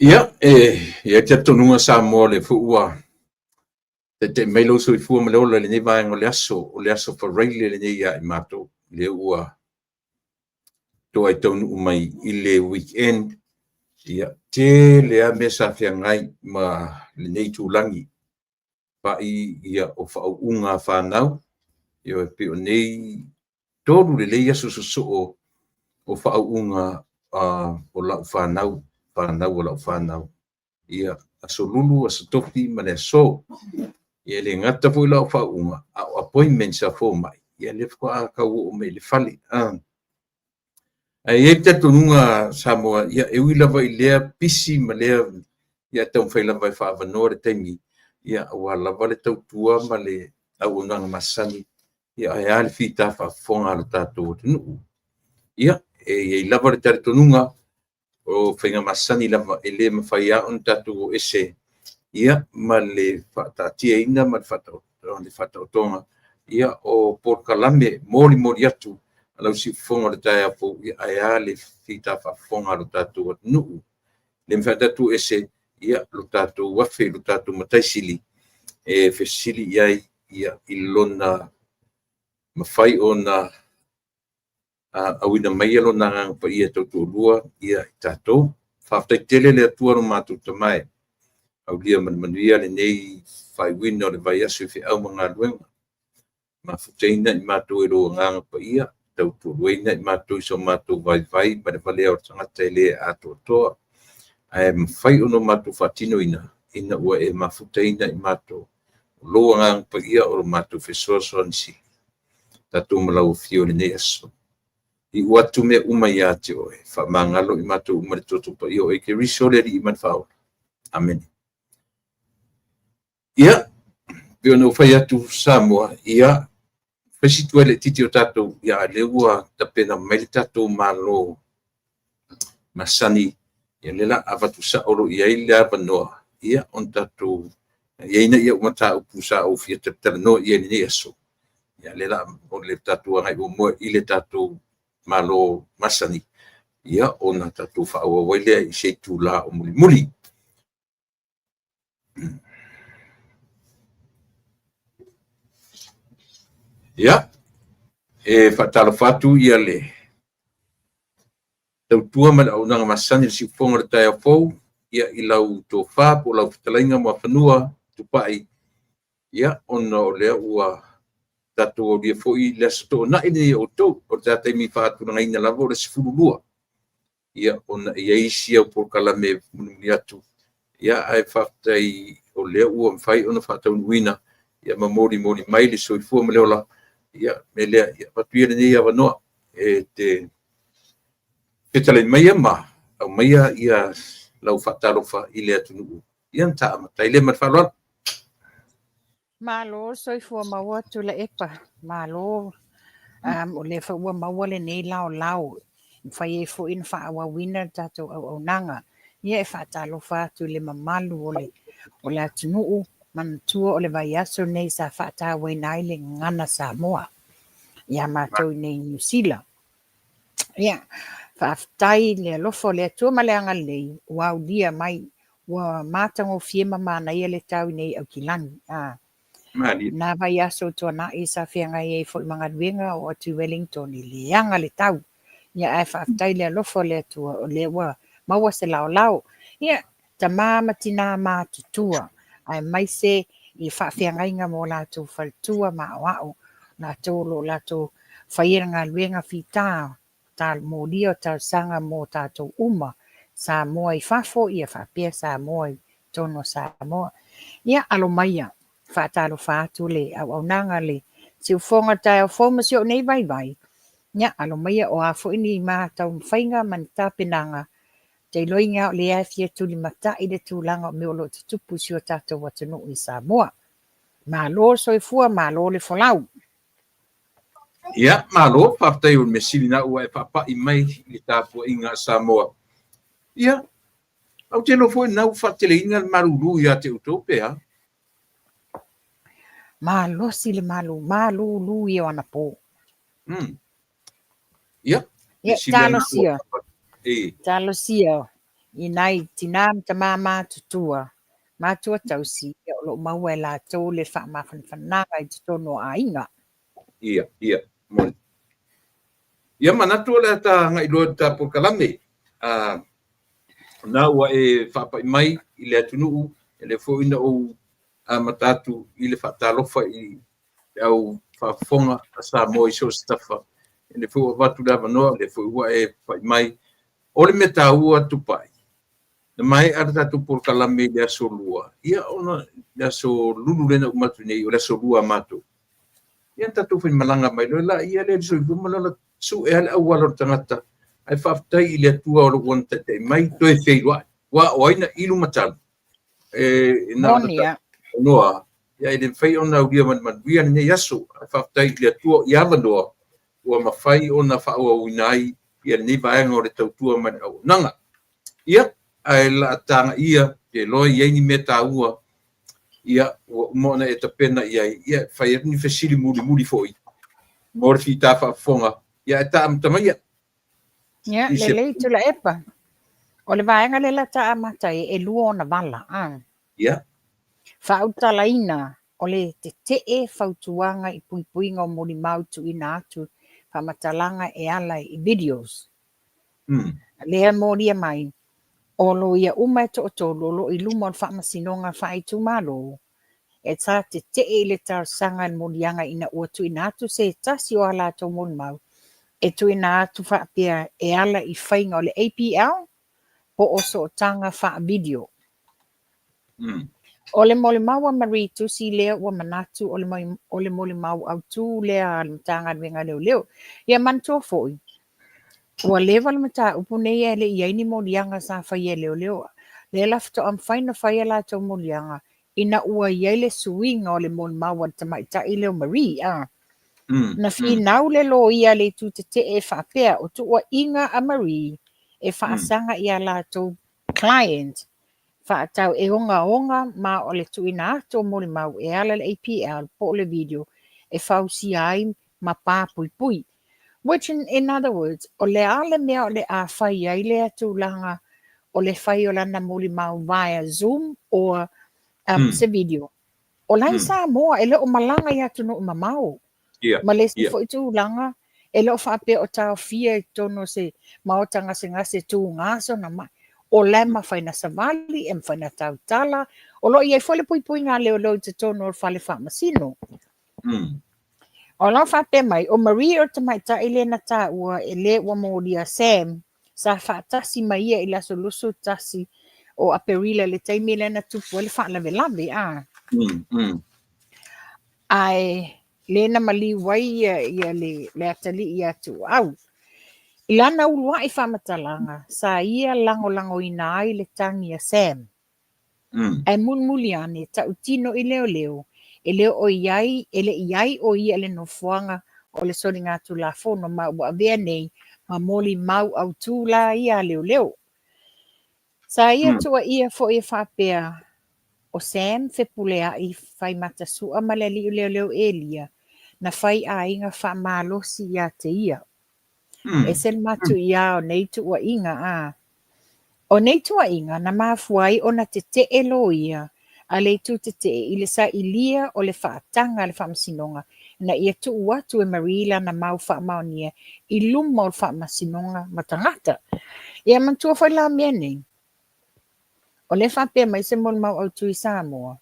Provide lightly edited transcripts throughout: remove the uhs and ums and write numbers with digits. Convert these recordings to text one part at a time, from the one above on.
Ia, e i ai le talitonuga Samoa o lea foi ua taitai mai lou soifua ma le ola i lenei vaega o le aso, o le aso Faraile lenei ia i matou, lea ua toai taunuu mai i le weekend. Ia, tele lava mea sa feagai ma lenei itulagi, pai o faauuga a fanau, e pei o nei 3 lelei aso sosoo o faauuga o lau fanau, fanau a lau fanau. Ia, Aso Lulu, Aso Tofi ma le aso. Ia, e le gata foi la o faauuga, a o appointments a fomai, ia lea faatoa tau oo mai i le fale. Ae i ai le talitonuga Samoa, ia e ui lava i lea pisi ma lea, ia taumafai lava e faaavanoa le taimi, ia aua lava le tautua ma le auaunaga masani, ia ae a le fita faafofoga a lo tatou atunuu. Ia, e i ai lava le talitonuga, o faiga masani lava e le mafai lava ona tatou o ese ma le faataatiaina ma le faataotoga o polokalame molimoli atu a lau siufofoga o le taeao fou, ae a le fita faafofoga a lo tatou atunuu. E le mafai ona tatou o ese lo tatou afe i lo tatou Matai Sili e fesili i ai i lona mafai ona auina mai lona Agaga Paia e tautoalua i tatou. Faafetai tele le Atua lo matou Tama e, aulia ma le manuia lenei faaiuina o le vaiaso i feau ma galuega. Mafutaina i matou e lou Agaga Paia, tautoaluaina i matou i so matou vaivai ma le valea o le tagata e le atoatoa, ae mafai ona matou faatinoina ina ua e mafutaina i matou. O lou Agaga Paia o lo matou fesoasoani sili, tatou ma lau afio i lenei aso. Iu atu mea uma ia te oe, faamagalo i matou uma i le toto paia o Oe Keriso le Alii ma le Faaola. Amene. Ia, pei ona ou fai atu Samoa, ia, fai si tuai laitiiti o tatou, ia, a lea ua tapena mai le tatou Malo masani, ia lea la avatu sao loa i ai le avanoa, ia, ona tatou i ai nai au mataupu sa ou fia talatalanoa i ai i lenei aso. Ia, lea la o le tatou agai muamua i le tatou Malo masani, ia, ona tatou faaauau ai lea i se itula o mulimuli. Ia, e faatalofa atu ia le tautua ma le auaunaga masani i le siufofoga o le taeao fou, ia i lau tofa po o lau fetalaiga Muafanua Tupai, ia ona o lea ua tatou aulia foi le aso toonai lenei e outou. O le taimi faatulagaina lava o le 12, ia ona e i ai isi au polokalame e mulimuli atu, ia ae faafetai o lea ua mafai ona faataunuuina ia ma molimoli mai le soifua ma le ola. Ia me lea, ia avatu ia lenei avanoa e te fetalai maia ma aumaia ia lau faatalofa i le atunuu, ia ona ta amata ai lea ma le faaaloalo. Malo le soifua maua Tuilaepa, malo o lea foi ua maua lenei laolao e mafai ai foi ona faaauauina le tatou auaunaga. Ia e faatalofa atu i le mamalu o le atunuu, manatua o le vaiaso lenei sa faatauaina ai le Gagana Samoa ia matou i nei i Niu Sila. Ia, faafetai i le alofa o le Atua ma le agalelei ua aulia mai, ua matagofie ma manaia le tau i nei Aukilani. Na vaiaso ua tuanai sa feagai ai foi ma galuega oo atu i Wellington e leaga le tau. Ia ae faafetai i le alofa o le Atua o lea ua maua se laolao. Ia, tama ma tina matutua, aemaise i faafeagaiga ma o latou faletua ma aoao, latou o lo o latou faia le galuega fita, molia o talosaga mo tatou uma. Samoa i fafo ia faapea Samoa i totonu o Samoa. Ia alo maia, faatalofa atu le auaunaga le siufofoga o le taeao fou ma si ou nei vaivai. Ia alo maia o a foi ni ma taumafaiga ma ni tapenaga, ou te iloaina o lea e fia tulimatai le tulaga o mea o lo o tutupu i si o tatou atunuu i Samoa. Malo le soifua, malo le folau. Ia, malo, faafetai o le mea sili lena ua e faapai mai i le tapuaiga a Samoa. Ia, ou te iloa foi lena ua faateleina le malulu ia te outou pe a? Malosi le malu, malulu ia o anapo. Ia, Ia, talosia. Talosia i nai tinā ma tamā matutua, matua tausi, ia o lo o maua e latou le faamafanafanaga i totonu o aiga. Ia, ia, moni. Ia manatu o le a ta agai loa i le ta polokalame. Na ua e faapai mai i le atunuu, e lea foi na ou amata atu i le faatalofa i le au faafofoga a Samoa i so o se tafa. E lea foi ua avatu le avanoa, o lea foi ua e pai mai. O le mea taua Tupai, na maea le tatou polokalame i le aso Lua, ia ona le aso Lulu lea na uma atu nei, o le aso Lua a matou. Ia na tatou faimalaga mai loa laia lea i le soifua ma le ola, sue lava le auala o le tagata, ae faafetai i le Atua o lo o ua na taitai mai, toe feiloai. Aua o ai na ilu ma tanu? E na ona noa, ia e le mafai ona aulia ma le manuia lenei aso. Ae faafetai i le Atua i avanoa ua mafai ona faaauauina ai ia lenei vaega o le tautua ma le auaunaga. Ia, ae o le a tagaia pe loa i ai ni mea taua, ia, ua uma ona e tapena i ai, ia, fai atu ni fesili mulimuli foi mo le fita faafofoga, ia, ae ta amata maia. Ia, lelei Tuilaepa. O le vaega lea la ta amata ai, e lua ona vala. A. Ia. Faaulutalaina, o le tetee fautuaga i puipuiga o molimau tuuina atu faamatalaga e ala i videos. Lea e molia mai, o loia uma e toatolu o lo o i luma o le Faamasinoga Faaitumalo, e sa tetee i le talosaga i le moliaga ina ua tuuina atu se tasi o a latou molimau e tuuina atu faapea e ala i faiga o le APL po o sootaga faa-video. O le molimau a Marie Tusi lea ua manatu o le molimau autu lea a le Matagaluega a Leoleo. Ia manatua foi, ua leva le mataupu nei ae le i i ai ni moliaga sa faia e leoleo. Lea la faatoa mafai ona fai a latou moliaga ina ua i ai le suiga o le molimau a le tamaitai lea o Marie. A. Na finau le loia a le itu tetee e faapea o tuuaiga a Marie e faasaga i a latou client faatatau e ogaoga ma o le tuuina atu o molimau e ala i le APL po o le video e fausia ai ma pa puipui. Which in other words, o le a le mea o le a fai ai lea tulaga o le fai o lana molimau via Zoom or se video. O la i Samoa, e le o malaga i atunuu mamao. Ma le isi foi tulaga, e le o faapea o taofia i totonu o se maota gasegase tuga sona mai. O la e mafai ona savali, e mafai ona tautala. O lo o i ai foi le puipuiga a leoleo i totonu o le fale faamasino. O lo o faapea mai, o Marie o le tamaitai lea na taua e le ua molia Sam, sa faatasi ma ia i le aso 21 o Aperila i le taimi lea na tupu ai le faalavelave. A. Ae lea na maliu ai ia, ia le atalii ia Tuuau. I lana uluai faamatalaga, sa ia lagolagoina ai le tagi a Sam. Ae mulimuli ane, tautino i leoleo, e le o i ai, e le i ai o ia i le nofoaga o le soligatulafono ma ua avea nei ma molimau autū la ia a leoleo. Sa ia tuuaia foi e faapea, o Sam Fepuleai Faimatasua ma le alii o leoleo Elia na fai aiga faamalosi ia te ia. Ese le matuia o nei tuuaiga, a. O nei tuuaiga na mafua ai ona tetee loia a le itu tetee i le sailia o le faataga a le Faamasinoga ina ia tuu atu e Marie lana mau faamaonia i luma o le Faamasinoga ma tagata. Ia manatua foi la mea nei, o lea e faapea mai se molimau autu i Samoa,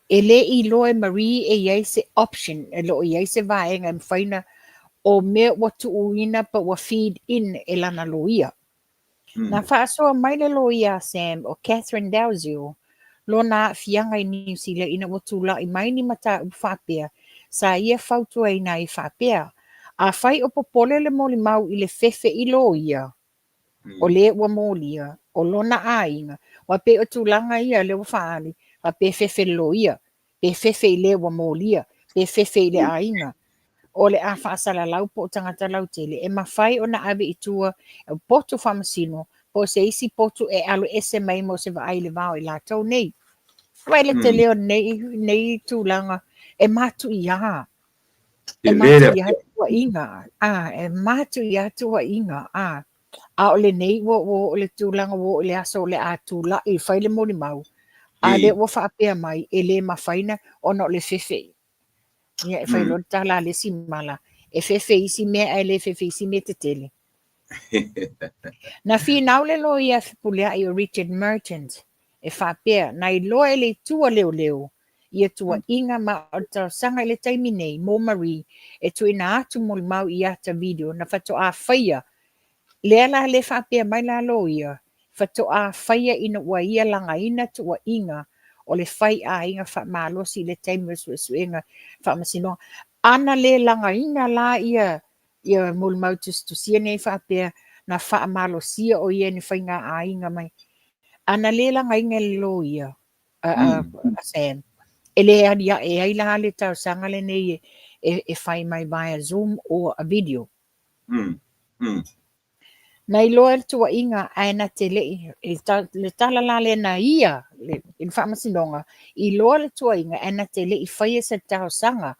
e le i iloa e Marie e i ai se option, e le o i ai se vaega e mafai ona o mea ua tuuina pe ua feed in e lana loia. Na faasoa mai le loia a Sam o Catherine Dalziel lona aafiaga i Niu Sila ina ua tulai mai ni mataupu faapea sa ia fautuaina ai faapea, Afai o popole le molimau i le fefe i loia, o le ua molia, o lona aiga, aua pei o tulaga ia lea ua faaali, faapea e fefe i le loia, pe fefe i le ua molia, pe fefe i le aiga, o le a faasalalau po o tagata lautele, e mafai ona ave i tua e potu faamasino po o se isi potu e alo ese mai mo se vaai i le va o i latou nei. Vaai le tele o nei tulaga e matuia. E matuia tuuaiga. E matuia tuuaiga. A o lenei ua ua oo i le tulaga ua oo i le aso o le a tulai e fai le molimau, a lea ua faapea mai e le mafai na ona o le fefe. Ia e fai loa le tala a le isi mala, e fefe i isi mea ae le fefe i isi mea tetele. Na finau le loia fepuleai o Richard Merchant e faapea, na iloa e le itu a leoleo ia tuuaiga ma o le talosaga i le taimi nei mo Marie e tuuina atu molimau i ata video na faatoa faia, lea la le faapea mai la loia, faatoa faia ina ua ia lagaina tuuaiga o le fai aiga faamalosi i le taimi o le suesuega faamasinoga. Ana le lagaina la ia ia molimau tusitusia nei faapea na faamalosia o ia e ni faiga aiga mai. Ana le lagaina e le loia a Sam, e le aliae ai la le talosaga lenei e fai mai via Zoom or a video. Na iloa e le tuuaiga ae na te le i, le tala la lea na ia i le faamasinoga, iloa le tuuaiga ae na te le i faia se talosaga.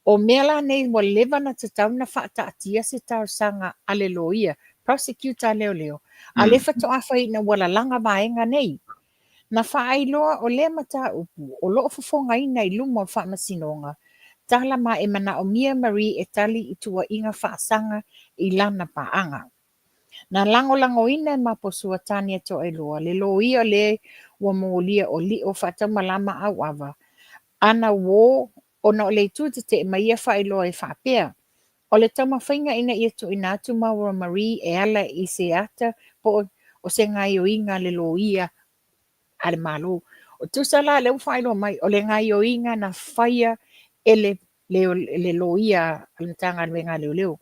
O mea la nei ua leva na tatau na faataatia se talosaga a le loia, prosecutor a leoleo, a lea faatoa fai ina ua lalaga vaega nei. Na faailoa o lea mataupu o lo o fofogaina i luma o le faamasinoga, tala ma e manaomia Marie e tali i tuuaiga faasaga i lana paaga. Na lagolagoina e Maposua Tania Toailoa le loia le ua molia o Lio Faataumalama Auava ana uō ona o le itu tetee ma ia faailoa e faapea, o le taumafaiga ina ia tuuina atu Maura Marie e ala i se ata po o se gaoioiga a le loia a le Malo. O tusa la lea ua faailoa mai, o le gaoioiga na faia e le, le, le loia a le Matagaluega a Leoleo.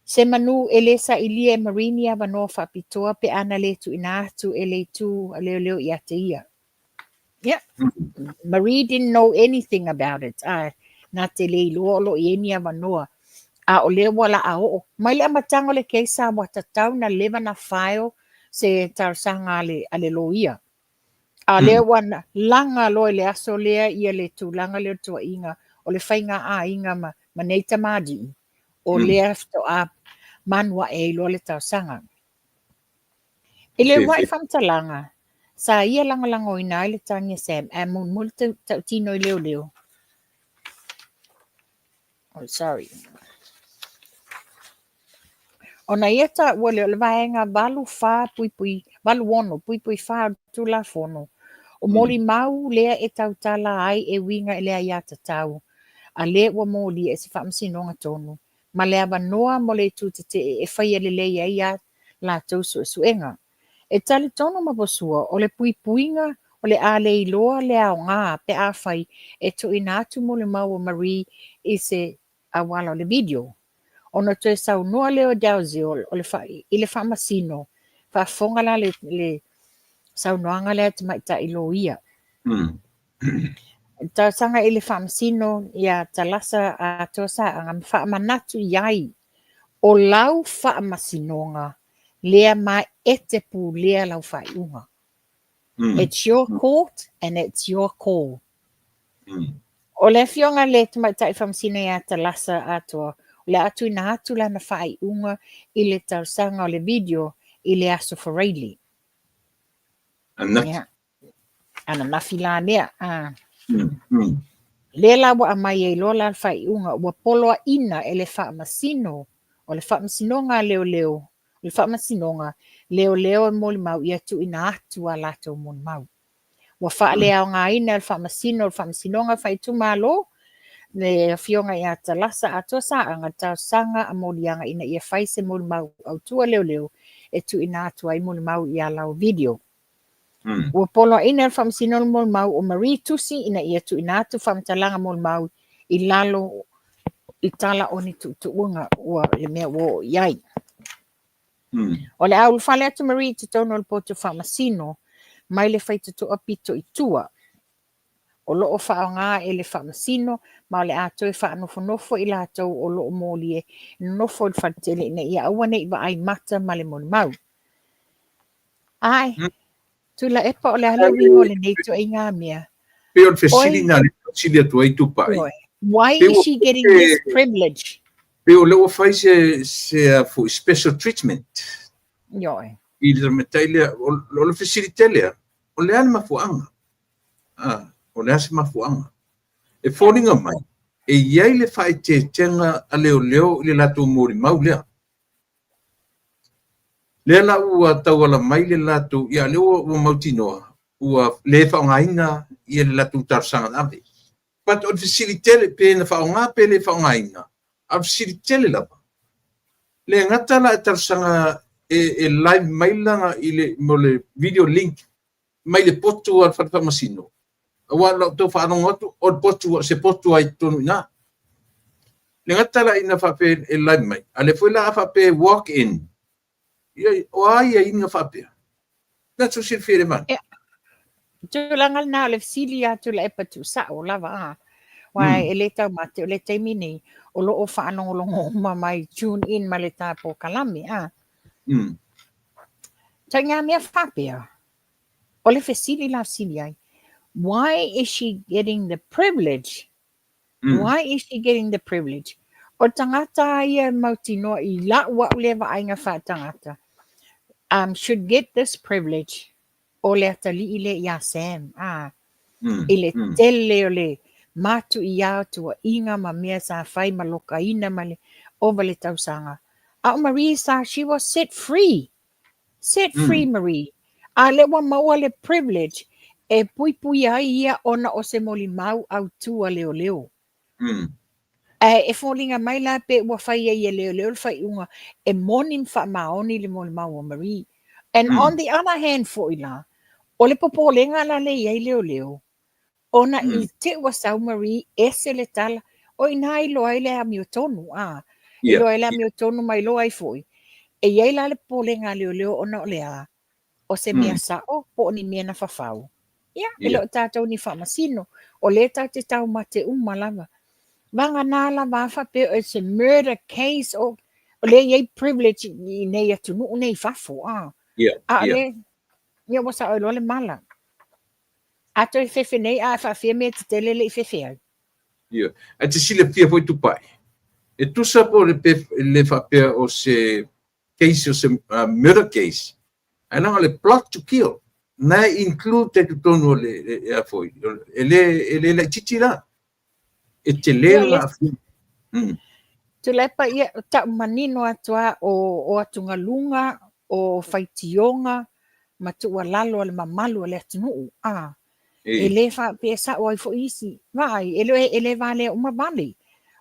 Se manu e le sailia e Marie ni avanoa faapitoa pe a na le tuuina atu e le itu a leoleo ia te ia. Yeah. Marie didn't know anything about it. Na te le iloa o lo o i ai ni avanoa. A o lea ua laa oo. Mai le amataga o le case ua tatau na leva na file se talosaga a le loia. A o lea ua laga loa i le aso lea ia le tulaga lea o le tuuaiga o le faiga aiga ma nei tamalii, o lea faatoa manuae ai loa le talosaga. I le uluai faamatalaga, sa ia lagolagoina ai le tagi a Sam ae mulimuli tautino i leoleo. Oh, sorry. Ona ia taua lea o le vaega 84 puipui, 86.4 o le Tulafono, o molimau lea e tautala ai e uiga i le aiatatau a le ua molia e se faamasinoga tonu, ma le avanoa mo le itu tetee e faia lelei ai a latou suesuega. E talitonu Maposua, o le puipuiga o le a le iloa le aoga pe afai e tuuina atu molimau a Marie i se auala o le video. Ona toe saunoa lea o Dalziel o le i le faamasino, faafofoga la le, le saunoaga lea a tamaitai loia. Talosaga i le faamasino ia Talasa Atoa Saaga ma faamanatu i ai o lau faamasinoga lea ma e te pulea lau faaiuga. It's your court and it's your call. O le afioga le tamaitai faamasino ia Talasa Atoa, o le a tuuina atu lana faaiuga i le talosaga o le video i le aso Faraile. Ananafi. Yeah. Ananafi la lea. Lea la ua aumai ai loa la le faaiuga, ua poloaiina e le faamasino, o le faamasinoga a leoleo, o le faamasinoga, leoleo e molimau ia tuuina atu a latou molimau. Ua faaleaogaina e le faamasino o le faamasinoga faaitumalo, le afioga ia Talasa Atoa Saaga le talosaga a Moliaga ina ia fai se molimau autu a leoleo e tuuina atu ai molimau i ala o video. Ua poloaiina e le Faamasino le molimau o Marie Tusi ina ia tuuina atu faamatalaga molimau i lalo i tala o ni tuutuuga ua le mea ua oo i ai. O le a ulufale atu Marie i totonu o le potu faamasino mai le faitotoa pito i tua o lo o faaaoga e le Faamasino ma o le a toe faanofonofo i latou o lo o molie e nonofo i le faletele ina ia aua ne i vaai mata ma le molimau. Ae, Tuilaepa, o le a le uiga o lenei ituaiga mea? Pei o le fesili lena lea e fesili atu ai Tupai. Why is she getting this privilege? Pei o lea ua fai se, se foi, special treatment. Ioe. I le tamaitai lea, o le fesili tele lava, o le a le mafuaaga? A, o le a se mafuaaga? E foliga mai, e i ai le faaeteetega a leoleo i le latou molimau lea. Lea la ua tauala mai le latou, ia lea ua mautinoa, ua le faaaogaina ia le latou talosaga na ave. But o le fesili tele, pe na faaaoga pe le faaaogaina, a o le fesili tele lava, le gata la e talosaga e live mai lana i le, mo le video link mai le potu a le fale faamasino, aua o lau tau faalogo atu o le potu, se potu lava i totonu i ina. Le gata la ina faapea e live mai, a o lea foi la a faapea e walk in, ia, o a aiaiga faapea? Na tou silafia i lea vaega? Ia, tulaga lena o le fesili ia Tuilaepa tuusao lava a. Aua e le taumate, o le taimi nei, o lo o faalogologo uma mai, tune in ma le ta polokalame a. Ituaiga mea faapea, o le fesili la fesili ai, why is she getting the privilege? Why is she getting the privilege? O le tagata a ia e mautinoa i la'u a'u lea vaaiga faaletagata, should get this privilege o le atalii lea ia Sam, a, i le tele o le matuia o tuuaiga ma mea sa fai ma lokaina ma le ova le tausaga. A o Marie sa, she was set free. Set free Marie. A lea ua maua le privilege e puipuia ai ia ona o se molimau autu a leoleo. Ae e foliga mai la pe ua fai ai e leoleo le faaiuga e moni ma faamaoni le molimau a Marie. And on the other hand foi la, o le popolega la lea e i ai leoleo, ona i te i ua sau Marie ese le tala, o i ina e iloa ai le amiotonu, a, e iloa ai le amiotonu ma iloa ai foi, e i ai la le popolega a leoleo ona o le a? O se mea sao po o ni mea na fafau? Ia, e le o tatou ni faamasino, o lea tatou te taumate uma lava. Vagana lava a faapea o se murder case, o, o lea e i ai privilege i nei atunuu nei i fafo, a. A o lea, ia ua sao ai loa le mala. A toe fefe nei a e faafia mea tetele le i fefe ai. Ia. Ae te silafia foi Tupai, e tusa po o le pe le faapea o se case o se murder case, ae leaga o le plot to kill, na e include ai totonu o le a foi, e le e le laitiiti la. E tele Ia, lona le aafiaga. Tuilaepa, ia, tau manino atu lava o, o atugaluga, o faitioga ma tuualalo a le mamalu o le atunuu, a, e le faapea e sao ai foi isi. Vaai, e le, e le valea uma vale.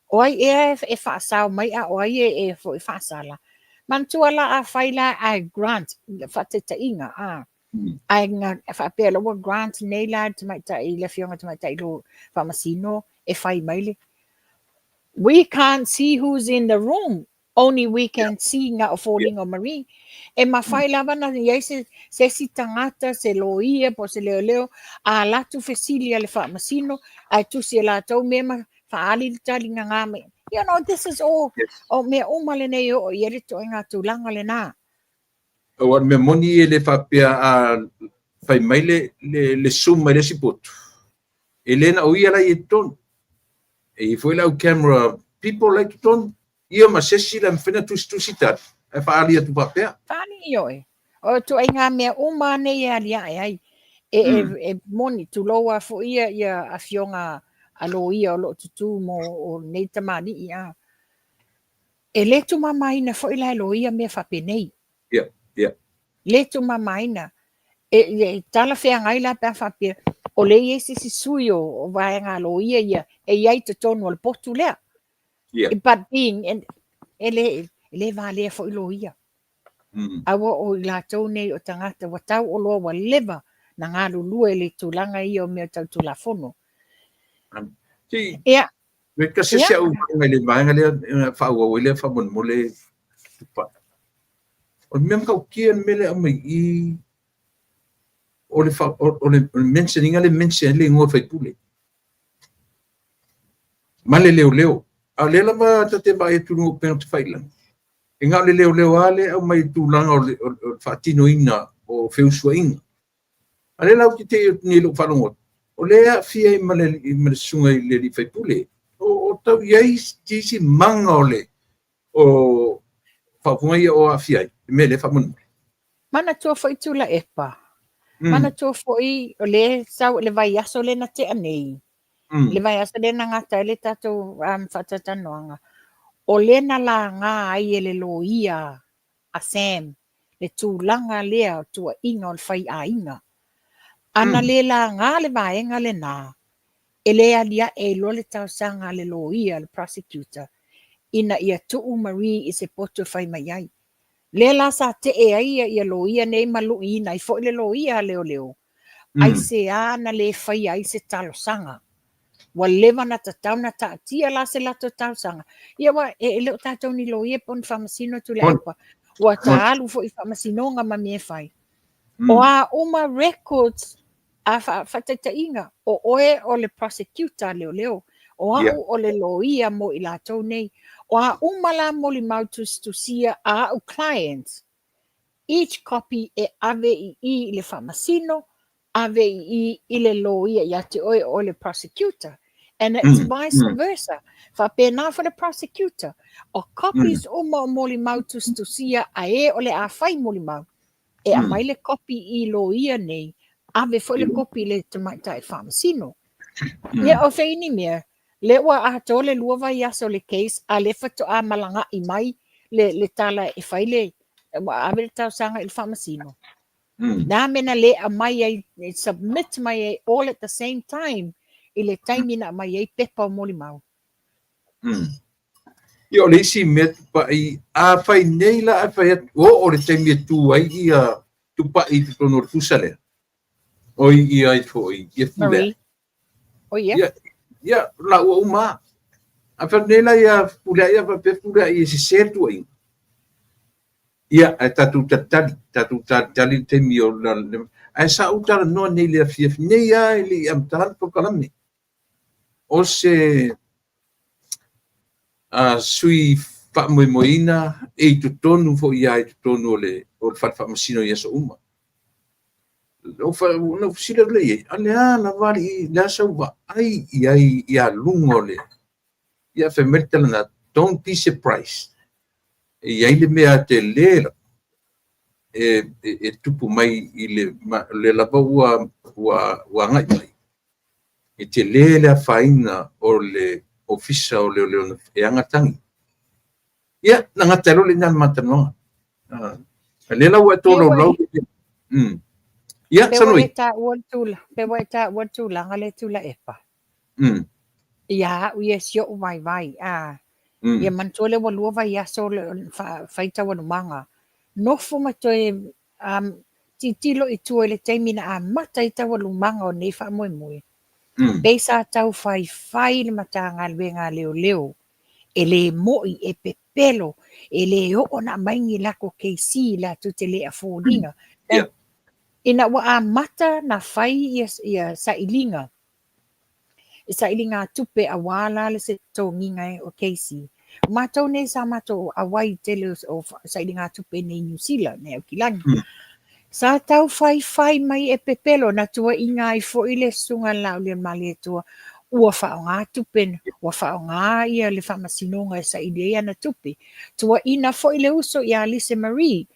O ai ea e faasao mai a o ai e, e foi faasala. Manatua la afai la ae grant, faataitaiga, a, ae na faapea la ua grant nei la le tamaitai, le afioga tamaitai lo faamasino e fai mai le We can't see who's in the room. Only we can see na o foliga o Marie. E mafai lava na i ai se, se isi tagata, se loia po o se leoleo, a alu atu fesili a le faamasino, ae tusi e latou mea ma faaali le tali gagā mai. You know, this is all, o mea uma lenei e oo i ai le ituaiga tulaga lena. Aua o le mea moni e le faapea a fai mai le, le, le zoom mai le isi potu, e le na o ia la i ai i totonu. E i ai foi le au camera people la i totonu, ia ma se isi la e mafai ona tusitusi tali, ae faaali atu faapea. Faaali, ioe. O ituaiga mea uma nei e aliae ai. E, e, e moni, tulou lava foi ia, ia afioga a loia o lo o tutū mo o nei tamalii, a. E le tuumamaina foi la e loia mea faapenei. Ia, ia. Le tuumamaina. E, e talafeagai la pe a faapea, O lea e i ai se isi sui o vaega a loia ia e i ai i totonu o le potu lea. Yeah. But being, and, e le, e le valea foi loia. Aua o i latou nei o tagata ua tauoloa ua leva na galulue i le tulaga ia o mea tau Tulafono. Si, Ia. Me kasi Ia. si au vaega i le vaega lea, faaauau ai lea faamolemole Tupai. O le mea matautia le mea lea e aumai i i, o le, fa, o le, o le mention ina le mention ai le igoa o le faipule ma le leoleo. A o lea lava ta te vaai atu i luga o upega tafailagi, e na o le leoleo lava lea e aumai i le tulaga o le, o le faatinoina o feusuaiga. A lea la ou te tei atu nei i lou faalogo atu, o lea e aafia ai ma le, ma le susuga i le alii faipule. O, o tau i ai isi maga o le o faaupuga ia o aafia ai, le mea lea faamolemole. Manatua foi Tuilaepa, manatua foi o lea sau i le vaiaso lea na tea nei, le vaiaso lea na gata ai le tatou faatalatalanoaga, o lea na laga ai e le loia a Sam le tulaga lea o tuuaiga o le faiaiga. Ana le laga le vaega lena, e le aliae ai loa le talosaga a le loia, le prosecutor, ina ia tuu Marie i se potu e fai mai ai. Lea la sa tee ai ia loia nei ma luiina ai foi le loia a leoleo, aisea na le faia ai se talosaga. Ua leva na tatau na taatia la se latou talosaga. Ia aua e le o tatou ni loia po o ni faamasino Tuilaepa. Ua ta alu foi i faamasinoga ma mea e fai. O a uma records a faataitaiga, o oe o le prosecutor a leoleo, o au o le loia mo i latou nei. O a uma la molimau tusitusia a au clients, each copy e ave i i i le faamasino, ave i i i le loia ia te oe o oe le prosecutor. And it's vice versa. Faapena foi le prosecutor. O copies uma o molimau tusitusia a e o le a fai molimau, e aumai le copy i loia nei, ave foi le copy i le tamaitai faamasino. Ia o fea ni mea, lea ua atoa le 2 vaiaso o le case, a lea faatoa malaga'i mai le tala e fai le, ua ave le talosaga i le faamasino. Na mea na le aumai ai, submit mai ai all at the same time i le taimi na aumai ai pepa o molimau. Ia, o le isi mea Tupai, a fai nei la ae fai atu, ua oo le taimi e tu ai ia Tupai i totonu o le pusa lea. Oi ia ai foi, ia Fulea'i. Marie. O ia. Ia, ia, laua uma lava. A fai atu nei la ia Fulea'i, a faapea Fulea'i e sese le tuuaiga. Ia, ae tatou talitali, tatou talitali le taimi o la, ae sa ou talanoa nei i le afiafi nei lava e le i amata le polokalame. O se sui faamoemoeina e i totonu foi lava i totonu o le fale faamasino i aso uma. Na ou fesili atu lea i ai, a o le a lava alii, o le a sau vaai i ai ia luga o le... Ia fai mai le tala na, don't be surprised. E i ai le mea tele lava e tupu mai i le, le lava ua agai mai. E tele le afaina o le Ofisa o Leoleo e ana tagi. Ia, na gata ai loa lena le ma talanoaga. A lea la ua e tolaulau. Ia, Pe ua e taua le tulaga, pe ua e taua le tulaga lea Tuilaepa. Ia au ia si o'u vaivai, a. Ia manatua lea ua 2 vaiaso o fai taualumaga. Nofo ma toe tilotilo i tua i le taimi na amata ai taualumaga o nei faamoemoe, pei sa tau faifai le Matagaluega a Leoleo, e le mo'i, e pepelo, e le oo ona aumai ni lako KC latou te le afford ina. Ina ua amata na fai ia sailiga, e sailigatupe aua la le se totogiga o KC. O matou nei sa matou auai i tele o sailigatupe nei i Niu Sila, nei Aukilani. Sa tau faifai mai e pepelo, na tuuaiga ai foi le Susuga i le Laaulialemalietoa, ua faaaoga tupe, ua faaaoga ia le faamasinoga e saili ai ana tupe. Tuuaina foi le uso ia Lisa Marie,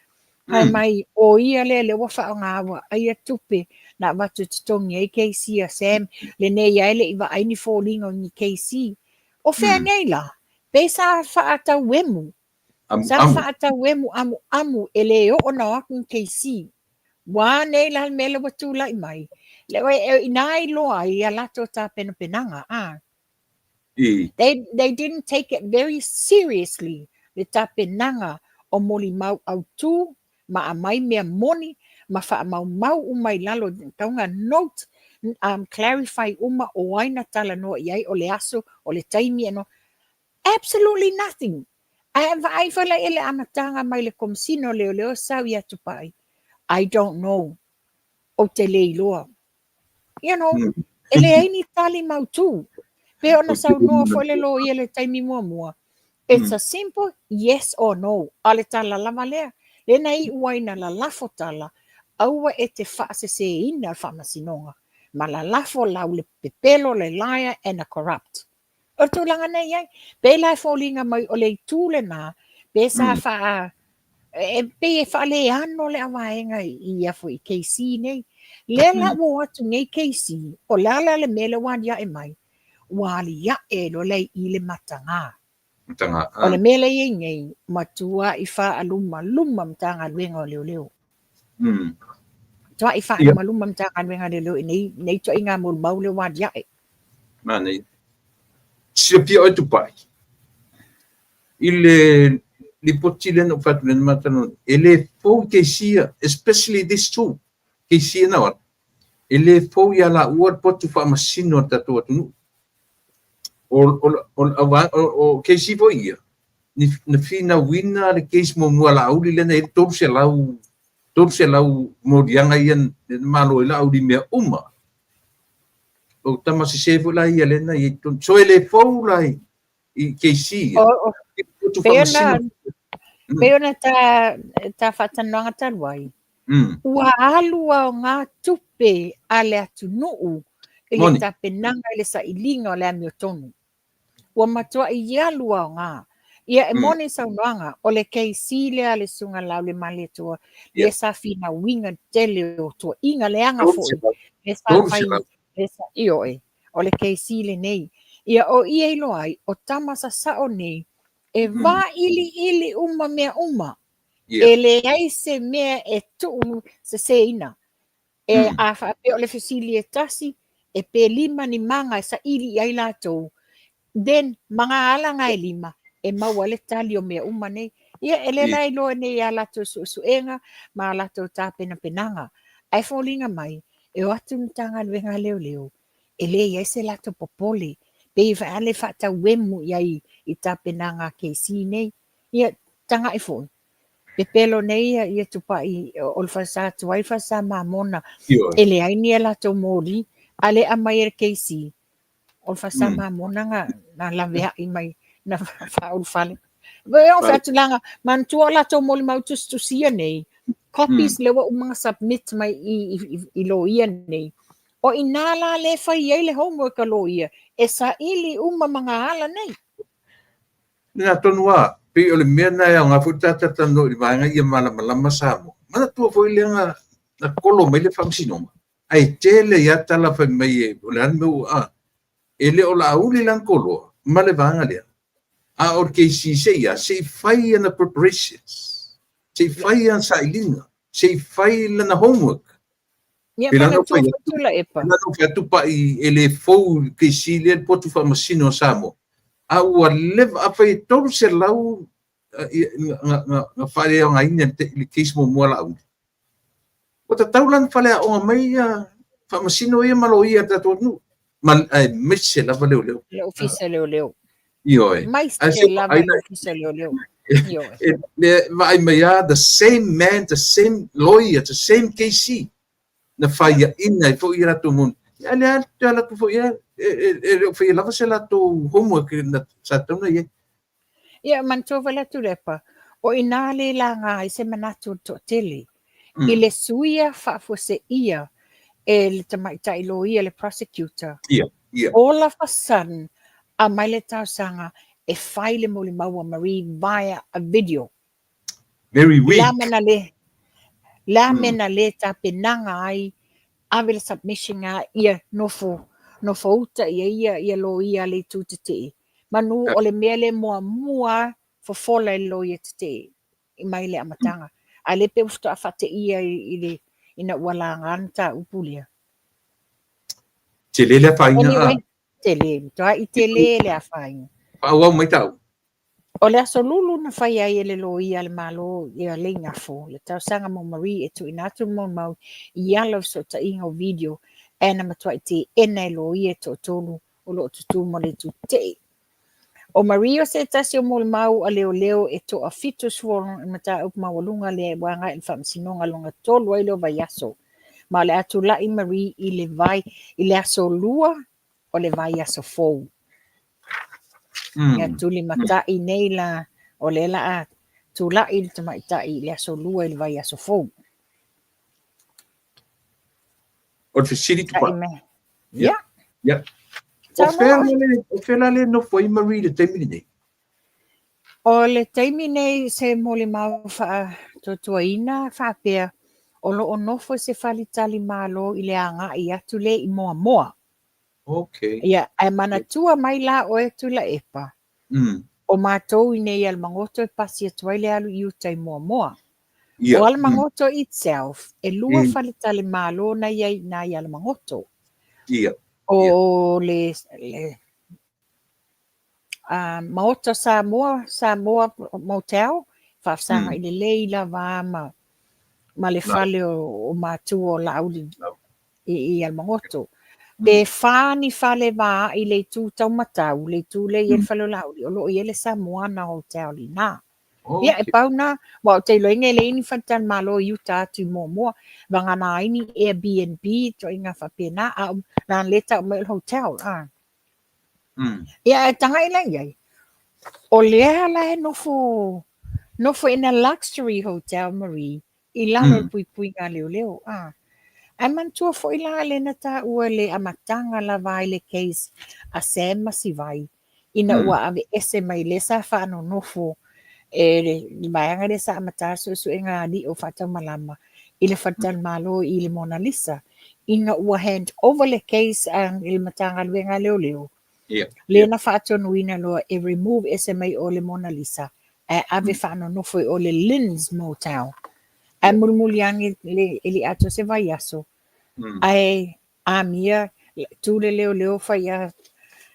Fai mai, o ia lea lea ua faaaoga ua aia tupe na avatu e totogi ai KC a Sam, lenei lava e le i vaai ni foliga o ni KC. O fea nei la? Pei sa faatauemu. Sa faatauemu amuamu e le oo ona o atu ni KC. Ua a nei la le mea lea ua tulai mai? Le oe e inā iloa ai ia latou tapenapenaga, a. I. They didn't take it very seriously le tapenaga o molimau autū ma aumai mea moni ma faamaumau uma i lalo tauga note clarify uma o ai na talanoa i ai o le aso o le taimi and all. Absolutely nothing. Ae vaai foi la i le amataga mai le Komesina o Leoleo sau ia Tupai, I don't know. Ou te le iloa. You know, e leai ni tali mautū. Pei ona saunoa foi le loia i le taimi muamua, it's a simple yes or no. A o le tala lava lea. Lea na iu ai na lalafo tala, aua e te faaseseina le faamasinoga, ma lalafo lau le pepelo, le liar and a corrupt. O le tulaga na i ai. Pei la e foliga mai o le itu lena, pe sa faa, e pei e faaleano le avaega i ia foi i KC nei. Lea la ua o atu nei KC, o le a la le mea lea ua aliae mai? Ua aliae loa la i i le mataga. Mataga, O le mea lea e i ai nei, matuai faalumaluma Matagaluega o Leoleo. Matuai faalumaluma Matagaluega o Leoleo i nei, nei ituaiga molimau lea ua aliae. Manaia. Silafia oe Tupai, i le lipoti lea na ou fai atu nei na matalanoa, e le fou i case ia, especially this two, case ia na o atu, e le fou ia laua le potu faamasino a le tatou atunuu. O case foi ia, na finauina le case muamua a Laauli lea na i ai le 300, 300 moliaga ia na malo ai Laauli i mea uma. O tama sese foi la ia lea na i ai totonu. So e le fou la i KC ia. Pei ona, pei ona ta faatalanoaga talu ai, ua alu aoga tupe a le atunuu i le tapenaga i le sailiga o le amiotonu. Ua matuai alu aoga. Ia e moni saunoaga, o le KC lea a le Susuga Laaulialemalietoa, lea sa finauina le tele o tuuaiga leaga foi, lea sa fai, lea sa, ioe, o le KC lenei. Ia o ia iloa ai, o tama sasao nei, e vailiili uma mea uma. E leai se mea e tuu seseina. E a faapea o le fesili e tasi, e pe lima ni maga e saili i ai latou, then ma ngā ala ngā e lima, e maua ai le tali o mea uma nei. Ia, e le la iloa nei i a latou suesuega ma a latou tapenapenaga. Ae foliga mai, e o atu le Matagaluega a Leoleo, e le i ai se latou popole, pei a le faatauemu i ai i tapenaga a KC nei. Ia, tagai foi, pepelo nei ia Tupai o le falesa tuai, falesa mamona, e leai ni a latou moli, a le aumai e le KC, o le falesa mamona na laveai mai, na faaulufale. E o fai atu laga, manatua o latou molimau tusitusia nei, copies lea ua uma ona submit mai i loia nei. O i ina la lea e fai ai le homework a loia, e saili uma ma ngā ala nei. Lena tonu lava, pei o le mea lena e aoga foi le ta talatalanoa i le vaega ia malamalama Samoa. Manatua foi lea na, na kolo mai le faamasinoga, ae tele ai lava tala fai mai e, o le a le mea ua, a, e le o Laauli la na koloa ma le vaega lea, a o le KC se i a, se i fai ana preparations, se i fai ana sailiga, se i fai lana homework. Ia, manatua foi Tuilaepa. Pei la ona ou fai atu Pa'i e le fou i le KC lea le potu faamasino a Samoa, a ua leva, afai e 300 na faaleaogaina i le case muamua a Laauli, ua tatau la ona faleaoga mai ia faamasino ia ma loia a le tatou atunuu, aemaise lava leoleo. Le Ofisa Leoleo. Ioe. Aemaise lava le Ofisa Leoleo. Ioe. Le vaai mai lava, the same man, the same lawyer, the same KC na faiaina ai foi ia latou moni. Ae lea toe alu atu foi e le o faia lava se latou homework na sa tatau ona i ai. Ia, manatua foi la Tuilaepa, o i ina le laga ai se manatu o le toatele i le suia faafuaseia e le tamaitai loia, le prosecutor. All of a sudden, aumai le talosaga e fai le molimau a Marie via a video. Very weak. Le a mea na le tapenaga ai, ave le submission a ia nofo, nofo uta i ai ia, ia loia a le itu tetee. Manu o le mea lea muamua fofola e le loia tetee i mai le amataga. A le pe ua faatoa faateia i le, ina ua laga le mataupu lea. Tele le afaina. Anyway, tele, matuai tele le afaina. Faaauau mai tau. O le Aso Lulu na fai ai e le loia a le Malo ia Leigafo le talosaga mo Marie e tuuina atu le molimau i ala o fesootaiga o video ae na matuai teena e loia e toatolu o lo o tutū ma le itu tetee. O Marie o se tasi o molimau a leoleo e toa 76 i mataupu maualuga lea ua agai i le faamasinoga lona tolu ai lea o vaiaso. Ma o le a tulai Marie i le vai i le aso 2 o le vaiaso fou. Ia tulimatai nei la o lea la a tulai le tamaitai i le aso 2 i le vaiaso fou. O le fesili Tupai. Ia. Ia. O fea le, o fea la le nofo ai Marie i le taimi lenei? O le taimi nei se molimau faatuatuaina faapea o lo o nofo i se faletalimalo i le agai atu lea i Moamoa. Okay. Ia, ae manatua mai la oe Tuilaepa, o matou i nei i Alamagoto e pasi atu ai le alu i uta i Moamoa. Yeah. O Alamagoto itself, e lua faletalimalo na i ai i ina i Alamagoto. O le Maota Samoa, Samoa Motel, faafesagai lelei lava ma le fale o matua o Laauli i Alamagoto. Pe fa ni fale vaai i le itu taumatau, le itu lea e i ai le fale o Laauli, o lo o i ai le Samoana Hotel i ina. Ia, e pau na, aua ou te iloaina e leai ni faletalimalo i uta atu i Moamoa, vagana ai ni Airbnb, ituaiga faapena, a o leaga o lea e tau mai o le hotel. Ia, ae tagai la i ai, o lea la e nofo, nofo in a luxury hotel, Marie, i lalo o le puipuiga a leoleo. Ae manatua foi la lea na taua le amataga lava ai le case a Sam ma Sivai, ina ua aveese mai lea sa faanonofo e le vaega lea sa amata suesuega a alii o faataumalama i le faletalimalo i le Mona Lisa, ina ua hand over le case i le Matagaluega a Leoleo, lea na faatonuina loa e remove ese mai o le Mona Lisa ae ave faanonofo i o le Lynn's Motel. Ae mulimuli ane e le i atoa se vaiaso, ae amia tu le leoleo fai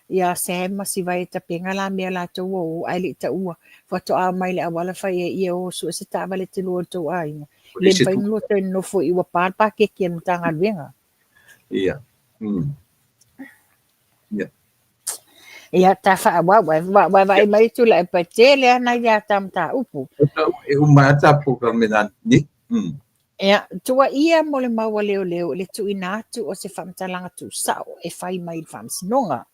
ia Sam ma Sivai e tapena la mea latou ua o ae le i taua faatoa mai le auala fai ai ia o sue se taavale te lua o le tou aiga le mafai ona lua toe nonofo i ua pa le paketi a le Matagaluega. Ia. Ia. Ia, ta faaauau, ua vaai mai Tuilaepa e tele lava nai a ta mataupu. E uma lava ta polokalame nei. Ia, tuuaia molimau a leoleo i le tuuina atu o se faamatalaga tuusao e fai mai i le faamasinoga.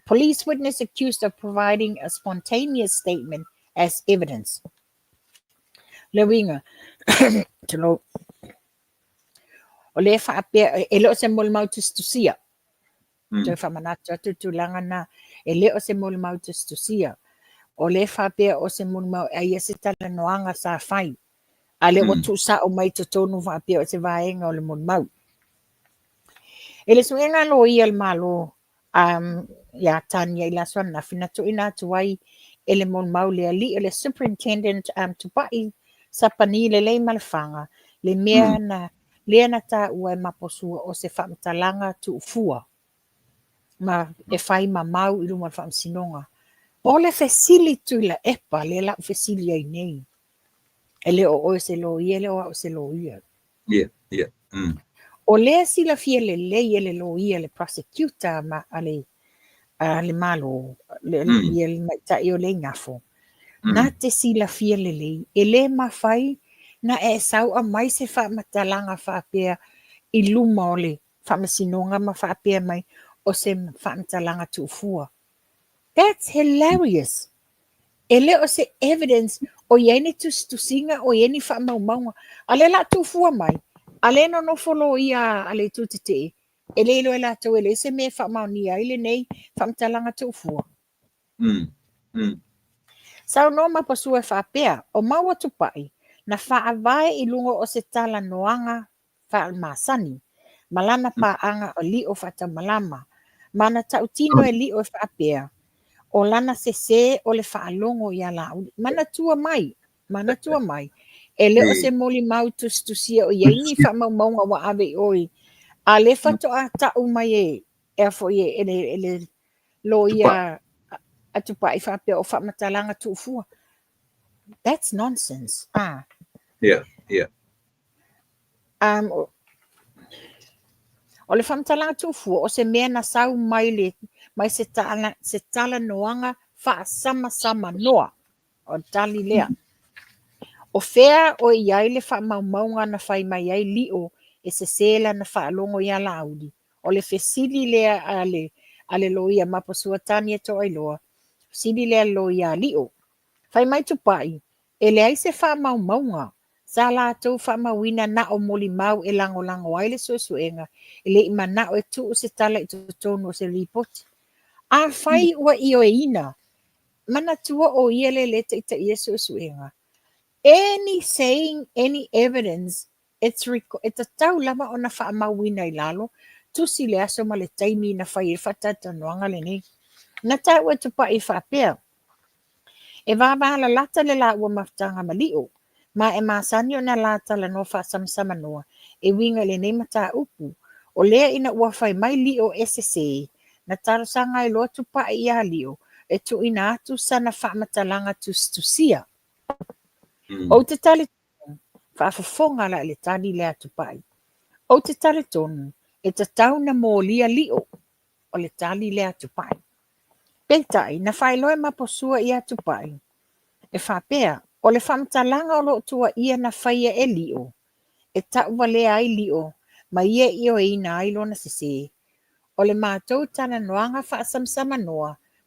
Police witness accused of providing a spontaneous statement as evidence. Le uiga, tulou, o lea e faapea, e le o se molimau tusitusia. Toe faamanatu atu le tulaga na, e le o se molimau tusitusia. O lea e faapea o se molimau e ai se talanoaga sa fai, a lea ua tuusao mai totonu faapea o se vaega o le molimau. I le suega a loia a le Malo ia Tania i le aso ananafi na tuuina atu ai e le molimau le alii o le Superintendent Tupai Sapani Leleimalefanga le mea na lea na taua e Maposua o se faamatalaga tuufua ma e fai ma mau i luma o le faamasinoga. O le fesili Tuilaepa lea la ou fesili ai nei, e le o oe se loia, e le o au se loia. Yeah, yeah. O lea silafia lelei e le loia, le prosecutor ma, a le Malo, ia le tamaitai o Leigafo, na te silafia lelei, e le mafai na e sau aumai se faamatalaga faapea i luma o le faamasinoga ma faapea mai o se faamatalaga tuufua. That's hilarious. E le o se evidence o i ai ni tusitusiga, o i ai ni faamaumauga. A lea la tuufua mai, a lea e nonofo loia a le itu tetee, e le iloa e latou e leai se mea e faamaonia ai lenei faamatalaga tuufua. Saunoa Mapasua e faapea, o Maua Tupai na faavae i luga o se talanoaga faalemasani ma lana paaga o Lio Faataumalama, ma na tautino e Lio e faapea, o lana sese o le faalogo ia Laauli. Manatua mai, manatua mai, e le o se molimau tusitusia o i ai ni faamaumauga ua ave i oi, a lea faatoa tau mai e e a foi e le loia a Tupai faapea o faamatalaga tuufua. That's nonsense. Ah. O le faamatalaga tuufua, o se mea na sau mai le mai se talanoaga faasamasama noa. O le tali lea. O fea o i ai le faamaumauga na fai mai ai Lio e sesē lana faalogo iā Laauli? O le fesili lea a le loia Maposua Tania Toailoa, fesili lea a le loia a Lio. Fai mai Tupai, e leai se faamaumauga sa latou faamauina na o molimau e lagolago ai le suesuega e le i manao e tuu se tala i totonu o se lipoti. Afai ua ioeina, manatua o ia le lē taitaia suesuega. Any saying, any evidence, e tatau lava ona faamauina i lalo, tusi le aso ma le taimi na fai ai le faatalatalanoaga lenei. Na taua e Tupai e faapea, e vavalalata le laua mafutaga ma Lio, ma e masani ona la talanoa faasamasama e uiga i lenei mataupu. O lea ina ua fai mai Lio e sesē, na talosaga ai loa Tupai iā Lio e tuuina atu sana faamatalaga tusitusia. Ou te talitonu, faafofoga la i le tali lea a Tupai. Ou te talitonu, e tatau na molia Lio, o le tali lea a Tupai. Peitai, na faailoa e Maposua ia Tupai, e faapea, o le faamatalaga o loo tuuaia na faia e Lio, e tauvalea ai Lio ma ia ioeina ai lona sesē. O le matou talanoaga faasamasama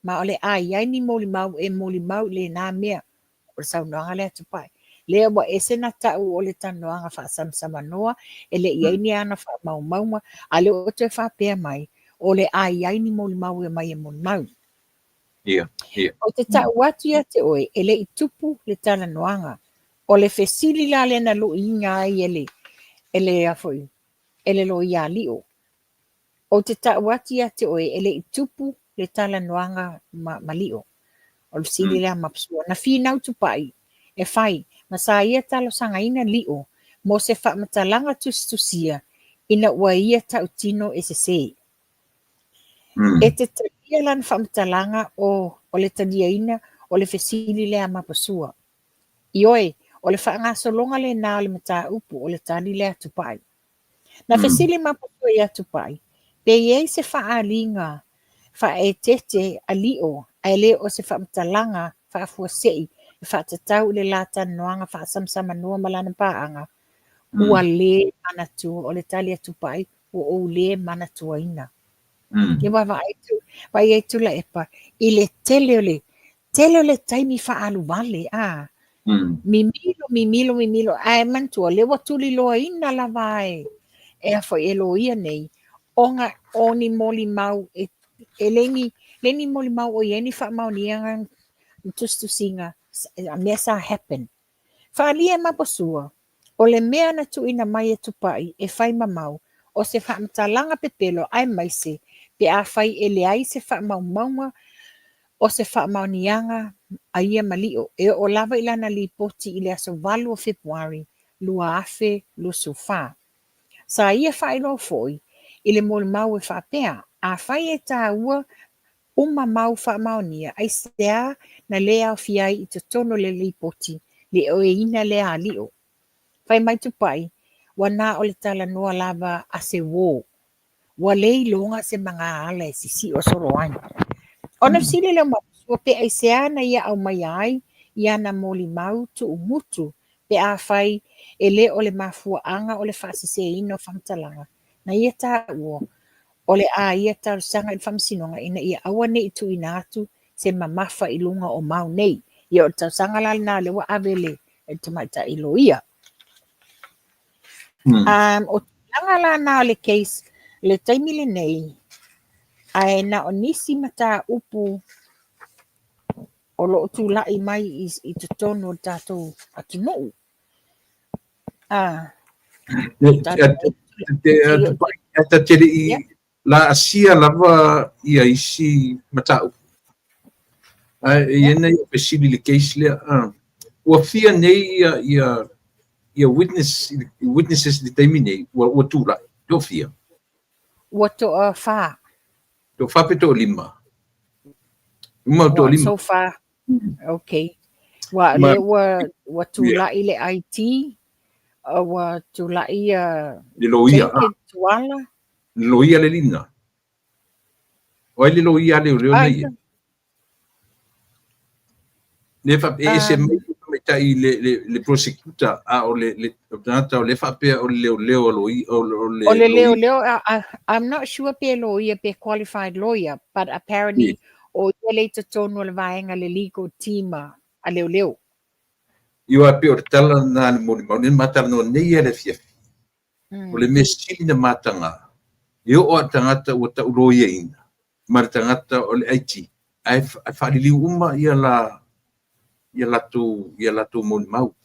ma o le a i ai ni molimau e molimau i lena mea. O le saunoaga lea a Tupai. Lea ua ese na tau o le talanoaga faasamasama e le i ai ni ana faamaumauga, a lea ua toe faapea mai, o le a i ai ni molimau e mai e molimau. Ou te tau atu ia te oe, e le i tupu le talanoaga. O le fesili la lea na luiina ai e le a foi, e le loia a Lio. Ou te tau atu ia te oe, e le i tupu le talanoaga ma Lio. O le fesili lea a Maposua. Na finau Tupai e fai, ma sa ia talosagaina Lio mo se faamatalaga tusitusia ina ua ia tautino e sesē. E te talia lana faamatalaga o le taliaina o le fesili lea a Maposua. Ioe, o le faagasologa lena o le mataupu o le tali lea a Tupai. Na fesili Maposua ia Tupai, pe i ai se faaaliga faaeteete a Lio ae le o se faamatalaga faafuasei e faatatau i le la talanoaga faasamasama ma lana paaga, ua lē manatua. O le tali a Tupai, ua ou lē manatuaina. Ia ua vaai ai Tuilaepa i le tele o le taimi faaaluvale a. Mimilo, mimilo, mimilo, ae manatua lea ua tuliloaina lava e a foi e loia nei, ona o ni molimau e le ni molimau o i ai ni faamaoniaga tusitusiga mea sa happen. Faaalia e Maposua, o le mea na tuuina mai e Tupai e fai ma mau, o se faamatalaga pepelo aemaise pe afai e leai se faamaumauga o se faamaoniaga a ia ma Lio e oo lava i lana lipoti i le aso 8 o Fepuari 2024. Sa ia faailoa foi i le molimau e faapea, afai e taua uma mau faamaonia, aisea na lē aofia ai i totonu o le lipoti le ioeina lea a Lio. Fai mai Tupai, ua na o le talanoa lava a se uō. Ua le iloga se magaala e sisio solo ai. Ona fesili lea o Maposua pe aisea na ia aumaia ai i ana molimau tuumutu pe afai e le o le mafuaaga o le faasesēina o faamatalaga. Na ia taua, o le a ia talosaga i le faamasinoga ina ia aua ne i tuuina atu se mamafa i luga o mau nei. Ia o le tausaga la lena lea ua ave le tamaitai loia. O tulaga la na o le case le taimi lenei, ae na o nisi mataupu o loo tulai mai i totonu o le tatou atunuu. Ah, Ta te le i la asia lava ia isi mataupu. Ae e ia nei o fesili le case lea. Ua fia nei ia witnesses i le taimi nei ua tulai. Toafia? Ua toafā. Toafa pe toalima. Uma o toalima. So far, okay. Ua le ua tulai le IT, ua tulai le loia. Tuala. Le loia le lina. O ai le loia a leoleo nei? Le e ese mai le tamaitai le prosecutor, a o le tagata o le faapea o le leoleo a loia o le O le leoleo, I'm not sure pe loia pe qualified lawyer, but apparently o ia le i totonu o le vaega le legal team a leoleo. Ia pei o le tala lena a le molimau nei ma talanoa nei i le afiafi. O le mea sili na mataga, e oo lava i le tagata ua tauloiaina ma le tagata o le IT, ae faaliliu uma ia la ia latou ia latou molimau.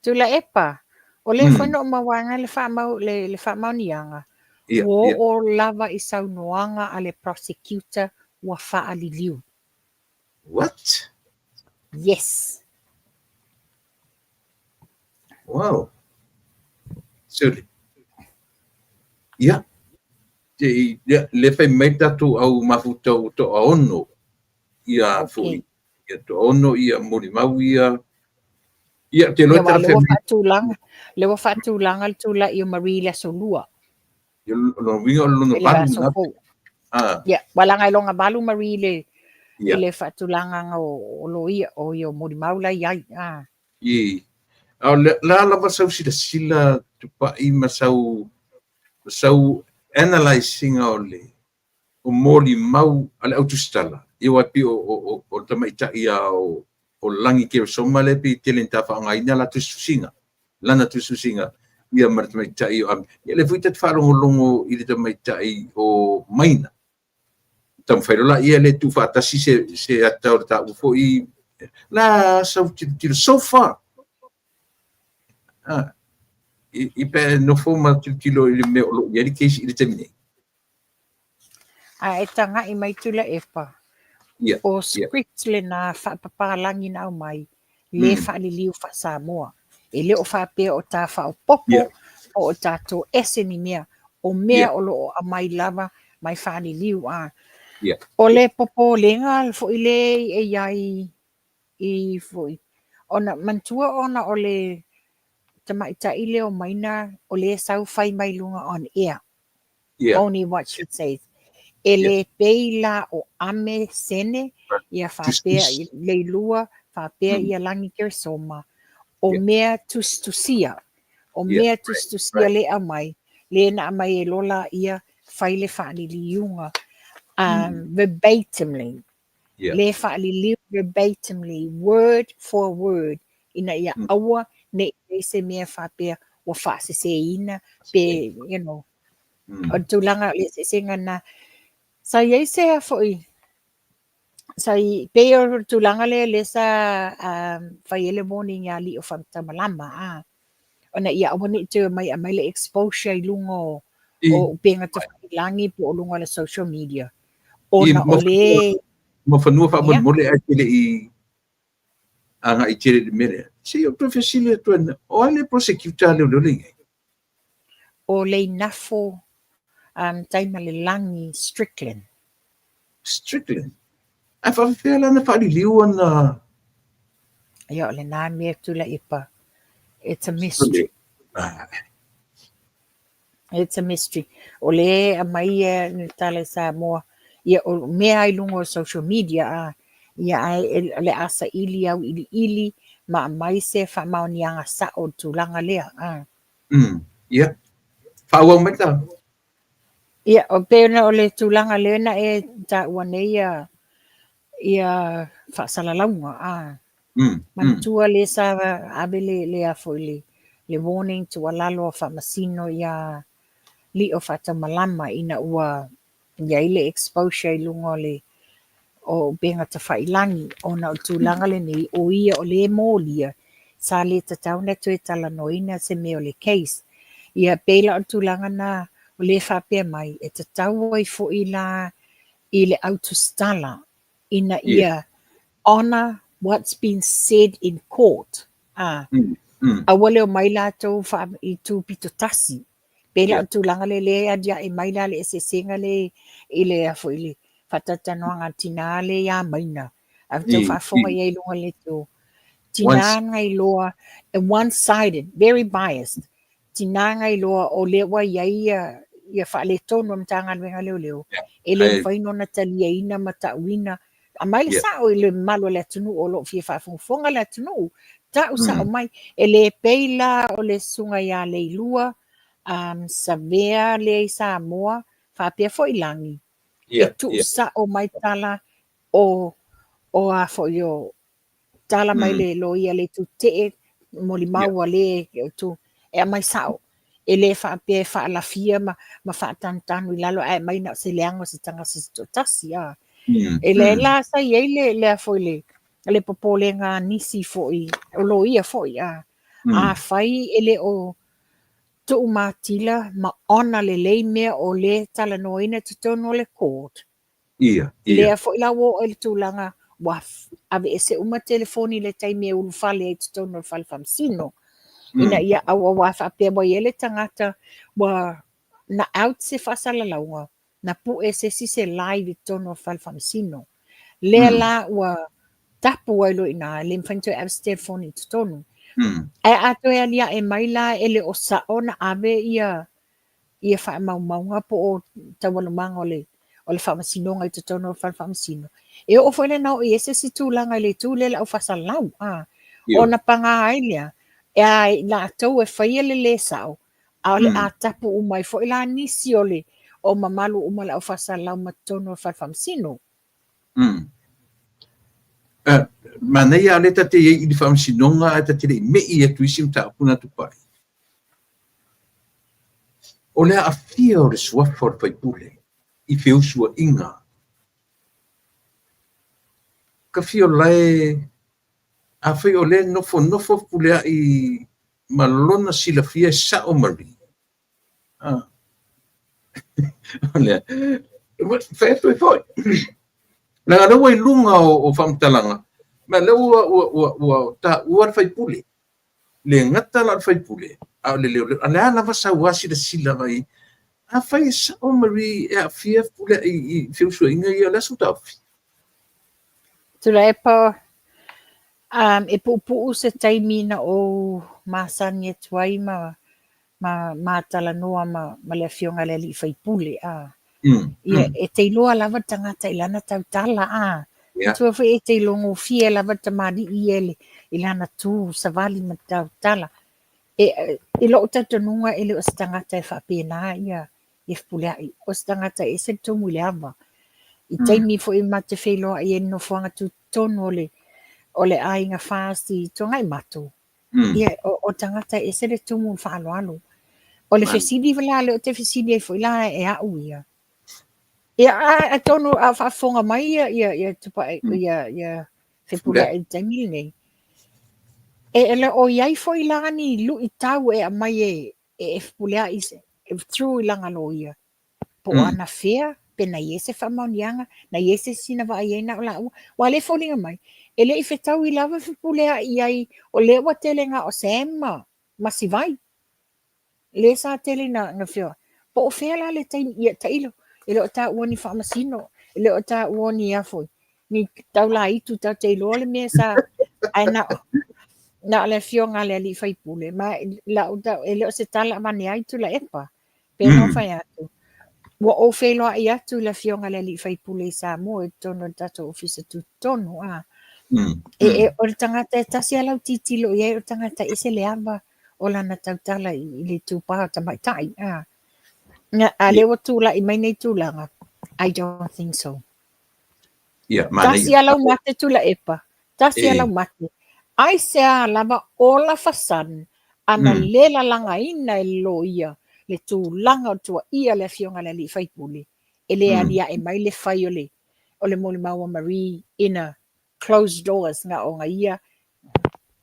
Tuilaepa, o lea foi na ou maua le faamau le faamaoniaga, ua oo lava i saunoaga a le prosecutor ua faaliliu. What? Yes. Wow. Suli. Ia. Te ia, le fai mai tatou au mafuta ua toaono ia foi. Ia toaono ia molimau ia. Ia, te loa tala fai mai. Faatulaga, le ua faatulaga le tulai o Marie le aso lua. Ia, o lona uiga o le lona valu na. Ah. Ia, ua laga i lona valu Marie le, i le faatulagaga o loia, o ia o molimau la i ai. Ah. I. A o le a lava sau silasila tupai ma sau analyse ina o le o molimau a le au tusitala, ia aua e pei o le tamaitai lava o Lagi Keresoma lea pei e tele ina ta faaaogaina la tusitusiga, lana tusitusiga ia ma le tamaitai o Ame. Ia lea foi ta te faalogologo i le tamaitai o Maina. Taumafai loa laia lea e tuufaatasi se ata o le taua foi la sau tilotilo so far. Ah, i pe nofo ma tilotilo i le mea o lo o i ai le case i le taimi nei. A e taga'i mai Tuilaepa, o script lena faapapalagi na aumai, le faaliliu faa-Samoa. E le o faapea o ta faaopoopo po o tatou ese ni mea, o mea o lo o aumai lava mai faaliliu. A o le popolega foi le e i ai i foi, ona manatua ona o le tamaitai lea o Maina o lea sau fai mai luga on air. Only what she says. E le pei la o Ame Sene, ia faapea Leilua, faapea ia Lagi Keresoma, o mea tusitusia, o mea tusitusia le aumai, le na aumai e lola ia fai le faaliliuga verbatimly. Le faaliliu verbatimly, word for word, ina ia aua ne i i ai se mea faapea ua faaseseina pe, o le tulaga o le eseesega lena. Sa i ai se a foi, sa i, pei o le tulaga lea lea sa fai ai le warning ia Alii o Faamataumalama, ona ia aua ne i toe omai e aumai le exposure i luga o upega tafailagi po o luga o le social media. Ona o le Ma fanua faamolemole ae te le i agai tele i le mea lea. Se i ou toe fesili atu ai, o ai le prosecutor a leoleo le i ai? O Leinafo Taimalelagi Strickland. Strickland? Ae faafefea la ona faaliliu ana. Ia, o lena mea Tuilaepa. It's a mystery. It's a mystery. O lea e aumai le tala i Samoa, ia o mea i luga o social media, a, ia ae o le a saili auiliili ma aumai se faamaoniaga sao o le tulaga lea. A. Ia. Faaauau mai ta. Ia, o pei ona o le tulaga lea na e taua nei ia faasalalauga. A. Manatua lea sa ave le a foi le warning tuualalo a faamasino ia Lio Faataumalama ina ua i ai le exposure i luga o le o upega tafailagi ona o le tulaga lenei o ia o le molia sa le tatau ona toe talanoaina se mea o le case. Ia pei la o le tulaga na o lea faapea mai e tatau ai foi la i le au tusitala ina ia honour what's been said in court. Aua le omai latou i tu pito tasi. Pei la o le tulaga lea lea e aliae mai la le eseesega lea i le a foi le faatalatalanoaga a le tina lea ia Maina. A outou faafofoga i ai i luga o le leitio, tina na iloa, one sided, very biased. Tina na iloa o lea ua i ai ia faaletonu o le Matagaluega o Leoleo, e le mafai ona taliaina ma tauina aumai le sao i le mamalu o le atunuu o lo o fia faafogafoga le atunuu, tau sao mai. E le pei la o le susuga ia Leilua Savea lea i Samoa, faapea foi Lagi, e tuu sao mai tala o a foi o tala mai le loia le tutee molimau a le tu e aumai sao. E le faapea e faalafia ma faatanutanu i lalo ae aumai na o se leaga o se tagata se toatasi. E lea la sa i ai le a foi le popolega a nisi foi o loia foi a afai e le o tuumatila ma ona lelei mea o lea e talanoaina i totonu o le court. Lea foi la ua oo i le tulaga ua aveese uma telefoni i le taimi e ulufale ai i totonu o le fale faamasino. Ina ia aua faapea ua i ai le tagata ua na out se faasalalauga, na pue e se isi se live i totonu o le fale faamasino. Lea la ua tapu ai loa i ina, e le mafai ona toe ave se telefoni i totonu. Ae a toe aliae mai la e le o sao ona ave ia faamaumauga po o taualumaga o le faamasinoga i totonu o le fale faamasino, e oo foi la ina oo i ai se isi tulaga i le itu lea o le au faasalalau, ona paga ai lea, e a i latou e faia le lē sao, a o le a tapu uma ai foi la nisi o le o mamalu uma o le au faasalalau ma totonu o le fale faamasino. Manaia lea ta te i ai i le faamasinoga ae ta te le i me'i atu i isi mataupu na tupai. O le aafia o le suafa o le faipule i feusuaiga Tafiolae, afai o lea e nofonofo Fepuleai ma lona silafia e sao Marie, o lea, fai atu ai foi, leaga o lea ua i luga o faamatalaga, ma o lea ua taua le faipule. Le gata la o le faipule, a o le leoleo. A o le a lava sau lava silasila mai, afai e sao Marie e aafia Fepuleai i feusuaiga ia, o le a sou taofi? Tuilaepa, e puupuu se taimi na ou masani atu ai ma ma talanoa ma le afioga i le alii faipule. Ia, e te iloa lava le tagata i lana tautala. Matua foi e te ilogofie lava le tamalii ia i lana tu savali ma tautala. E, i lou talitonuga e le o se tagata e faapena ia Fepuleai. O se tagata e ese le tumu i le ava. I taimi foi ma te feiloai ai i le nofoaga tutotonu o le aiga FAST i Tuanaimato, ia, o tagata e ese le tumu i le faaaloalo. O le fesili la lea ou te fesili ai foi la e au ia, ia atonu a o faafofoga mai ia Tupai ia Fepuleai i le taimi lenei, e le o i ai foi la ni luitau e aumai e Fepuleai through i lana loia, po o anafea, pe na i ai se faamaoniaga, na i ai se isi na vaai ai na o laua. Aua o lea e foliga mai, e le i fetaui lava Fepuleai i ai, o lea ua tele na o Sam ma Sivai. Lea sa tele ina feoai. Po o fea la le taimi, ia tailo, e le o taua ni faamasino, e le o taua ni a foi, ni taulaitu tatou te iloa le mea sa, ae na o le afioga a le alii faipule, ma lau tau, e le o se tala avane ai Tuilaepa. Pei ona ou fai atu, ua ou feiloai atu i le afioga i le alii faipule i Samoa i totonu o le tatou ofisa tutotonu. O le tagata e tasi lava lau tilotilo i ai, o le tagata e ese le ava o lana tautala i le itupa o tamaitai. A lea ua tulai mai nei tulaga, I don't think so. Tasi lava lau mate Tuilaepa, tasi lava lau mate. Aisea lava all of a sudden ana le lalagaina e le loia le tulaga o le tuuaia le afioga i le alii faipule, e le aliae mai le fai o le molimau a Marie in a closed doors na ona ia,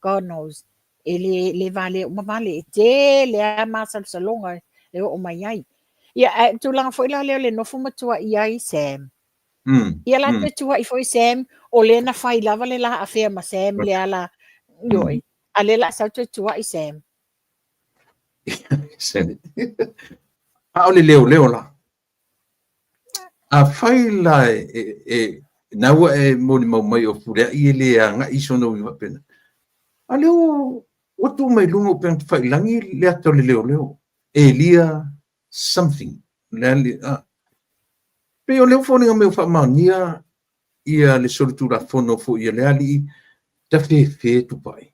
God knows, e le valea uma vale, e tele lava masalosaloga e oo mai ai. Ia, ae tulaga foi la lea o le nofo ma tuuaia ai Sam. Ia la toe tuuai foi Sam, o lea na fai lava le la afea ma Sam le ala, ioe, a lea la sau toe tuuai Sam. A o le leoleo la. Afai la e na ua e molimau mai o Fepuleai e le agai i sona uiga faapena, a lea ua tuu mai luga o upega tafailagi le ata o le leoleo, Elia something. Le, a. Pei o lea ua foliga mai ua faamaonia ia le solitulafono foi a le alii tafefe Tupai.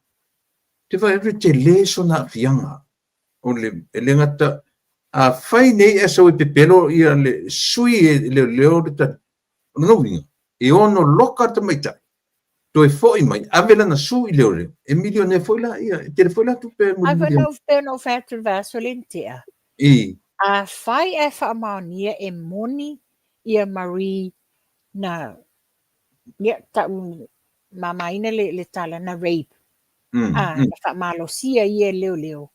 Te vaai atu e tele sona aafiaga. O le, e le gata, afai nei ae sau e pepelo ia le sui e leoleo le tali, o lona uiga, e ono loka le tamaitai, toe foi mai, ave lana sue i leoleo, e milionea foi la ia, e tele foi la tupe e mulimuli ai. Ai foi na ou fai atu i le vaiaso lea na tea. I. Afai ae faamaonia e moni ia Marie na, ia, tau mamaina le, le tala na rape, a, na faamalosia ia e leoleo,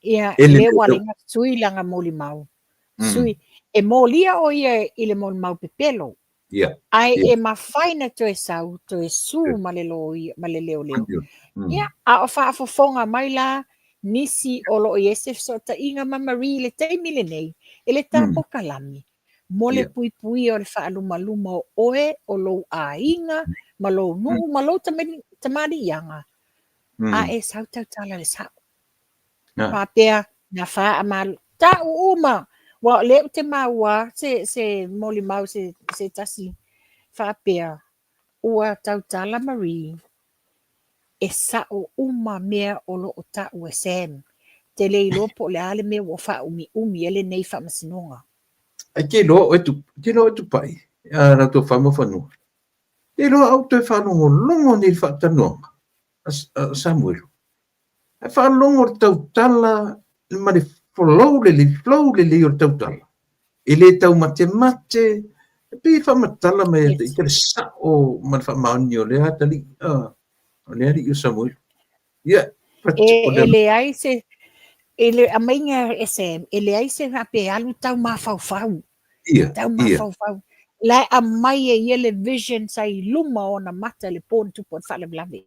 ia, E le lea ua leoleo. ala ai ona sui lana molimau. Sui, e molia o ia i le molimau pepelo, Ia. ae Ia. e mafai na toe sau, toe sue ma le loia, ma le leoleo. Ia, a o faafofoga mai la nisi o lo o i ai se fesootaiga ma Marie i le taimi lenei, e le ta pokalame mo le puipuia o le faalumaluma o oe, o lou aiga, ma lou nuu, ma lou tamaliiaga, a e sau tautala le sao. Faapea, na faamalo, tau uma, aua o lea ou te maua se, se molimau se, se tasi faapea, ua tautala Marie, e sa'o uma mea o lo o ta'u e Sam. Te le iloa po o le a le mea ua faaumiumi ai lenei faamasinoga. Ae te iloa oe, te iloa oe Tupai, a lau tofa Muafanua. Te iloa au toe faalogologo nei i le faatalanoaga a Samuelu. Ae faalogo le tautala ma le flow lelei, flow lelei o le tautala. E le taumatemate, e pei e faamatala mai ia te ita le sa'o ma le faamaoni o lea atalii, o le alii o Samuelu. Ia, but E, o le e leai se, e le aumaiga e Sam, e leai se faapea e alu tau mafaufau. Ia, Tau ia. mafaufau. La e aumai e ia le vision sa i luma o ona mata i le po na tupu ai le faalavelave.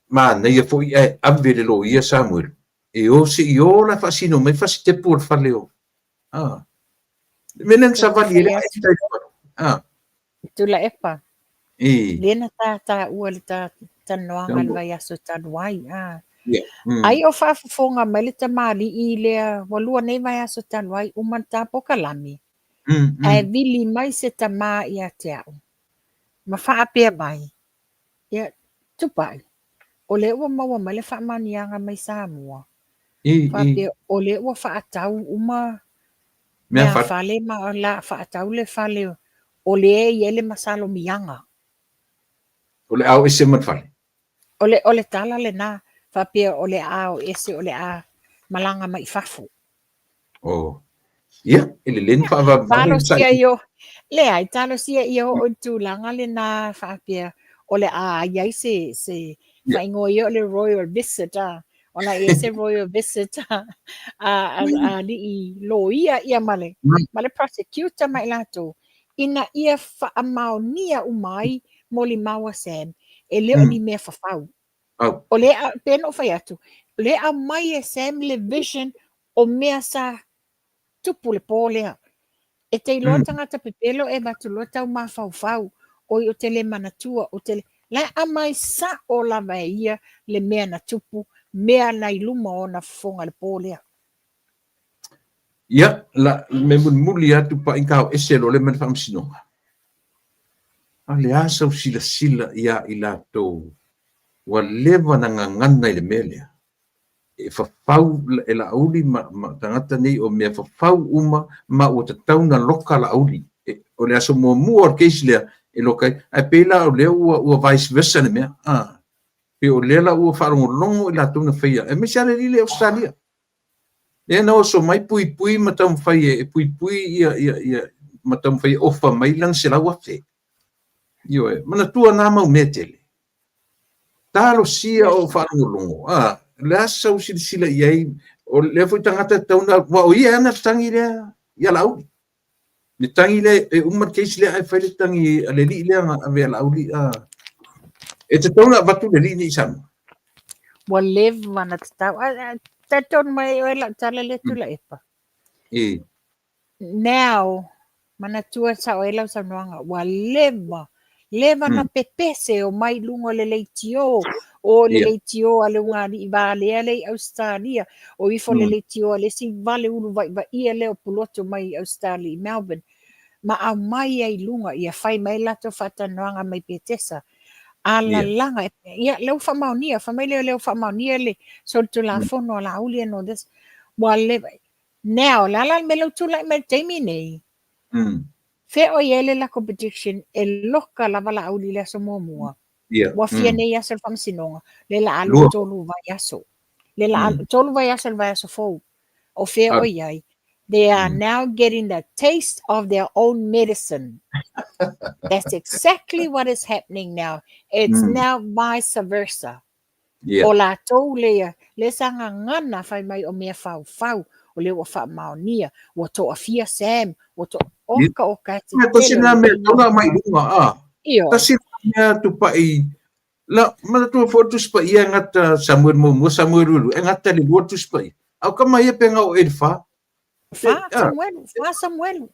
Manaia foi ae ave le loia Samuelu e o se i o la e faasino mai fasitepu o le fale o a le mea lea na savali ai le atu. A Tuilaepa. I. Lea na ta taua le ta talanoaga i le vaiaso talu ai. A. Yeah. Ai o faafofoga mai le tamalii lea ua lua nei vaiaso talu ai, uma na ta pokalame. Ae vili mai se tama ia te au ma faapea mai, Ia, Tupai, o lea ua maua mai le faamaoniaga mai Samoa, faapea o lea ua faatau uma Mea mea fale. fale ma o le a faatau le fale o lea e i ai le masalomiaga. O le a o ese ma le fale. O le, o le tala lena, faapea o le a o ese, o le a malaga mai i fafo. Oh. Ia, e lelei ona faavavevave le Talosia ia, leai, talosia ia oo i le tulaga lena faapea o le a i ai se, se faaigoa ia o le royal visit, a, o le a i ai se royal visit a, a, a, a alii loia ia ma le, ma le prosecutor ma i latou, ina ia faamaonia uma ai molimau a Sam, e le o ni mea fafau. Au. O lea, pei ona ou fai atu, o lea aumai e Sam le vision o mea sa tupu le pō lea. E te iloa tagata pepelo e avatu loa tau mafaufau, oi ou te le manatua, ou te le... La e aumai sa'o lava e ia le mea na tupu, mea na i luma o ona fofoga i le pō lea. Ia, la, me mulimuli atu pa i kao ese loa lea ma le faamasinoga. A o le a sau silasila ia i latou ua leva na gagana i le mea lea? E fafau e Laauli ma, ma tagata nei o mea fafau uma ma ua tatau na loka Laauli. E, o le aso muamua o le case lea e loka ai, ae pei la o lea ua, ua vice versa le mea. Ah, pei o lea la ua faalogologo i latou na faia, aemaise lava le alii lea i Ausetalia. Lea na oso mai puipui ma taumafai e puipui ia, ia, ia, ma taumafai e ofa mai lana 100,000. Ioe, manatua na mau mea tele. Talosia o faalogologo, a, o le a sau silasila i ai, o lea foi tagata tatau ona, aua o ia e ana le tagi lea ia Laauli. Le tagi lea e uma le case lea ae fai le tagi a le alii lea na ave ia Laauli, a. E tatau ona avatu le alii nei i Samoa. Ua leva ona tatau. Talitonu mai oe lau tala lea Tuilaepa. Now, manatua sao ai lau saunoaga, ua leva, leva na pepese o mai luga o le leitio, o le leitio a le ugali'i valea lea i Ausetalia, o ifo le leitio a le isi vale ulu vaivaia lea o pulotu mai i Ausetalia i Melbourne, ma aumai ai i luga, ia fai mai latou faatalanoaga mai Petesa. Alalaga, ia, lea ua faamaonia, fai mai lea o lea ua faamaonia le solitulafono a Laauli and all this. Ua leva, Now, o le a la le mea lea ua tulai mai i le taimi nei? Fea o i ai le lakou prediction e loka lava Laauli i le aso muamua. Ua fia nei aso le faamasinoga, lea la alu Lua. 3 vaiaso. Lea la alu 3 vaiaso i le vaiaso fou. O fea o i ai? They are now getting the taste of their own medicine. That's exactly what is happening now. It's now vice versa. O latou lea, lea sa gagana fai mai o mea faufau, o lea ua faamaonia, ua toafia Sam, ua to... Oka oka e te Tasi tele o na le mea tau mai luga a. Ioe. Tasi na mea tupai la manatua foi le Tusi Paia e gata Samuel muamua Samuel lua e gata le lua Tusi Paia. A o kama ia pe ngao e le fa. Fa Samuelu, fa Samuelu.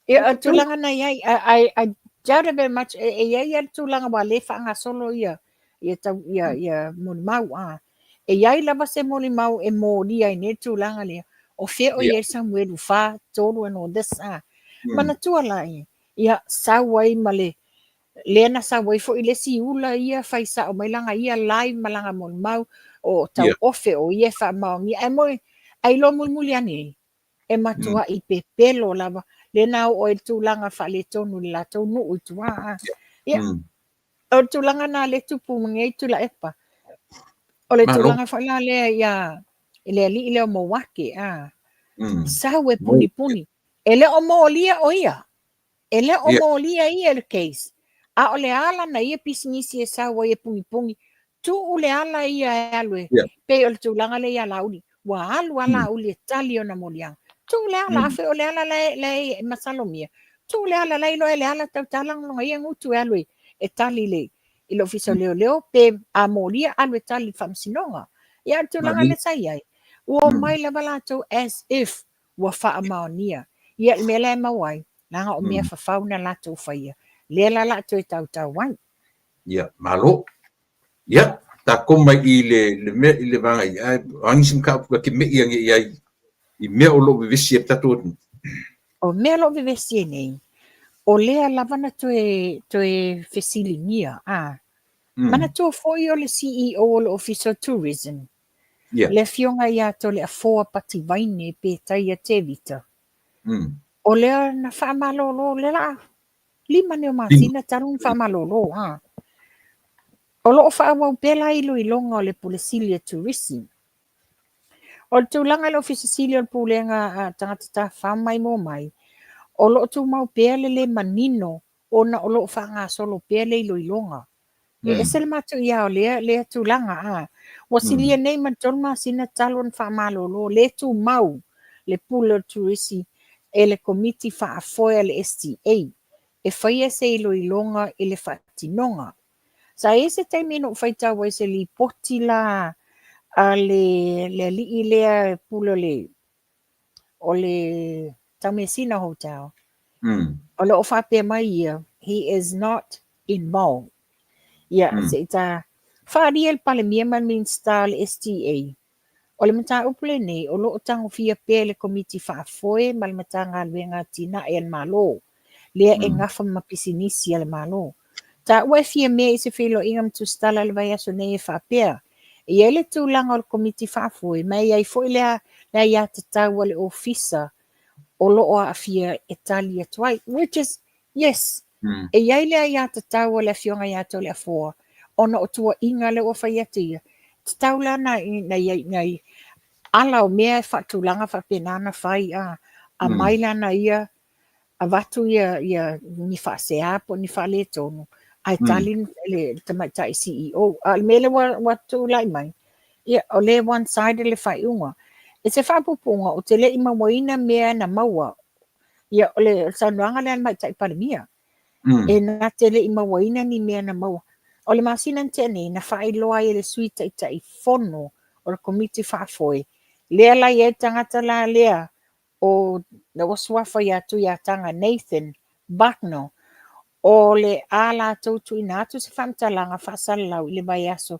Ia, o le tulaga na i ai, I doubt it very much, e i ai le tulaga ua le faagasolo ia, ia, tau, ia, ia molimau, a. E i ai lava se molimau e molia ai nei le tulaga lea, o fea o i ai Samuelu, fa, tolu and all this, a. Manatua la ia, ia, sau ai ma le, lea na sau ai foi le isi ula ia fai sao mai lana ia live ma lana molimau o tauofe o ia e faamaonia ae moe ae iloa mulimuli ane ai e matuai pepelo lava lea na oo ai i le tulaga faaletonu i le latou nuu i tua a. Ia, o le tulaga na lea e tupu ma nei Tuilaepa. O le Malo. tulaga foi la lea ia i le alii lea o Mouake a. Sau e punipuni. E le o molia o ia. E le o molia ia le case, a o le ala na ia pisinisi e sau ai e pugipugi, tuu le ala ia e alu e, pei o le tulaga lea ia Laauli, ua alu a Laauli e tali ona moliaga. Tuu le ala, afai o le ala la e, la e masalomia, tuu le ala la e iloa e Leala tau talagaloga ia gutu e alu e, e tali le, i le ofisa o leoleo, pe a molia, alu e tali i le faamasinoga. Ia, o le tulaga lea sa i ai, ua omai lava latou as if ua faamaonia. Ia, le mea la e maua ai, leaga o mea fafau na latou faia, lea la la toe tautau ai. Ia, malo. Ia, tatou mai i le, le mea i le vaega i ae, o a nisi mataupu ta te me'i ane i ai i mea o lo o vevesi ai le tatou atunuu. O mea o lo o vevesi ai nei, o lea lava na toe, toe fesiligia, a. Manatua foi o le CEO o le Ofisa o Tourism, Le Afioga ia Toleafoa Pativaine pe Taia Tevita. O lea na faamalolo, lea la 5 nei o masina talu ona faamalolo. Ha. O lo o faaauau pea la iloiloga o le Pule Sili a Turisi. O le tulaga i le Ofisa Sili o le Pulega a Tagata Tafafao Maimoa Mai, o lo o tumau pea le le manino ona o lo o faagasolo pea le iloiloga. E ese le matuia o lea, lea tulaga, a. Ua silia nei ma le 3 masina talu ona faamalolo le tumau le pule o le turisi e le Komiti Faafoe a le STA e faia se iloiloga i le faatinoga. Sa i ai se taimi na ou faitau ai se lipoti la a le, le alii lea pule o le o le Taumeasina Hotel. O lo o faapea mai ia, he is not involved. Ia, se i ta faaalia e le Palemia ma le Minisita o le STA. O le mataupu lenei, o lo o tagofia pea e le Komiti Faafoe ma le Matagaluega Atinae a le Malo, lea e gafa ma pisinisi a le Malo. Taua e Fiamē i se feiloaiga ma Tusitala i le vaiaso nei e faapea, e i ai le tulaga o le Komiti Faafoe ma e i ai foi le aiatatau a le Ofisa o lo o aafia e tali atu ai, which is, yes, e i ai le aiatatau a le Afioga ia Toleafoa ona o tuuaiga lea ua fai atu ia, tatau la na i ala o mea e faatulaga faapena ona fai, a aumai lana ia avatu ia, ia ni faasea po o ni faaletonu, ae tali le tamaitai CEO. A o le mea lea ua, ua tulai mai, ia, o lea one sided le faaiuga. I se faapuupuuga, ou te le i mauaina mea na maua. Ia, o le saunoaga lea a le Tamaitai Palemia. E na te le i mauaina ni mea na maua. O le masina na tea nei, na faailoa ai e le Sui Taitaifono o le Komiti Faafoe, lea la i ai le tagata la lea o la ua suafa ia Tuiataga, Nathan Bucknall, o le a latou tuuina atu se faamatalaga faasalalau i le vaiaso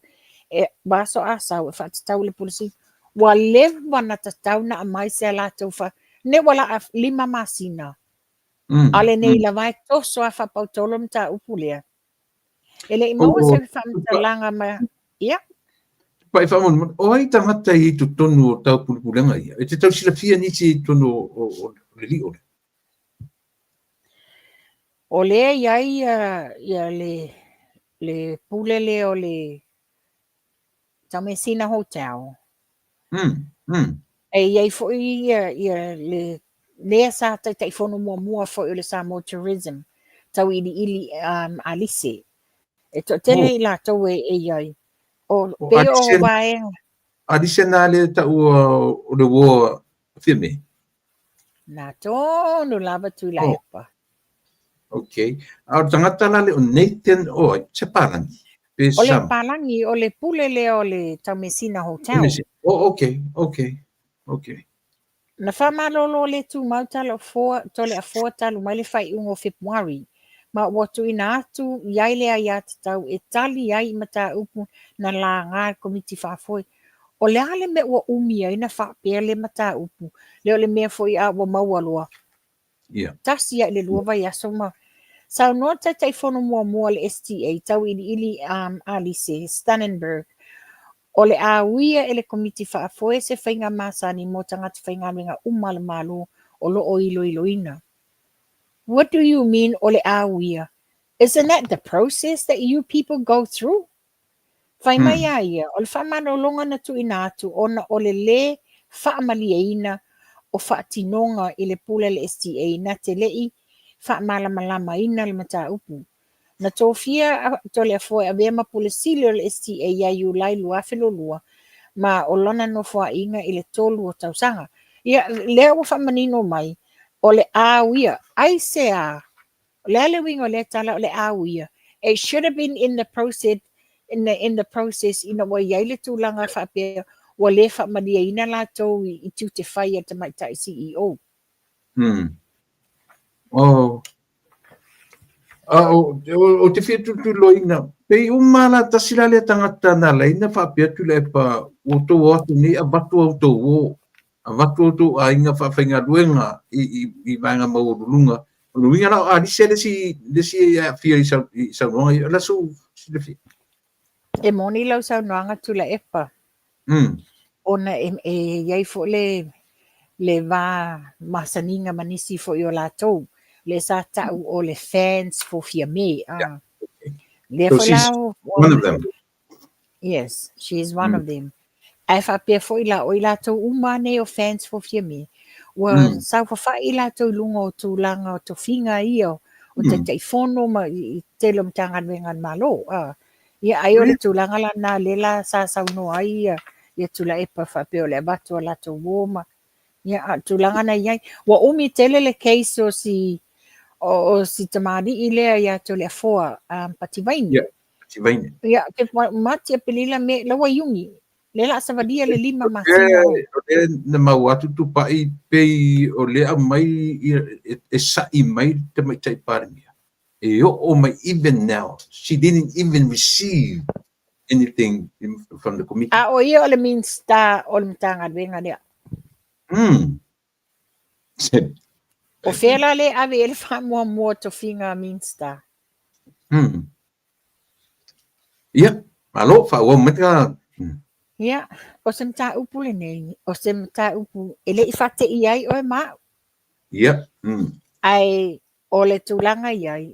vaiaso a sau e faatatau i le Pule Sili. Ua leva na tatau na aumai se a latou fa... Nei ua laa 5 masina. A o lenei lava e toso a faapautolo le mataupu lea. E le i maua se faamatalaga ma... Ia. Pai faamolemole, o ai tagata i totonu o taupulepulega ia? E te tau silafia nisi i totonu o le lio lea? O lea i ai ia le pule lea o le Taumeasina Hotel. E i ai foi ia le lea sa Taitaifono muamua foi o le Samoa Tourism, Tauiliili Alise. E toatele i latou e i ai. O, pei o vaega. Alise na lea taua o le uo a Fiame. Na tonu lava Tuilaepa. Oh. Ok. A o le tagata la lea o Nathan o ai, se palagi? Pe O le palagi, o le pule lea o le Taumeasina Hotel. Oh, ok, ok, ok. Na faamalolo le tumau Toleafoa talu mai le faaiuga o Fepuari, ma ua tuuina atu i ai le aiatatau e tali ai i mataupu na laga e le Komiti Faafoe. O le a le mea ua umi ai na faapea le mataupu, lea o le mea foi a ua maua loa. Tasi lava i le 2 vaiaso ma saunoa le Taitaifono muamua o le STA, Tauiliili Alise Stunnenberg, o le a uia e le Komiti Faafoe se faiga masani mo tagata faigaluega uma a le Malo o lo o iloiloina. What do you mean o le a uia? Isn't that the process that you people go through? Fai mai a ia, o le faamalologa na tuuina atu ona o le lē faamalieina o faatinoga i le pule a le STA na te le i faamalamalamaina le mataupu. Na tofia a Toleafoa e avea ma Pule Sili o le STA ia Iulai 2022 ma o lana nofoaiga i le 3 o tausaga. Ia, lea ua faamanino mai, o le a uia, aisea O le a le uiga o lea tala o le a uia? It should have been in the process in the process ina ua i ai le tulaga faapea ua le faamalieina latou i tiute fai a le tamaitai CEO. Oh. A o te fia tutuloina, pei uma la tasi la lea tagata na laina faapea Tuilaepa ua outou o atu nei avatu a outou uo. Avatu outou aiga faafaigaluega i vaega maualuluga. O le uiga la o Alise le isi e aafia i saunoaga ia. O le a sou silafia? E moni lau saunoaga Tuilaepa. Ona e i ai foi le va masaniga ma nisi foi o latou. Lea sa tau o le fans for Fiame. Yeah. Lea foi la one of them. Yes, she is one of them. Ae faapea foi la, o i latou uma nei o fans for Fiame, ua saofafai i latou i luga o tulaga o tofiga ia o Taitaifono ma i tele o Matagaluega a le Malo. Ia, ai o le tulaga la na lea la sa saunoa ai ia Tuilaepa faapea o le avatu o latou uo ma ia, a o le tulaga na i ai. Ua umi tele le case o si tamalii lea ia Toleafoa Pativaini. Yeah. Pativaini. Ia, ke Mati Apelila me laua Iuni. Le la savalia le 5 masina. O le na mau atu Tupai pei o le aumai e sa'i mai le tamaitai Palemia. E oo mai even now, she didn't even receive anything from the committee. A o ia o le Minista o le Matagaluega lea. O fea la le ave i ai le faamuamua o tofiga Minista? Ia, malo, faaauau mai ka... Ia, o se mataupu lenei, o se mataupu e le i faateia ai oe ma au. Ia. Ae o le tulaga i ai,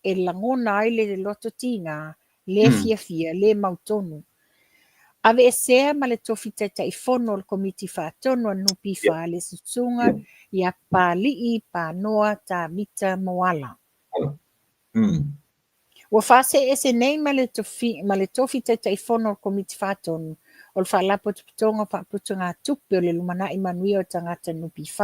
e lagona ai le loto tiga, le fiafia, le mautonu. Aveesea ma le tofi Taitaifono o le Komiti Faatonu a le NPF le Susuga ia Papalii Panoa Tavita Moala. Ua faaseese nei ma le tofi Taitaifono o le Komiti Faatonu o le Faalapotopotoga o Faaputugatupe o le Lumanai Manuia o Tagata NPF,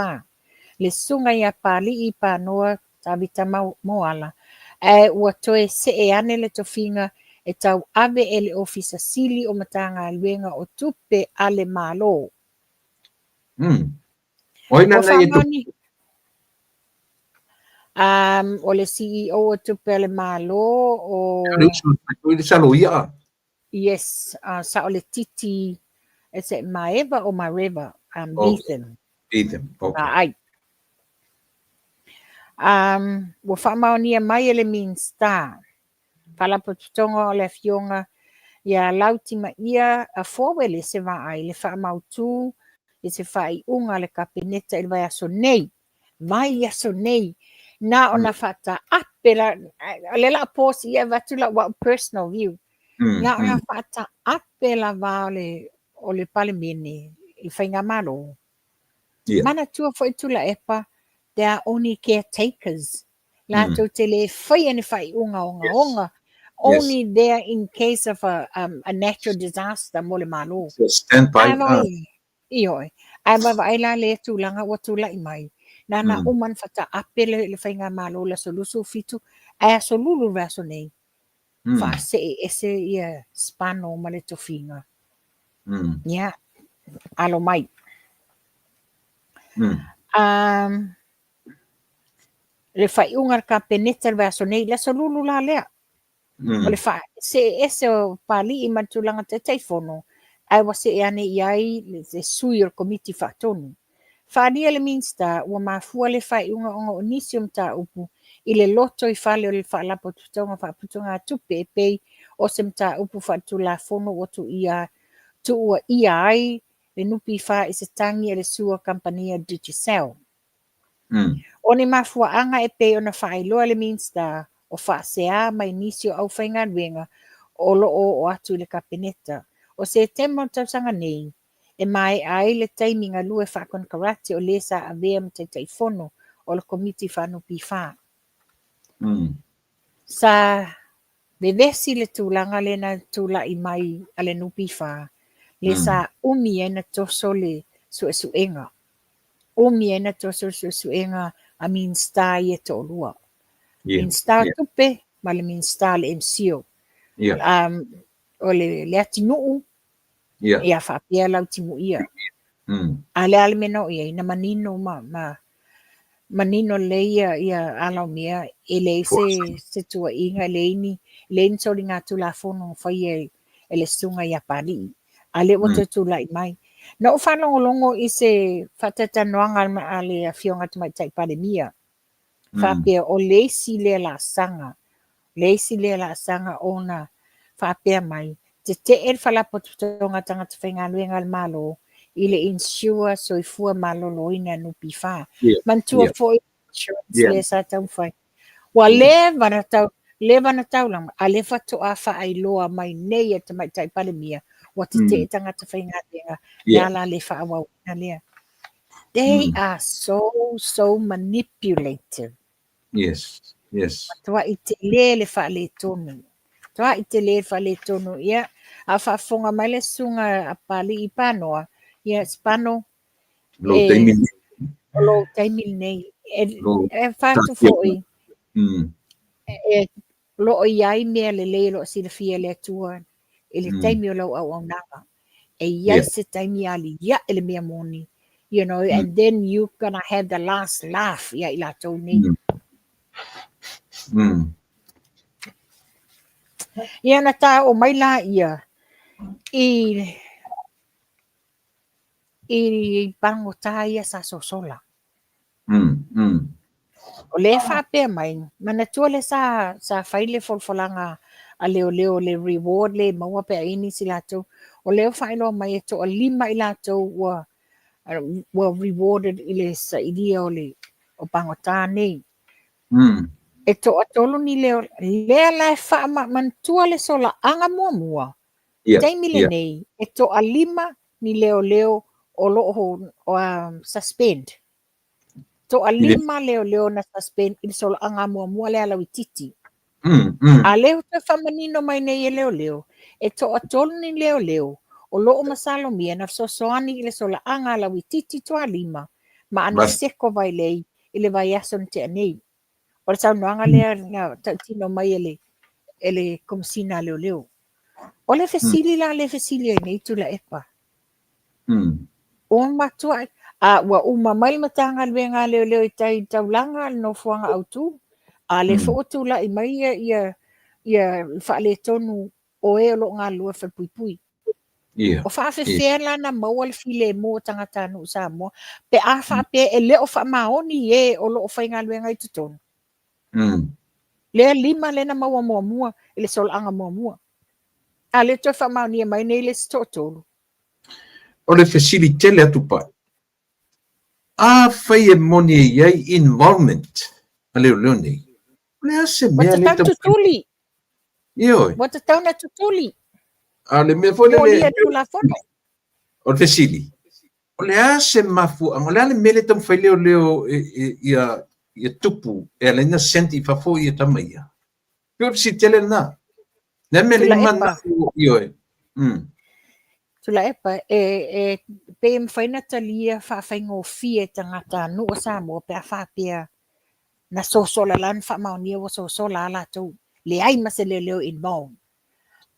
le Susuga ia Papalii Panoa Tavita Moala, ae ua toe see ane le tofiga e tauave e le Ofisa Sili o Matagaluega o Tupe a le Malo. O ai Ua lana ia faamaoni o le CEO o Tupe a le Malo o le Saloia. Yes, Sao le Titi, is it Maeva or Mareva? Beetham. Beetham, okay. Vaai. Ua faamaonia mai e le Minisita Faalapotopotoga o le Afioga ia Lautimaia Fuauelese Vaai le faamautu i se faaiuga a le Kapeneta i le vaiaso nei, vaiaso nei, na ona faataape la, o lea o le a pause i avatu lau au personal view, na ona faataape lava o le Palemene i le Faigamalo. Manatua foi Tuilaepa, they are only caretakers. Latou te le faia ni faaiuga ogaoga, only there in case of a natural disaster mo le Malo. So stand by. Ioe. Ae vaavaai la lea tulaga ua tulai mai, na ona uma ona faataape le Faigamalo i le aso 27, ae aso lulu le vaiaso nei, faasee ese ia Spano ma le tofiga. Ia, alo mai. Le faaiuga a le Kapeneta i le vaiaso nei, le aso lulu la lea. O le faasee ese o Papalii ma le tulaga Taitaifono, ae ua see ane i ai le sui o le Komiti Faatonu. Faaalia le Minisita ua mafua le faaiuga ona o nisi o mataupu i le lotoifale o le Faalapotopotoga Faaputugatupe e pei o se mataupu faaletulafono ua tuuaia ai le NPF i se tagi a le sua kamupani Digicel. O ni mafuaaga e pei ona faailoa e le Minisita o faasea mai nisi o aufaigaluega o lo o oo atu i le Kapeneta. O Setema o le tausaga nei, e maea ai le taimi galue faakonekarate o le sa avea ma Taitaifono o le Komiti Faa-NPF. Sa vevesi le tulaga lea na tulai mai a le NPF, le sa umi ai na toso le suesuega. Umi ai na toso le suesuega a Minisita ia e toalua. Minisita o Tupe ma le Minisita o le MCIL. O le Leatinuu, ia faapea Lautimuia. A le a le mea na oo i ai, na manino ma manino lelei ia ala o mea, e leai se tuuaiga, e leai ni soligatulafono na faia e le susuga ia Papalii. A lea ua toe tulai mai. Na ou faalogologo i se faatalatalanoaga a le Afioga Tamaitai Palemia, faapea o le isi lea laasaga, le isi lea laasaga ona faapea mai, tetee le Faalapotopotoga Tagata Faigaluega a le Malo i le insure soifua maloloina a NPF. Manatua foi insurance lea sa taumafai. Ua leva na tau, leva na taulaga, a lea faatoa faailoa mai nei e le Tamaitai Palemia, ua tetee tagata faigaluega, le a la le faaauauina lea. They are so, so manipulative. Yes. Matuai tele le faaletonu. Matuai tele le faaletonu. Ia, a faafofoga mai le susuga a Papalii Panoa, ia, Spano, Lou taimi lenei. O lou taimi lenei. E fai atu foi, e lo o i ai mea lelei o lo o silafia e le Atua i le taimi o lau auaunaga. E i ai se taimi e aliae le mea moni, and then you gonna have the last laugh ia i latou nei. Ia na ta oo mai la ia i pagota ia sa sosola. O lea e faapea mai, manatua le sa fai le folafolaga a leoleo le reward le maua pe a i ai nisi latou. O lea ua faailoa mai e toalima i latou ua rewarded i le sailia o le o pagota nei. E toatolu ni leo, lea la e faamanatua le solaaga muamua. Taimi lenei, e toalima ni leoleo o lo o suspend. Toalima leoleo na suspend i le solaaga muamua lea Lauitiiti. A lea ua toe faamanino mai nei e leoleo, e toatolu ni leoleo o lo o masalomia na fesoasoani i le solaaga Lauitiiti toalima ma Aniseko Vailei i le vaiaso na tea nei. O le saunoaga lea na tautino mai e le e le Komesina a Leoleo. O le fesili la lea e fesili ai nei Tuilaepa, ua matuai, a ua uma mai le Matagaluega a Leoleo i tai i le taulaga, le nofoaga autu, a lea foi ua tulai mai ia le faaletonu o e o lo o galulue i le falepuipui. O faafefea la na maua le filemu o tagatanuu Samoa pe a faapea e le o faamaoni e o lo o faigaluega i totonu? Lea lima lea na maua muamua i le solaaga muamua. A lea toe faamaonia mai nei le isi toatolu. O le fesili tele atu pai, afai e moni e i ai involvement a leoleo nei, o le a se mea lea e tatau tutuli. Ioe. Ua tatau na tutuli. A o le mea foi lele. Tulafono. O le fesili, o le a se mafuaaga, o le a le mea lea e taumafai leoleo ia tupu e ala ai ona send i fafo ia tama ia? Pei o le fesili tele lena. Le mea lea manatu, ioe. Tuilaepa, e pei e mafai ona talia faafaigofie e tagatanuu o Samoa pe a faapea na sosola la na faamaonia ua sosola a latou, leai ma se leoleo involved.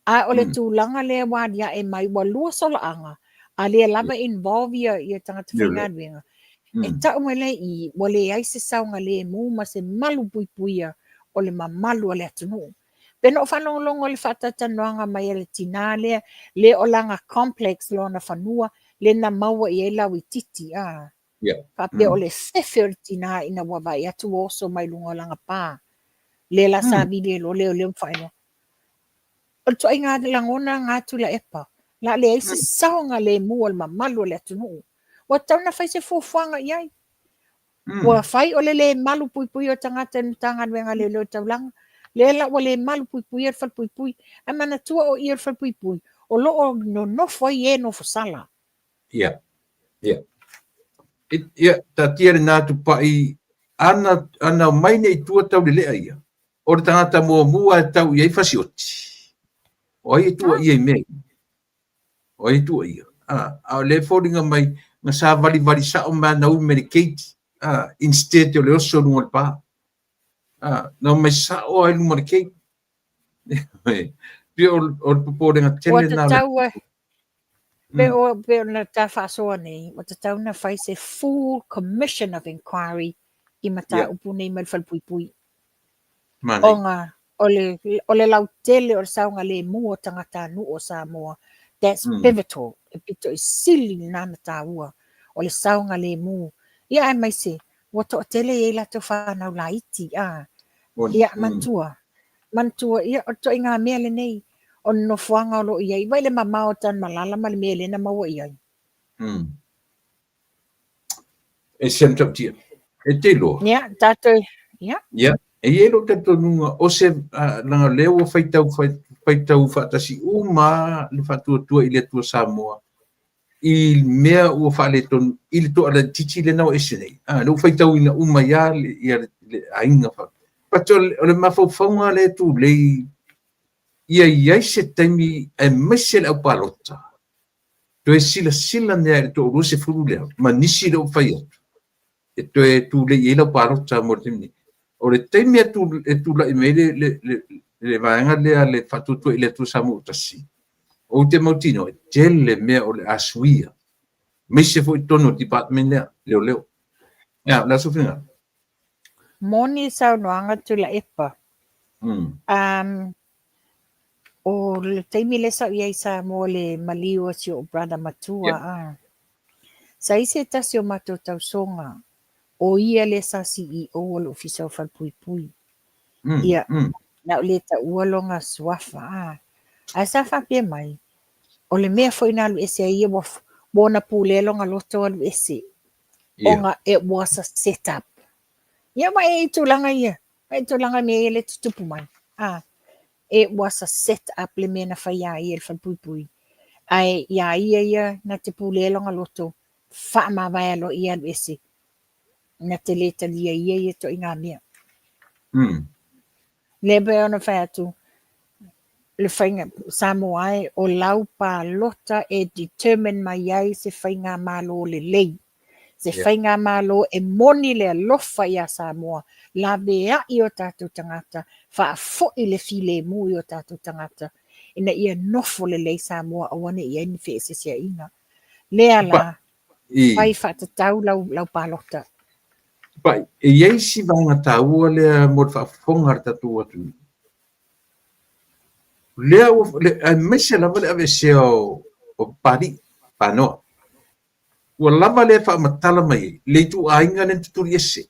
A o le tulaga lea ua aliae mai ua lua solaaga, a lea lava involve ia tagata faigaluega, e tau mai lea i i, ua leai se saogalemu ma se malu puipuia o le mamalu o le atunuu. Pe na ou faalogologo i le faatalatalanoaga mai a le tinā lea, lea o lana complex lona fanua, lea na maua i ai lauitiiti, a. Faapea o le fefe o le tinā ina ua vaai atu ua oso mai luga o lana pa. Lea la sa vili ai loa leoleo ma faailoa. O le ituaiga lagona lena Tuilaepa, la leai se saogalemu o le mamalu o le atunuu. Ua tatau ona fai se fuafuaga i ai. Ua fai o le le malu puipuia o tagata i le Matagaluega a Leoleo Taulaga, lea la ua le malu puipuia le falepuipui. Ae manatua o i o le falepuipui, o lo o nonofo ai e nofosala. Ia, ia. Ia, taatia lena Tupai, ana, ana omai nei i tua taulelea ia, o le tagata muamua e tau i ai fasioti. O ai e tuuaia i mea ia? O ai e tuuaia? A, a o lea e foliga mai na savalivali sao mai na u me le gate, a, instead o le oso i luga o le pa. A, na omai sao lava i luma o le gate. Pei o le popolega tele lena. Ua tatau e, pei o, pei ona ta faasoa nei, ua tatau ona fai se full commission of inquiry i mataupu nei mai le falepuipui. Ona o le, o le lautele o le saogalemu o tagatanuu o Samoa, that's pivotal, e pito i sili lena ona taua o le saogalemu. Ia aemaise, ua toatele e i ai latou fanau laiti, a, ia, manatua, manatua, ia, o le ituaiga mea lenei, o le nofoaga o lo o i ai, vaai le mamao o Tanumalala ma le mea lea na maua i ai. E se matautia. E te iloa. Ia, tātou, ia. Ia, e i ai lou talitonuga o se, leaga o lea ua faitau, faitau faatasi uma le Faatuatua i le Atua Samoa i mea ua faaletonu i le toalaitiiti lea na o ese nei. A, lea ua faitauina uma ai lava le, ia le, le aiga. But o le, o le mafaufauga lea e tulei ia i ai se taimi aemaise le aupalota toe silasila mea i le toa-20 lea ma nisi lea ua fai atu, e toe tulei i ai lau palota mo le taimi nei. O le taimi e tulai mai le, le, le, le vaega lea le Faatuatua i le Atua Samoa ua Tasi, ou te mautinoa e tele mea o le a suia, aemaise foi totonu o le department lea, leoleo. Ia, o le a sou finagalo? Moni saunoaga Tuilaepa. O le taimi lea sa ou i ai i Samoa i le maliu a si ou brother matua, a. Sa i ai se tasi o matou tausoga, o ia lea sa CEO o le Ofisa o Falepuipui. Ia, na ou le taua lona suafa, a. Ae sa faapea mai, o le mea foi na alu ese ai ia, ua ona pulea lona loto alu ese, ona it was a set up. Ia, vaai i tulaga ia, vaai i tulaga i mea ia lea e tutupu mai, a. It was a set up le mea na fai iā ia i le falepuipui. Ae iā ia ia na te pulea lona loto, faamavae loa ia alu ese, na te le talia ia ia ituaiga mea. Lea pei ona fai atu, le faiga Samoa e, o lau palota e determine mai ai se faigamalo lelei. Se faigamalo e moni le alofa iā Samoa, laveai o tatou tagata, faafoi le filemu i o tatou tagata, ina ia nofo lelei Samoa aua ne i i ai ni feeseeseaiga. Lea la, fai faatatau lau, lau palota. Pai, e i ai si vaega taua lea mo le faafofoga a le tatou atunuu. Lea ua, le, aemaise lava le aveesea o, o Papalii, Panoa. Ua lava lea faamatala mai ai le ituaiga lea na tutuli ese.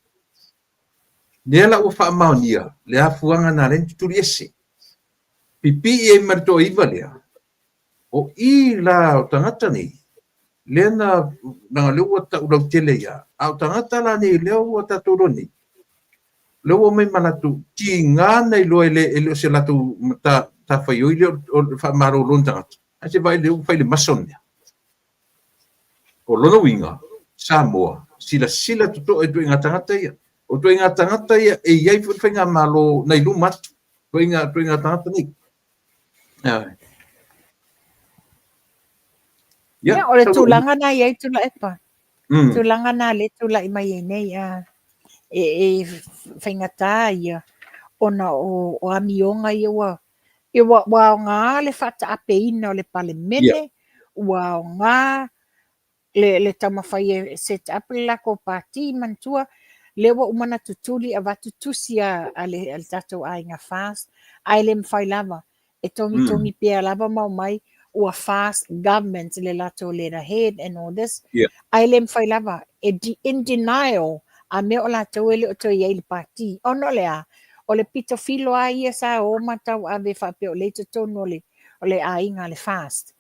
Lea la ua faamaonia le afuaga na lea na tutuli ese. Pipii ai ma le toaiva lea, o i la o tagata nei, lea na, leaga lea ua tau lautele ia, a o tagata la nei lea ua tatou iloa nei, lea ua omai ma latou tiga na iloa e le, e le o se latou matafaioi lea o le faamalolo ni tagata, ae se vaai lea ua fai le masa o le mea. O lona uiga, Samoa, silasila totoa i ituaiga tagata ia. O ituaiga tagata ia e i ai foi le faigamalo nai luma atu, ituaiga, ituaiga tagata nei. Ia, o le tulaga na i ai Tuilaepa. Tulaga na lea e tulai mai ai nei, a e, e faigata ia ona o, o amioga ia ua Ia ua, ua aoga le faataapeina o le Palemene, yeah. Ua aoga le, le taumafai e set up le latou pati, manatua, lea ua uma ona tutuli avatu tusi a, a, le, a le tatou aiga FAST, ae le mafai lava, e togitogi pea lava ma omai, ua FAST government le latou letterhead and all this, yeah. Ae le mafai lava, e di, in denial, a mea o latou e le o toe i ai i le pati. Ona o le a? O le pito filo lava ia sa o ma tauave faapea o lea i totonu o le, o le aiga a le FAST.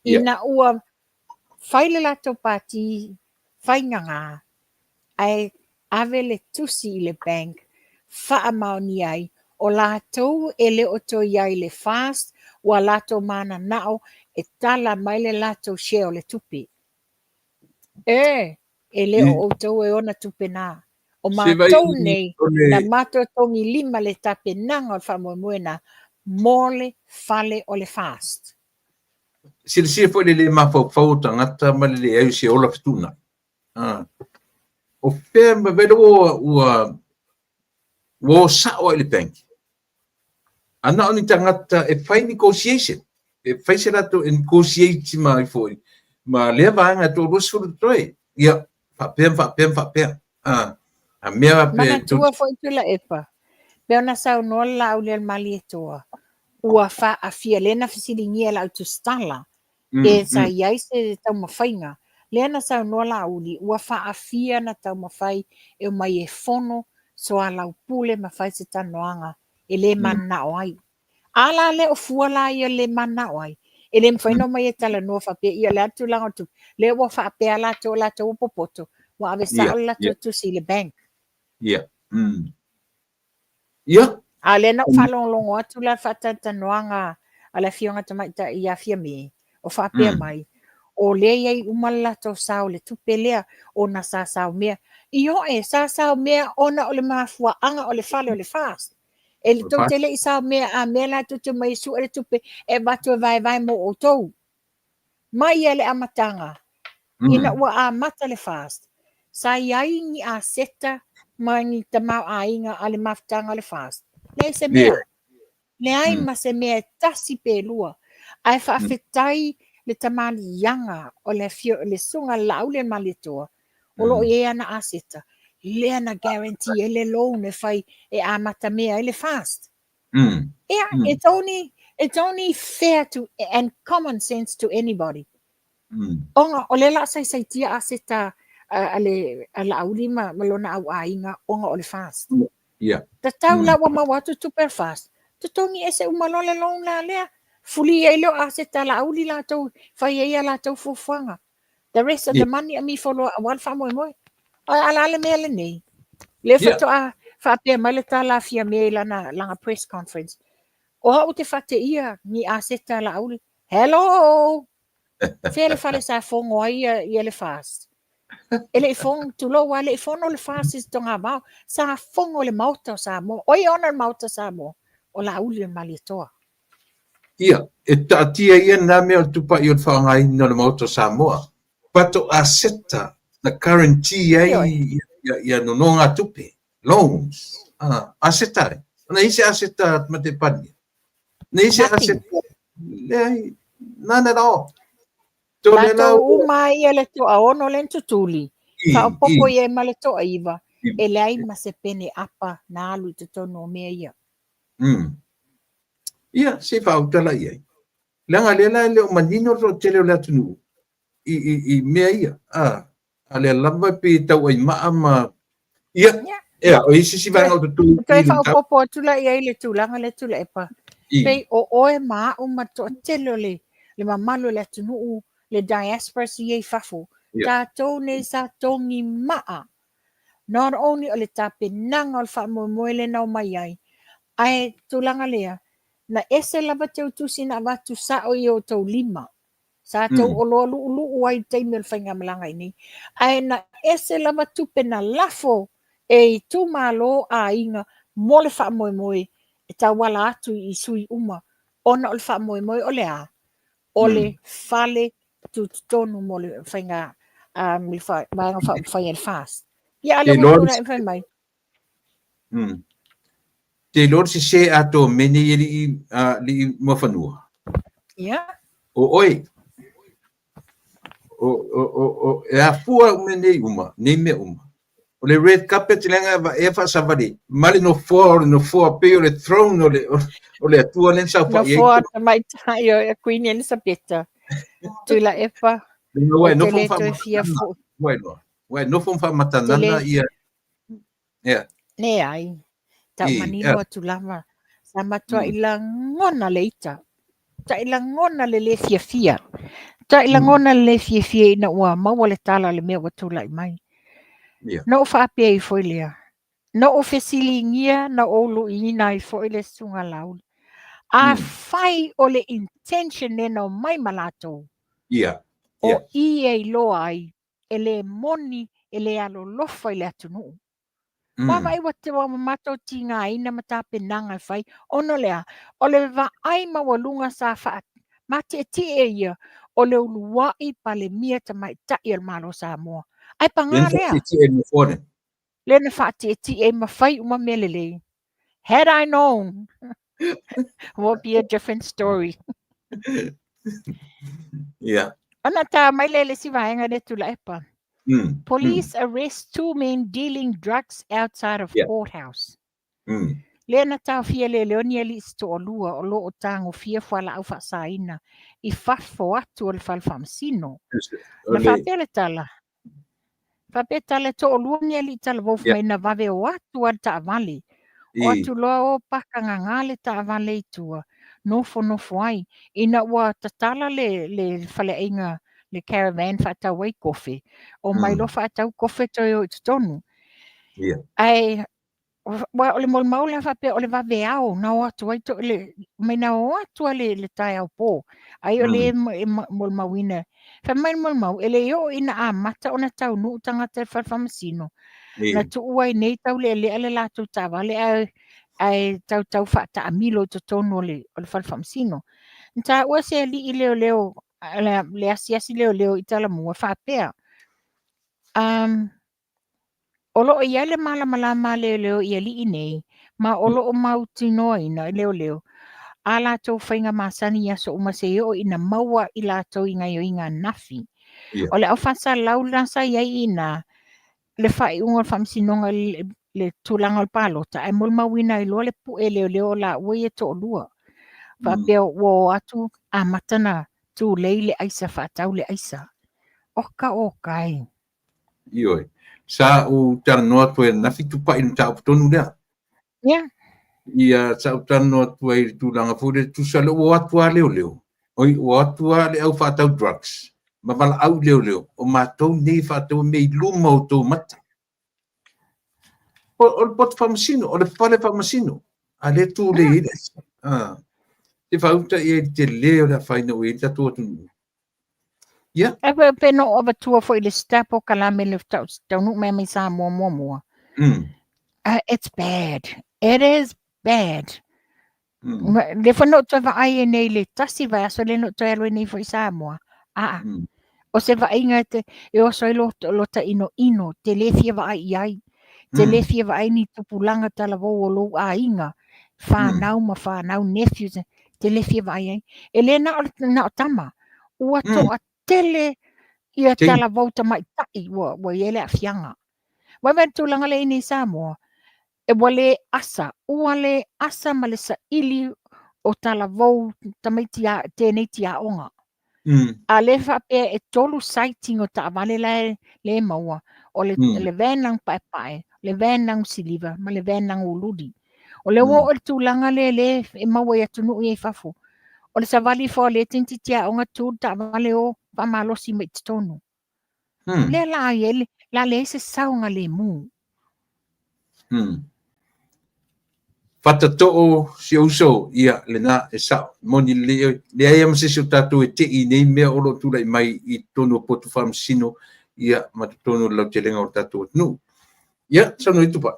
Ina ua fai le latou pati faigagā, ae ave le tusi i le bank faamaonia ai, o latou e le o toe i ai i le FAST, ua latou mananao e tala mai le latou share o le tupe. E, e le o outou e ona tupe na. O matou nei, na matou togilima le tapenaga o le faamoemoe na mo le fale o le FAST. Silasila foi le le mafaufau o tagata ma le leai o se ola fetuunai. Ah. O fea ma vele ua ua ua o sao ai le bank. A na o ni tagata e fai negotiation, e fai se latou e negotiate mai foi ma lea vaega e toa-20 totoe. Ia, faapea ma faapea ma faapea. Ah, a mea pe... Manatua foi Tuilaepa, pei ona saunoa le Laaulialemalietoa, ua faaafia, lea na fesiligia e lau tusitala, pe sa i ai se taumafaiga. Lea na saunoa Laauli, ua faafia na taumafai e omai e fono soalaupule ma fai se talanoaga e le mananao ai. A la lea o fua la ia le mananao ai, e le mafai ona omai e talanoa faapea, ia o le a le tulaga o le tupe. Lea ua faapea latou, o latou ua popoto, ua ave sao le latou tusi i le bank. Ia. Mm. Ia. A lea na ou faalogologo atu la faatalatalanoaga a le Afioga Tamaitai ia Fiame, o faapea mai, o lea e i ai uma le latou sao i le tupe lea, ona sa sao mea. Ioe, sa sao mea ona o le mafuaaga o le fale o le FAST. E tou te le i sao mea a mea la tou te omai e sue le tupe e avatu e vaevae mo outou. Mai ia le amataga, ina ua amata le FAST, sa i ai ni aseta ma ni tamaoaiga a le mafutaga o le FAST? Leai se mea. Leai ma se mea e tasi pe lua. Ae faafetai le tamaliiaga o le afio, le Susuga a le Laaulialemalietoa, o lo o i ai ana aseta, lea na guarantee ai le loan e fai e amatamea ai le FAST. Yeah, it's only it's only fair to and common sense to anybody. Ona o lea la saisaitia aseta a, a le a Laauli ma, ma lona auaiga ona o le FAST. Tatau la ua maua atu tupe a le FAST. Totogi ese uma loa le loan la lea. Fuli ai lea o aseta a Laauli latou fai ai a latou fuafuaga. The rest of the money amifo loa aua le faamoemoe. A la le mea lenei. Lea faatoa faapea mai le tala a Fiame i lana, lana press conference. O au te faateia ni aseta a Laauli. Hello! Fea le fale sa fono ai ia, ia le FAST? E le i fono, tulou lava, e le i fono le FAST i se togavao. Sa fono i le Maota o Samoa. O ai e ona le Maota o Samoa? O Laaulialemalietoa. Ia, e taatia ia na mea o le tupai o le faaaogaina o le Maota o Samoa. But o aseta Na guarantee ai ia nonogatupe, loans, aseta ai. Na i ai se aseta a Tamaitai Palemia? Na i ai se aseta? Leai, none at all. Latou uma ia le toaono lea na tutuli, faaopoopo i ai ma le toaiva, e leai ma se pene apa na alu i totonu o mea ia. Ia, se i faauta la i ai. Leaga lea la e le o manino le toatele o le atunuu i mea ia. A lea lava e pei e tauaimaa ma... Ia, ea, o i ai se isi vaega o totoe? Toe faaopoopo atu la i ai le tulaga lea Tuilaepa. Pei o oe ma au ma le toatele o le mamalu o le atunuu, le diaspora ia i fafo, tatou nei sa togi maa, not only o le tapenaga o le faamoemoe lea na omai ai, ae tulaga lea, na ese lava teutusi na avatu sao i o outou lima. Sa tou oloa lu'ulu'u ai i le taimi o le faigamalaga i inei, ae na ese lava tupe na lafo e itumalo aiga mo le faamoemoe e tauala atu i sui uma ona o le faamoemoe o le a? O le fale tutotonu mo le faiga le Vaega Faaupufai a le FAST. Ia a lea ua tulai fai mai. Te iloa le sese atoa o mea nei e alii Muafanua. Ia. O oe. O, e afua au mea nei uma, nei mea uma. O le red carpet leaga e vaea faasavali ma le nofoa o le nofoa pei o le throne o le Atua lea na saofai ai. Nofoa tamaitai o Queen Elisabeta. Tuilaepa. Ua e nofo ma faamatanana. Ua e nofo ma faamatanana ia. Yeah. Leai. Tau manino atu lava. Sa matuai lagona le ita. Matuai lagona le le fiafia. Matuai lagona le le fiafia ina ua maua le tala o le mea ua tulai mai. Na ou faapea ifo i lea. Na ou fesiligia, na ou luiina ai foi le Susuga Laauli. Afai o le intention lea na omai ma latou, o i e iloa ai e le moni, e le alolofa i le atunuu. Ua vaai ua matou tigaina ma tapenaga e fai, ona o le a? O le vaai maualuga sa faamatietie ia o le uluai Palemia tamaitai o le Malo o Samoa. Ae paga lea, lea na faatietie ai ma fai uma mea lelei. Had I known, would be a different story. Ona ta mai lea i le isi vaega lea Tuilaepa. Police arrest two men dealing drugs outside of courthouse. Lea na taofia e leoleo ni alii se toalua o lo o tagofia fualaau faasaina i fafo atu o le fale faamasino. Na faapea le tala, faapea tala e toalua ni alii talavou fai mai na vave o atu a le taavale. O atu loa o paka gaga le taavale i tua, nofonofo ai. Ina ua tatala le faleaiga le caravan faatau ai kofe, omai loa faatau kofe toe o i totonu. Ae aua o le molimau lea faapea o le vaveao na o atu ai to, le, mai na o atu a le taeao po. Ai o le e molimauina. Fai mai le molimau, e le oo ina amata ona taunuu tagata i le fale faamasino. Na tuu ai nei taulealea le latou taavale ae tautau faataamilo i totonu o le fale faamasino. Na taua se alii leoleo, le asiasi leoleo i Talamua faapea, o lo o i ai le malamalama a leoleo i alii nei, ma o lo o mautinoaina e leoleo a latou faiga masani i aso uma seia oo ina maua i latou i gaioiga ananafi. O le au faasalalau lena sa i ai i ina le faaiuga o le faamasinoga i le tulaga o le palota, ae molimauina ai loa le pue leoleo o laua ia e toalua. Faapea ua o atu amata na tulei le aisa faatau le aisa. Oka oka e. Ioe. Sa ou talanoa atu ai ananafi Tupai i le mataupu tonu lea. Ia, sa ou talanoa atu ai i le tulaga foi lea, tusa lea ua o atu lava leoleo, oi, ua o atu lava le au faatau drugs ma valaau i leoleo, o matou nei e faataua mea i luma o outou mata. O le poto faamasino, o le fale faamasino, a lea tulei ai le aisa. Ah. Te faauta i ai le tele o le afaina ua i ai le tatou atunuu. Ia. Ae pe, pe na ou avatua foi i le sita polokalame le taunuu mai mai Samoa muamua. It's bad. It is bad. Lea foi na ou toe vaai ai nei i le tasi vaiaso lea na ou toe alu ai nei foi i Samoa. Aa. O se vaaiga e te e oso ai lo lota inoino, te lē fia vaai i ai, te lē fia vaai ni tupulaga talavou o lou aiga, fanau ma fanau, nephews, te lē fia vaai ai. E le na o na o tama, ua toatele ia talavou tamaitai ua i ai le aafiaga. Vaivai le tulaga lea i nei Samoa, e ua le asa, ua le asa ma le saili o talavou tamaiti teneiti aoga. A lea faapea e 3 sighting o taavale la e maua, o le van laga paepae, le van laga siliva ma le van laga ululi. O lea ua oo i le tulaga lea lea e maua i atunuu ia i fafo. O le savali ifo a le tamaitiiti aoga tu le taavale o faamalosi mai i totonu. Lea la i ai la leai se saogalemu. Fatatoo si ou uso, ia lena e sao, moni lelei oe. Leai lava ma se isi o tatou e tei i nei mea o lo o tulai mai i totonu o potu faamasino, ia ma totonu o le lautelega o le tatou atunuu. Ia, saunoa ia Tupai.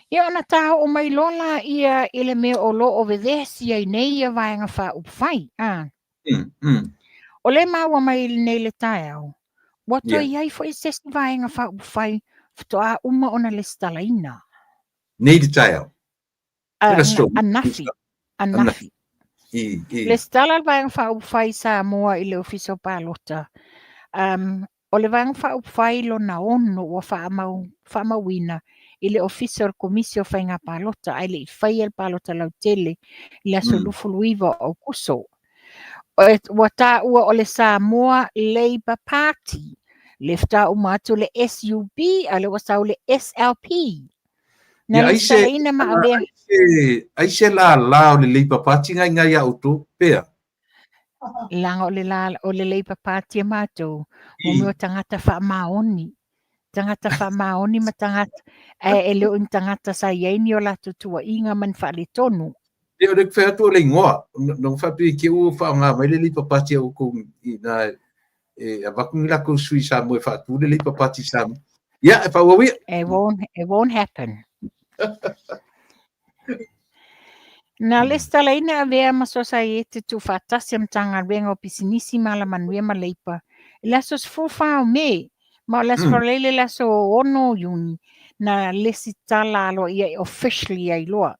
Ia ona ta oo mai loa laia i le mea o lo o vevesi ai nei ia Vaega Faaupufai. A. O lea e maua mai nei le taeao, ua toe i ai foi se isi Vaega Faaupufai faatoa uma ona lesitalaina. Nei le taeao. Anafi. Anafi. Lesitala le Vaega Faaupufai Samoa i le Ofisa o Palota. O le Vaega Faaupufai lona 6 ua faamauina i le Ofisa o le Komisi o Faiga Palota ae le i faia le palota lautele i le aso 29 o Aukuso. Ua taua o le Samoa Labour Party, le faatoa uma atu le SUP, a o lea ua sau le SLP. Na lesitalaina ma avea. Ai se lālā o le Labour Party ngai ngai a outou pea? Leaga o le Labour Party a matou, mo mea o tagata faamaoni. Tagata faamaoni ma tagata, ae e le o ni tagata sa i ai ni o latou tuuaiga ma ni faaletonu. E o le fai atu o le igoa, no faapea i te i ua faaaoga mai le Labour Party a outou i na e avatu ni latou sui Samoa e faatu le Labour Party Samoa. Ia, e faaauau ia. It won't happen. Na lesitalaina Avea ma Sosaiete Tuufaatasi a Matagaluega o Pisinisi ma Alamanuia ma Leipa i le aso 14 o Me, ma o le aso Faraile le aso 6 o Iuni na lesitala aloaia officially ai loa.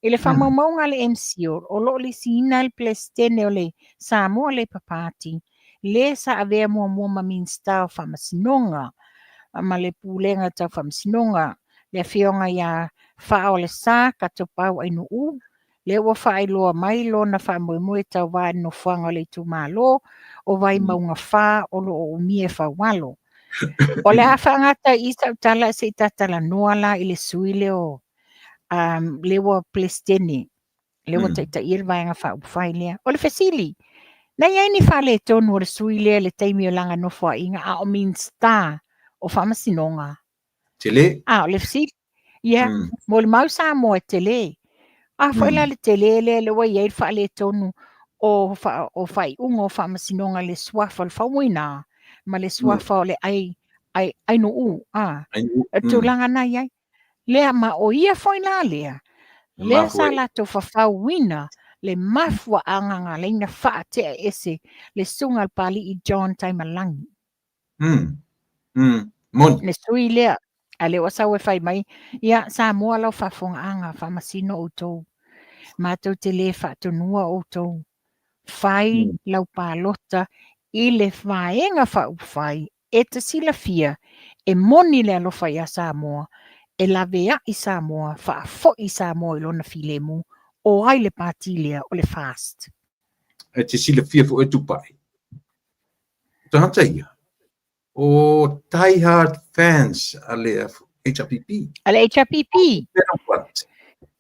I le faamaumauga a le MCIL, o lo o lisiina le Peresetene o le Samoa Labour Party, le sa avea muamua ma Minisita o Faamasinoga ma le Pulega Tau Faamasinoga, le afioga ia Faaolesa Katopau Ainuu, lea ua faailoa mai lona faamoemoe tauvā i le nofoaga o le itumalo o Vaimauga 4 o lo o umia e Faualo. O le a faagata i sau tala se i tatalanoa la i le sui lea o le ua Peresetene, le ua taitaia le Vaega Faaupufai lea. O le fesili, na i ai ni faaletonu o le sui lea i le taimi o lana nofoaiga a o Minisita o Faamasinoga? Tele. A, o le fesili. Ia, mo le mau Samoa e tele. A foi la le tele lea le ua i ai le faaletonu o faaiuga o faamasinoga le suafa o le Faumuina ma le suafa o le ai Ainuu. A, o le tulaga na i ai. Lea ma o ia foi la lea, lea sa latou fafauina le mafuaaga na ala ai ona faatea ese le susuga a le Papalii John Taimalagi. Moni. Le sui lea, a lea ua sau e fai mai, ia Samoa lau faafofogaaga, faamasino outou. Matou te le faatonua outou. Fai lau palota i le Vaega Faaupufai e te silafia e moni le alofa ia Samoa, e laveai Samoa, faafoi Samoa i lona filemu, o ai le pati lea o le FAST. E te silafia foi e Tupai. Tagata ia, o die hard fans a le HRPP. A le HRPP.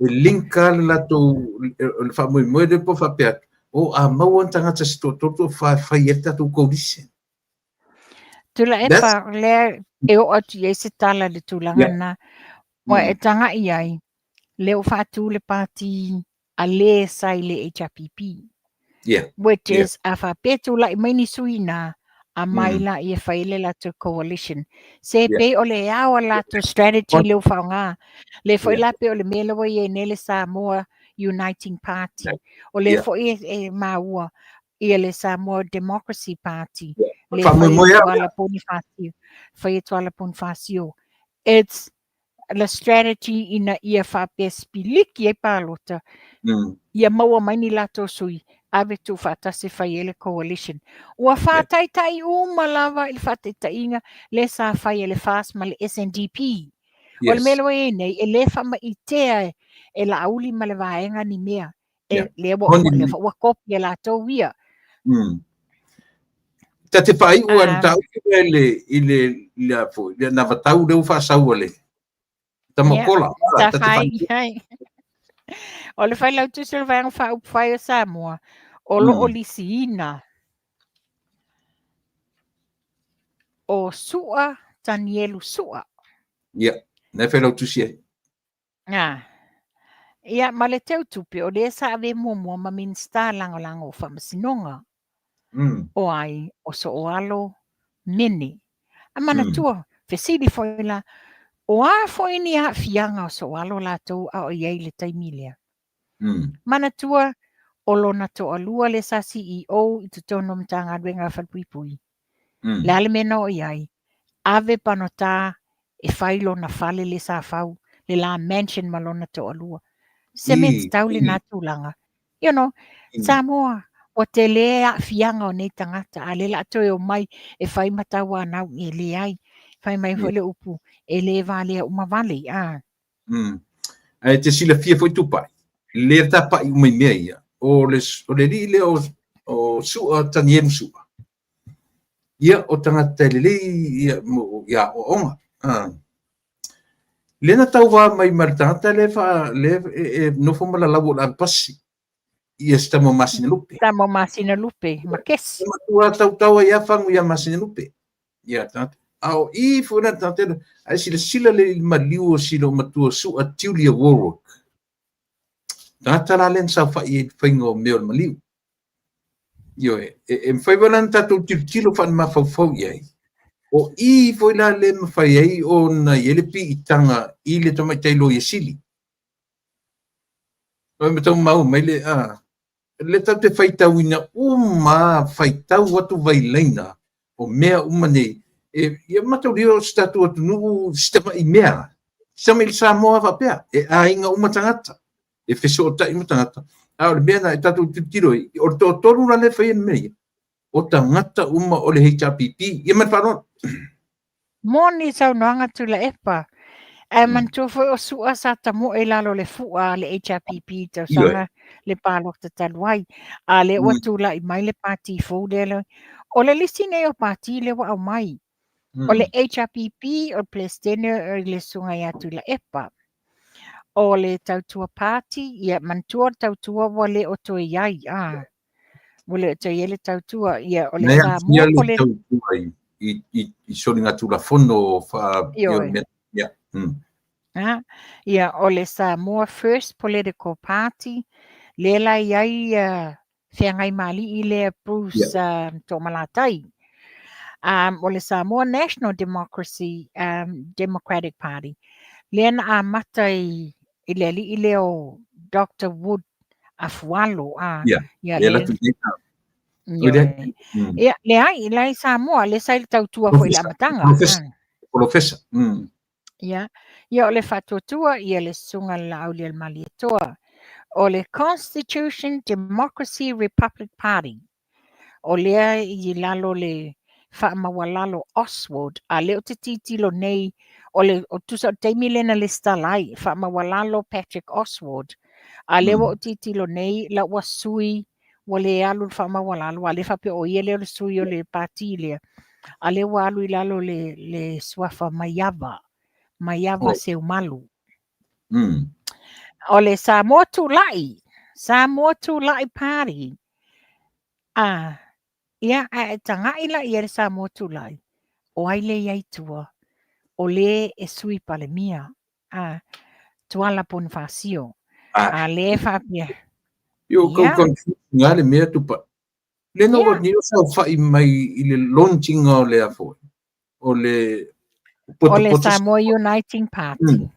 E linka le latou le faamoemoe lea po faapea atu, o a maua ni tagata se toatolu toafa e fai ai le tatou coalition. Tuilaepa, lea e oo atu i ai se tala i le tulaga lena. Ua e tagai ai, lea ua faatu le pati a le sa i le HRPP. Which is, a faapea tulai mai ni sui na, a mai la ia fai le latou coalition. Se pei o le ao a latou strategy lea ua faaaoga. Le foi la pei o le mea lea ua i ai nei le Samoa Uniting Party. O lea foi e maua. Ia le Samoa Democracy Party, le fai Tuala Ponifasio, fai Tuala Ponifasio. It's the strategy ina ia faapea sipiliki ai palota, ia maua mai ni latou sui, ave tuufaatasi fai ai le coalition. Ua faataitai uma lava i le faataitaiga lea sa fai e le FAST ma le SNDP. O le mea lea ua i ai nei, e le faamaitea e Laauli ma le vaega ni mea. E, lea ua uma, lea foi ua kopi e latou ia. Ta te faaiu a le mataupu lea i le, i le, le a foi, le anavatau lea ua faasau a le Tamaokola. Sa fai i ai. O le Failautusi o le Vaega Faaupufai o Samoa, o lo o lisiina o Su'a Tanielu Su'a. Ia, na e Failautusi ai. Nga. Ia, ma le teutupe, o lea sa ave muamua ma Minisita Lagolago o Faamasinoga. O ai, o Sooalo Mene. A manatua, fesili foi la, o a foi ni aafiaga o Sooalo latou a o i ai i le taimi lea? Manatua, o lona toalua lea sa CEO i totonu o Matagaluega a Falepuipui. Le a le mea na oo i ai? Ave panota e fai lona fale lea sa fau, le la mansion ma lona toalua. Se mea tatau lena tulaga. You know, Samoa, ua tele aafiaga o nei tagata, a lea la toe omai e fai ma tauanau, e leai. Fai mai foi le upu, e le valea uma vale. A. Ae te silafia foi Tupai, le tapa'i uma i mea ia, o le, o le alii lea o, o Su'a, Tanielu Su'a, ia, o tagata e lelei ia, mo, i aoaoga. Ah. Lea na tauva mai ma le tagata lea fa, lea e, e nofo ma lalau o le avepasi, ia se tama o Masinalupe. Tama o Masinalupe, ma kesi. E matua tautau ai a fagu ia Masinalupe. Ia tagata. A o i foi na tagata, ae silasila le i maliu o silo matua Su'a Julia Warwick. Tagata la lea na saofai ai i le faiga o mea o le maliu. Ioe, e, e mafai foi la ona tatou tilotilo faale-mafaufau i ai. O i foi la le mafai ai ona i ai le piitaga i le tamaitai loia sili. Oi ma tau maua mai le, a, le tatou te faitauina uma, faitau atu vailaina o mea uma nei. E, ia mataulia o se tatou atunuu si tamai mea, si tamai Samoa faapea, e aiga uma tagata, e fesootai uma tagata. A o le mea na e tatou tilotilo ai, o le toatolu la lea e faia le mea ia, o tagata uma o le HRPP. Ia ma le faaaloalo. Moni saunoaga Tuilaepa. Ae manatua foi o Su'a sa tamoe i lalo o le fu'a a le HRPP i tausaga le palota talu ai. A lea ua tulai mai le pati fou lea. O le lisi nei o pati lea ua aumai. O le HRPP, o le Peresetene o le Susuga ia Tuilaepa. O le Tautua Party, ia manatua o le Tautua ua le o toe i ai. A. Ua le o toe i ai le Tautua. Ia, o le Samoa po le Tautua i soligatulafono fa Ioe. Ia. Ha? Ia, o le Samoa First Political Party, lea la i ai Feagaimaalii lea Bruce yeah. Toomalatai. O le Samoa National Democracy Democratic Party, lea na amata i, i le alii lea o Dr. Wood Afualo. A, yeah. Ia, lea, Ia, leai, la i Samoa, lea sa i le tautua foi i le amataga. Polofesa. Ia, ia o le faatuatua, ia le Susuga le Laaulialemalietoa. O le Constitution Democracy Republic Party, o lea i lalo le faamaualalo Oswald, a lea ou te tilotilo nei, o le, o tusa o le taimi lea na lesitala ai, faamaualalo Patrick Oswald, a lea ua ou tilotilo nei, la ua sui, ua le alu le faamaualalo, a lea faapea o ia lea o le sui o le pati lea, a lea ua alu i lalo le, le suafa Maiava, Maiava Seumalu. O le Samoa Tulai, Samoa Tulai Party, a, ia, a e tagai la i ai le Samoa Tulai, o ai lea i ai i tua? O le e sui Palemia, a, Tuala Ponifasio. A lea faapea. Io kau confusing a le mea tupa. Le no ni o saofai mai i le launching o le a foi. O le O le Samoa Uniting Party.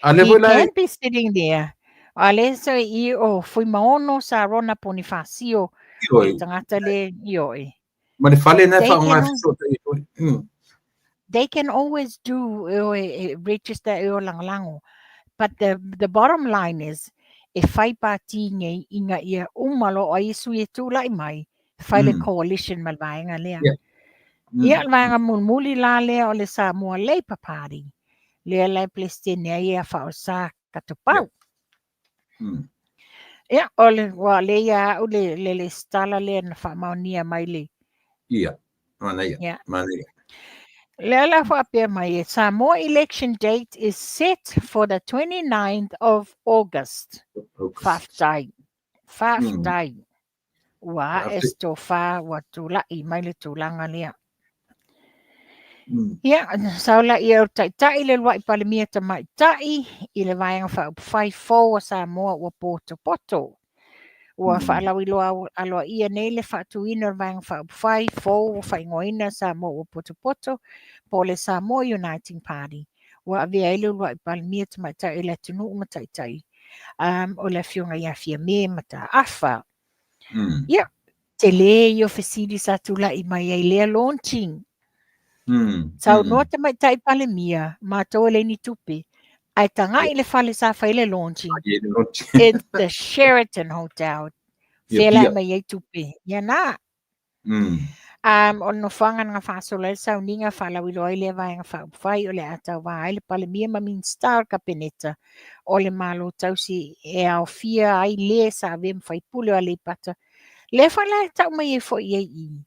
A le He can be sitting there. A le so i o Fuimaono Sarona Ponifasio. O le tagata le, ioe. Ma le fale na e faaaoga e fesootai ai foi. They can always do e register e o lagolago. But the bottom line is, e fai pati nei ina ia uma loa o ai sui e tulai mai, fai le coalition ma le vaega lea. Ia, le vaega mulimuli la lea o le Samoa Labour Party, lea la e Peresetene ai ia Faaolesa Katopau. Ia, o le, ua le ia au le lesitala lea na faamaonia mai le. Ia, manaia, manaia. Lea la faapea mai e Samoa election date is set for the 29th of August. Faafetai. Faafetai. Ua ae se tofa, ua tulai mai le tulaga lea. Ia, sau laia o taitai le uluai Palemia tamaitai i le Vaega Faaupufai fou a Samoa ua potopoto. Ua faalauiloa aloaia nei le faatuina o le Vaega Faaupufai fou ua faaigoaina Samoa ua potopoto po o le Samoa Uniting Party. Ua avea ai le uluai Palemia tamaitai o le atunuu ma taitai o le Afioga ia Fiame Mataafa. Ia, tele ia o fesili sa tulai mai ai lea launching. Saunoa Tamaitai Palemia, matou e leai ni tupe, ae tagai i le fale sa fai le launching. It's the Sheraton Hotel. Fea la e aumai ai tupe. Ia na. O le nofoaga na faasolo ai le sauniga faalauiloa ai lea Vaega Faaupufai o le a tauva ai le Palemia ma Minisita o le Kapeneta o le Malo Tausi e aofia ai le sa avea ma faipule o Aleipata. Lea foi la e tau mai ai foi i ai i i.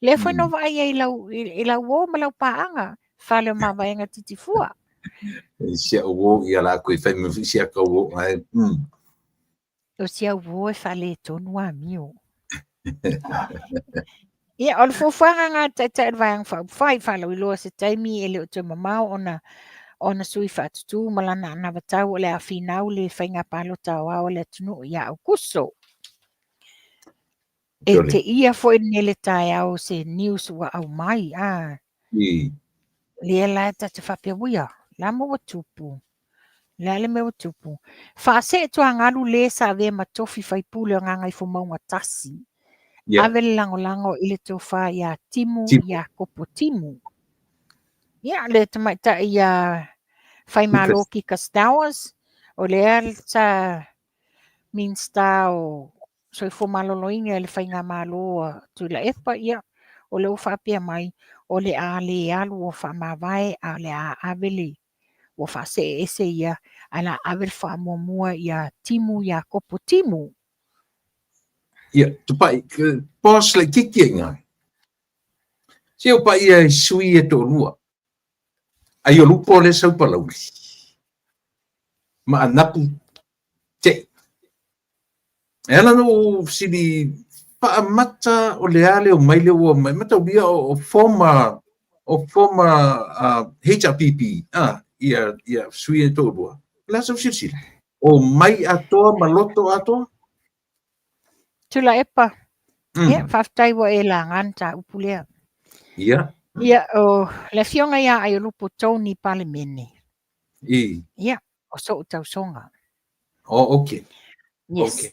Lea foi na vaai ai i lau uo ma lau paaga, fale o Mavaega Titifua. Si au uo ia la koe fai mai si au uo ai. O si au uo e faaletonu amio. Ia, o le fuafuaga lena a le Taitai o le Vaega Faaupufai, faalauiloa se taimi e le o toe mamao ona sui faatutū ma lana anavatau o le a finau le faiga palota aoao a le atunuu ia Aukuso. E teia foi nei le taeao se news ua aumai, a. Lea la e ta te faapea, uia, la ma ua tupu. Le a le mea ua tupu? Faasee tuagalu le sa avea ma tofi faipule o Gagaifomauga 1. Ave le lagolago i le tofa ia Timu, Iakopo Timu. Ia, le tamaitai ia Faimalo Kika Stowers, o lea sa Minisita o Soifua Maloloina i le Faigamalo a Tuilaepa, ia, o lea ua faapea mai, o le a le alu ua faamavae, a o le a ave le ua faasee ese ia, ae la ave le faamuamua ia Timu Iakopo Timu. Ia, tupai, pause laitiiti ai i ina. Se o paia i sui e toalua. Ai o lupo le sau Palauli. Ma anapu te. E ala ona ou fesili faamata o le a le omai lea ua omai, mataulia o former o former HRPP ia sui e toalua. O le a sau silasila? Omai atoa ma loto atoa? Tuilaepa. Ia, faafetai ua e laga le mataupu lea. Ia. Ia, o le afioga ia Aiolupo Tony Palemene. Ia, o so'u tausoga. Oh, okay. Yes. Okay.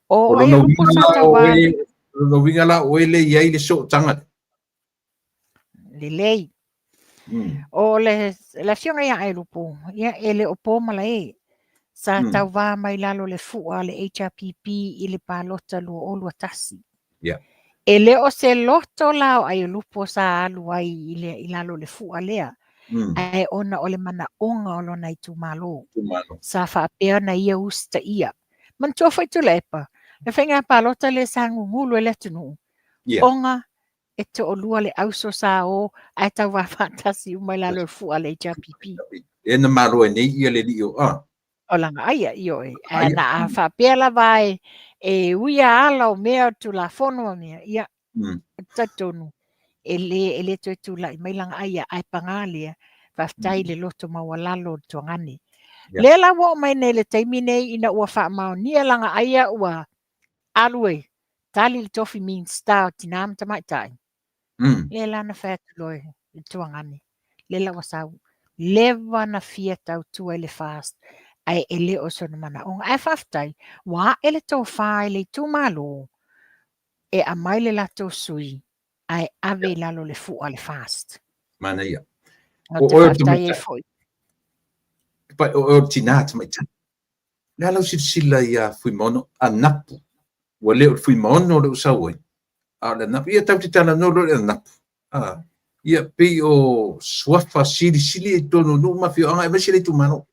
O Aiolupo sa tauva. Lona uiga la o oe le i ai le sootaga. Lelei. O le afioga ia Aiolupo, ia e le o po malae. Sa tauva mai lalo le fua a le HRPP i le palota 2021. E le o se loto la o Aiolupo sa alu ai i lalo le fua lea, ae ona o le manaoga o lona itumalo. Sa faapea ona ia usitaia. Manatua foi Tuilaepa, le faiga palota lea sa gugulu ai le atunuu, ona e toalua le auso sa o ae tauva faatasi uma i lalo o le fua a le HRPP. E na malo ai nei ia le alii o a. O Lagaaia, ioe. Ae na a faapea lava e uia ala o mea o Tulafono ma mea, ia, talitonu, e le toe tulai mai Lagaaia, ae paga lea, faafetai i le loto maualalo o le tuagane. Lea la ua oo mai nei i le taimi nei ina ua faamaonia Lagaaia ua alu e tali le tofi Minisita o Tina ma Tamaitai. Lea la na fai atu loa i le tuagane, lea la ua sau, leva na fia tautua i le FAST, ae e le o sona manaoga. Ae faafetai, ua ae le tofa i le itumalo. e aumai le latou sui ae ave i lalo o le fua le FAST. Manaia. Ou te faafetai ai foi. O oe o le tinā tamaitai. O le a lau silasila ia Fuimaono Anapu? Ua le o le Fuimaono lea ua sau ai, a o le Anapu. Ia tatou te talanoa loa i le Anapu. A, ia pei o suafa silisili i totonu o nuu ma afioaga aemaise le itumalo. O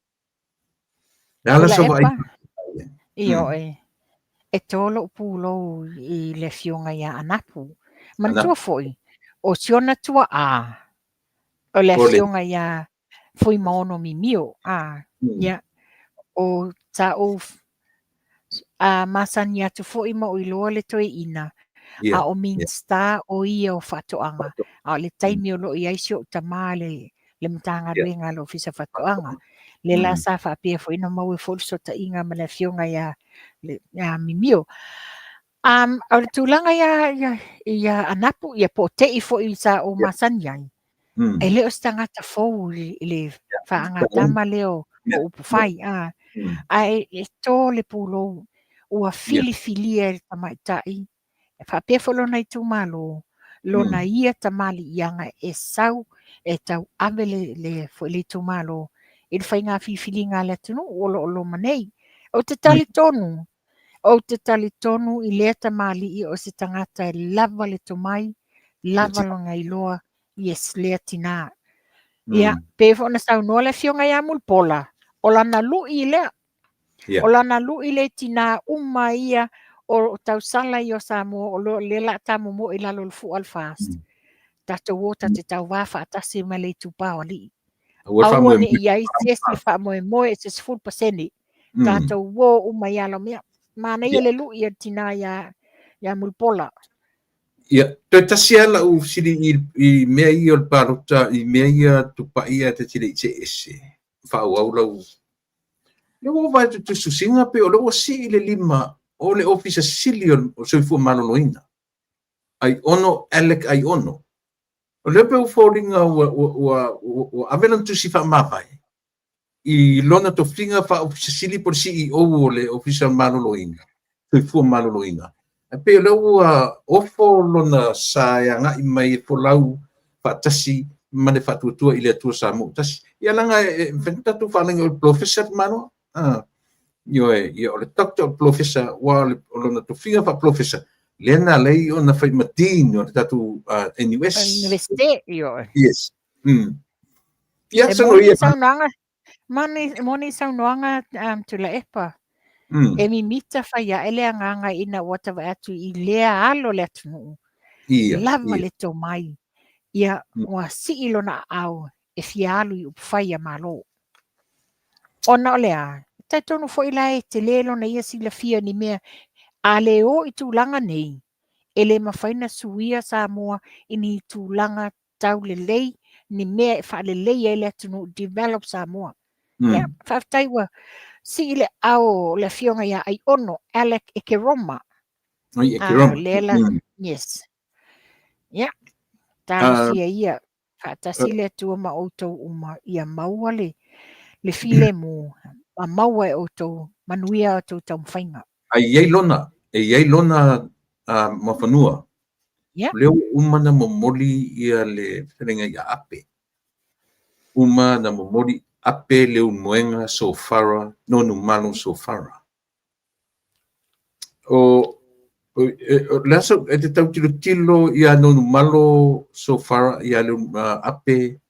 le a la sau vaai? Ioe. E to lou pulou i le afioga ia Anapu. Manatua foi, o si ona tuaa, o le afioga ia Fuimaono Mimio. A, ia, o sa ou masani atu foi ma ou iloa le toeaina, a o Minisita o ia o Faatoaga, a o le taimi o lo o i ai si ou tama le Matagaluega a le Ofisa o Faatoaga. Lea la sa faapea foi ona maua foi le fesootaiga ma le afioga ia Mimio. O le tulaga ia Anapu, ia po o Tei foi sa ou masani ai, e le o se tagata fou i le faagatama lea o upufai, ae e to le pulou, ua filifilia e le tamaitai, e faapea foi lona itumalo, lona ia tamaliiaga e sau e tauave le itumalo i le faiga filifiliga a le atunuu o lo o loma nei. Ou te talitonu, ou te talitonu i lea tamalii o se tagata e lava le tomai, lava lona iloa, yes, lea tinā. Ia, pei foi ona saunoa le afioga ia Mulipola, o lana lui lea. O lana lui lea i tinā uma ia o tausala ia o Samoa o lea o le a tamomoe i lalo o le fua o le FAST. Tatou o tatou te tauva faatasi ma le itupa o alii. Aua ne i i ai se isi e faamoemoe i se 10%. Tatou o uma i ala o mea. Manaia le lui a le tinā ia Mulipola. Ia, toe tasi lava lau fesili i mea ia o le palota, i mea ia tupai ae ta te le i see ese, faaauau lau... Lea ua ou vaai atu i tusitusiga pei o lea ua sii le lima o le Ofisa Sili o le Soifua Maloloina, Aiono Alec Aiono. O lea pei ua foliga ua ave lana tusi faamavae i lona tofiga faa-Ofisa Sili po o le CEO o le Ofisa o Maloloina, Soifua Maloloina. Ae pei o lea ua ofo lona sa e agai mai e folau faatasi ma le Faatuatua i le Atua Samoa Tasi. Ia leaga e mafai ona tatou faalagi o le Polofesa le tamaloa. Ioe, ia o le Doctor o le Polofesa, aua o lona tofiga faa-Polofesa, lea na ala ai ona fai ma Dean o le tatou NUS. Universite, ioe. Yes. Ia, e moni ia saunoaga, moni saunoaga Tuilaepa. E mimita fai ae le agaga ina ua ta vaai atu i lea alo o le atunuu. Ia, lava ia. le tomai. Ia, ua sii lona aao e fia alu i upufai a Malo. Ona o le a, talitonu foi la e tele lona ia silafia ni mea, a le o i tulaga nei, e le mafai ona suia Samoa i ni tulaga taulelei, ni mea e faalelei ai le atunuu, develop Samoa. Ia, faafetai ua sii le aao o le afioga ia Aiono, Alec Ekeroma. Oi, Ekeroma. Lea la, yes. Ia, talosia ia, faatasi le Atua ma outou uma, ia maua le filemu, ma maua e outou manuia a outou taumafaiga. A i ai lona, e i ai lona muafanua. Yeah. O lea ua uma na momoli ia le fetalaiga ia Ape. Uma na momoli Ape Leulumoega Sofara, Nonumalo Sofara. O le aso e te tau tilotilo ia Nonumalo Sofara ia Ape.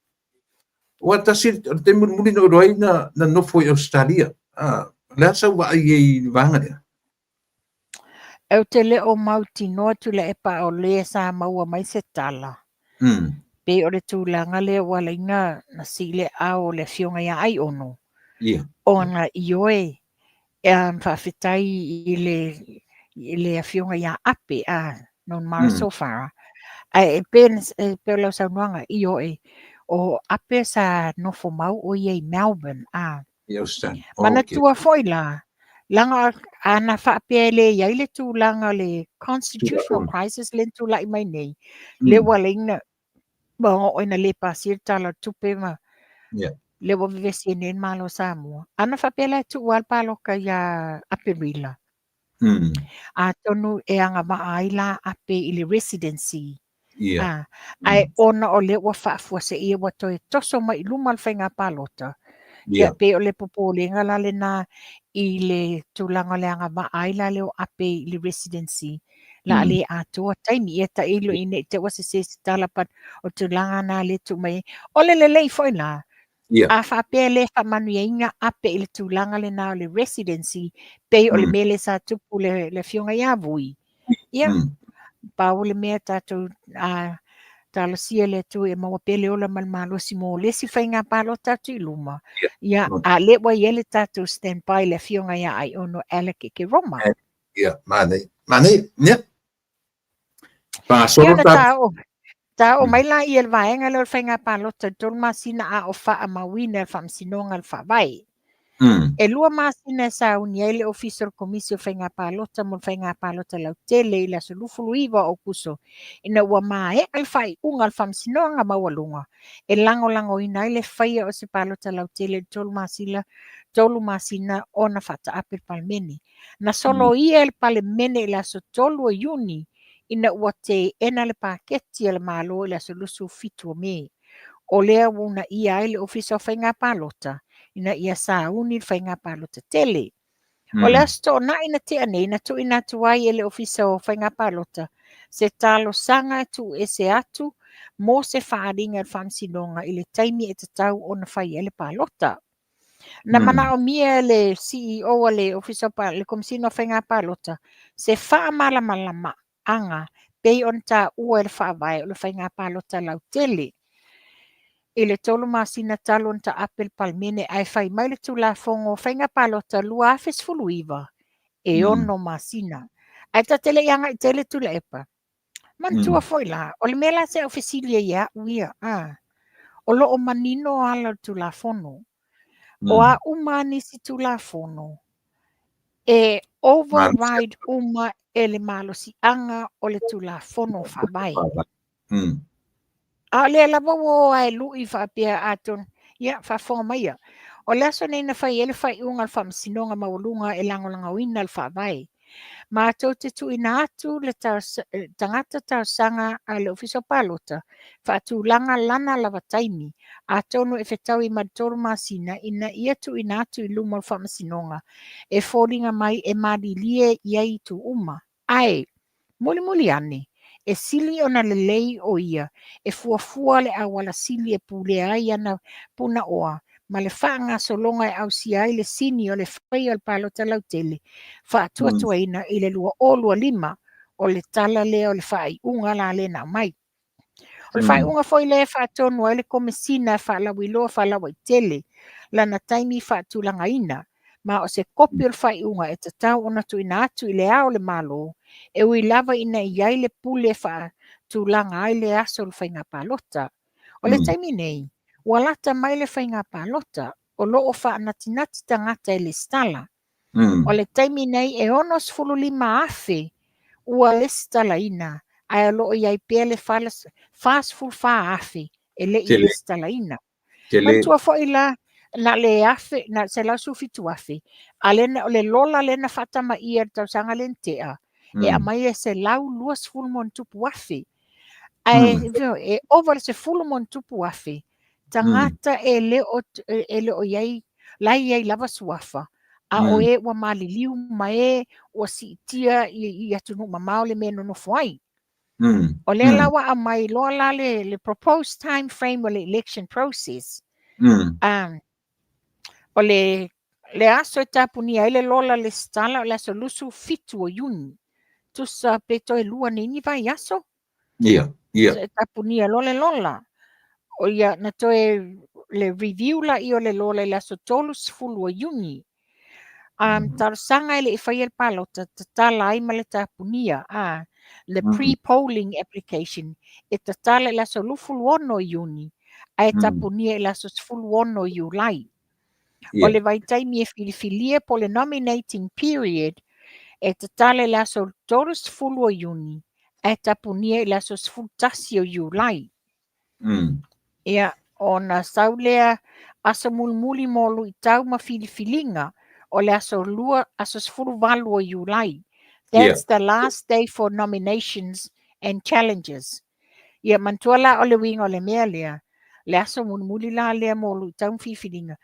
Ua tasi o le taimi mulimuli na ou iloa ai na nofo i Ausetalia. O le a sau vaai ai i le vaega lea? Ou te le o mautinoa Tuilaepa o lea sa maua mai se tala. Pei o le tulaga lea ua ala ai na sii le aao o le afioga ia Aiono. Ona ioe, faafetai i le afioga ia Ape, Nonumalo Sofara. Ae e pei o lau saunoaga, ioe, o Ape sa nofo mau o ia i Melbourne. I Australia. Manatua foi la, leaga ana faapea e le i ai le tulaga o le constitutional crisis lea na tulai mai nei, lea ua ala ai ona oo ina le pasia le Tala o le Tupe ma lea ua vevesi ai nei le Malo o Samoa. Ana faapea la e tuu lava le palota ia Aperila. Atonu e agavaa ai la Ape i le residency. Ae ona o lea ua faafuaseia ua toe toso mai i luma le faiga palota. Ia pei o le popolega la lena i le tulaga o le agavaa ai la lea o Ape i le residency la a le atoa taimi. Ia tailo ina ne i te i ua sese se tala but o le tulaga lena lea e tuu mai ai. O le lelei foi la, a faapea e le faamanuiaina Ape i le tulaga lena o le residency, pei o le mea lea sa tupu le afioga ia Vui, ia, pau le mea tatou talosia le Atua ia maua pea le ola ma le malosi mo le isi faiga palota atu i luma. Ia, a lea ua i ai le tatou stand by le afioga ia Aiono Alec Ekeroma. Ia, manaia. Manaia, ia. Ia, na ta oo mai la ia le vaega lea o le faiga palota i le 3 masina a o faamauina e le Faamasinoga le Faavae. E 2 masina e sauni ai le Ofisa o le Komisi o Faiga Palota mo le Faiga Palota Lautele i le aso 29 o Aokuso ina ua maea le faaiuga a le Faamasinoga Maualuga e lagolagoina ai le faia o se palota lautele i le 3 masina, 3 masina ona faataape le Palemene. Na soloia e le Palemene i le aso 3 o Iuni ina ua teena le paketi a le Malo i le aso 27 o Me. O lea ua uunaia ai le Ofisa o Faiga Palota ina ia sauni le faiga palota tele. O le Aso Toonai na tea nei, na tuuina atu ai e le Ofisa o Faiga Palota se talosaga e tuuese atu mo se faaaliga i le Faamasinoga i le taimi e tatau ona fai ai le palota. Na manaomia e le CEO a le Ofisa o le Komesina o Faiga Palota se faamalamalamaga pei ona taua e le Faavae o le Faiga Palota Lautele i le 3 masina talu ona taape le Palemene, ae fai mai le Tulafono o Faiga Palota 2019 e 6 masina. Ae ta te le i agai tele Tuilaepa. Manatua foi la, o le mea la se au fesili ai ia au ia, o lo o manino ala o le Tulafono. O a uma nisi Tulafono, e override uma e le malosiaga o le Tulafono Faavae. A o lea lava ua o lava e lui faapea atonu, ia faafofoga maia. O le aso nei na fai ai le faaiuga a le Faamasinoga Maualuga e lagolagoina le Faavae. Matou te tuuina atu le tagata talosaga a le Ofisa o Palota faatulaga lana lava taimi, atonu e fetaui ma le 3 masina ina ia tuuina atu i luma o le Faamasinoga e foliga mai e malilie i ai itu uma. Ae, mulimuli ane, e sili ona lelei o ia e fuafua le auala sili e pulea ai ana punaoa ma le faagasologa e ausia ai le sini o le faia o le palota lautele faatuatuaina i le 2025. O le tala lea o le faaiuga la lea na aumai. O le faaiuga foi lea e faatonu ai le Komesina e faalauiloa faalauaitele lana taimi faatulagaina, ma o se kopi o le faaiuga e tatau ona tuuina atu i le Ao o le Malo, e ui lava ina i ai le pule e faatulaga ai le aso o le faiga palota. O le taimi nei, ua lata mai le faiga palota, o lo o faanatinati tagata e lesitala. O le taimi nei e 65,000 ua lesitalaina, ae o lo o i ai pea le 44,000 e le i lesitalaina. Manatua foi la, na le afe, na 117,000, a lea o le lola lea na faatamaia i le tausaga lea na tea, e aumai e 120 ma ona tupu afe. Ae e ova le 10 ma ona tupu afe tagata e le o i ai, la e i ai lava suafa, a o e ua maliliu ma e ua siitia i atunuu mamao le mea e nonofo ai. O lea la ua aumai loa la le proposed time frame o le election process. O le aso e tapunia ai le lola lesitala o le aso 27 o Iuni. Tusa pe toe 2 nei ni vaiaso. Ia. E tapunia loa le lola. O ia na toe le review la i o le lola i le aso 30 o Iuni. Talosaga e le i faia le palota, tatala ai ma le tapunia. Le pre-polling application e tatala i le aso 26 o Iuni, ae tapunia i le aso 16 o Iulai. O le vaitaimi e filifilia po le nominating period e tatala i le aso 30 o Iuni, ae tapunia i le aso 11 o Iulai. Ia, ona sau lea aso mulimuli mo luitau ma filifiliga o le aso 2, aso 18 o Iulai. That's the last day for nominations and challenges. Ia manatua la o le uiga o le mea lea, le aso mulimuli la lea mo luitau ma filifiliga,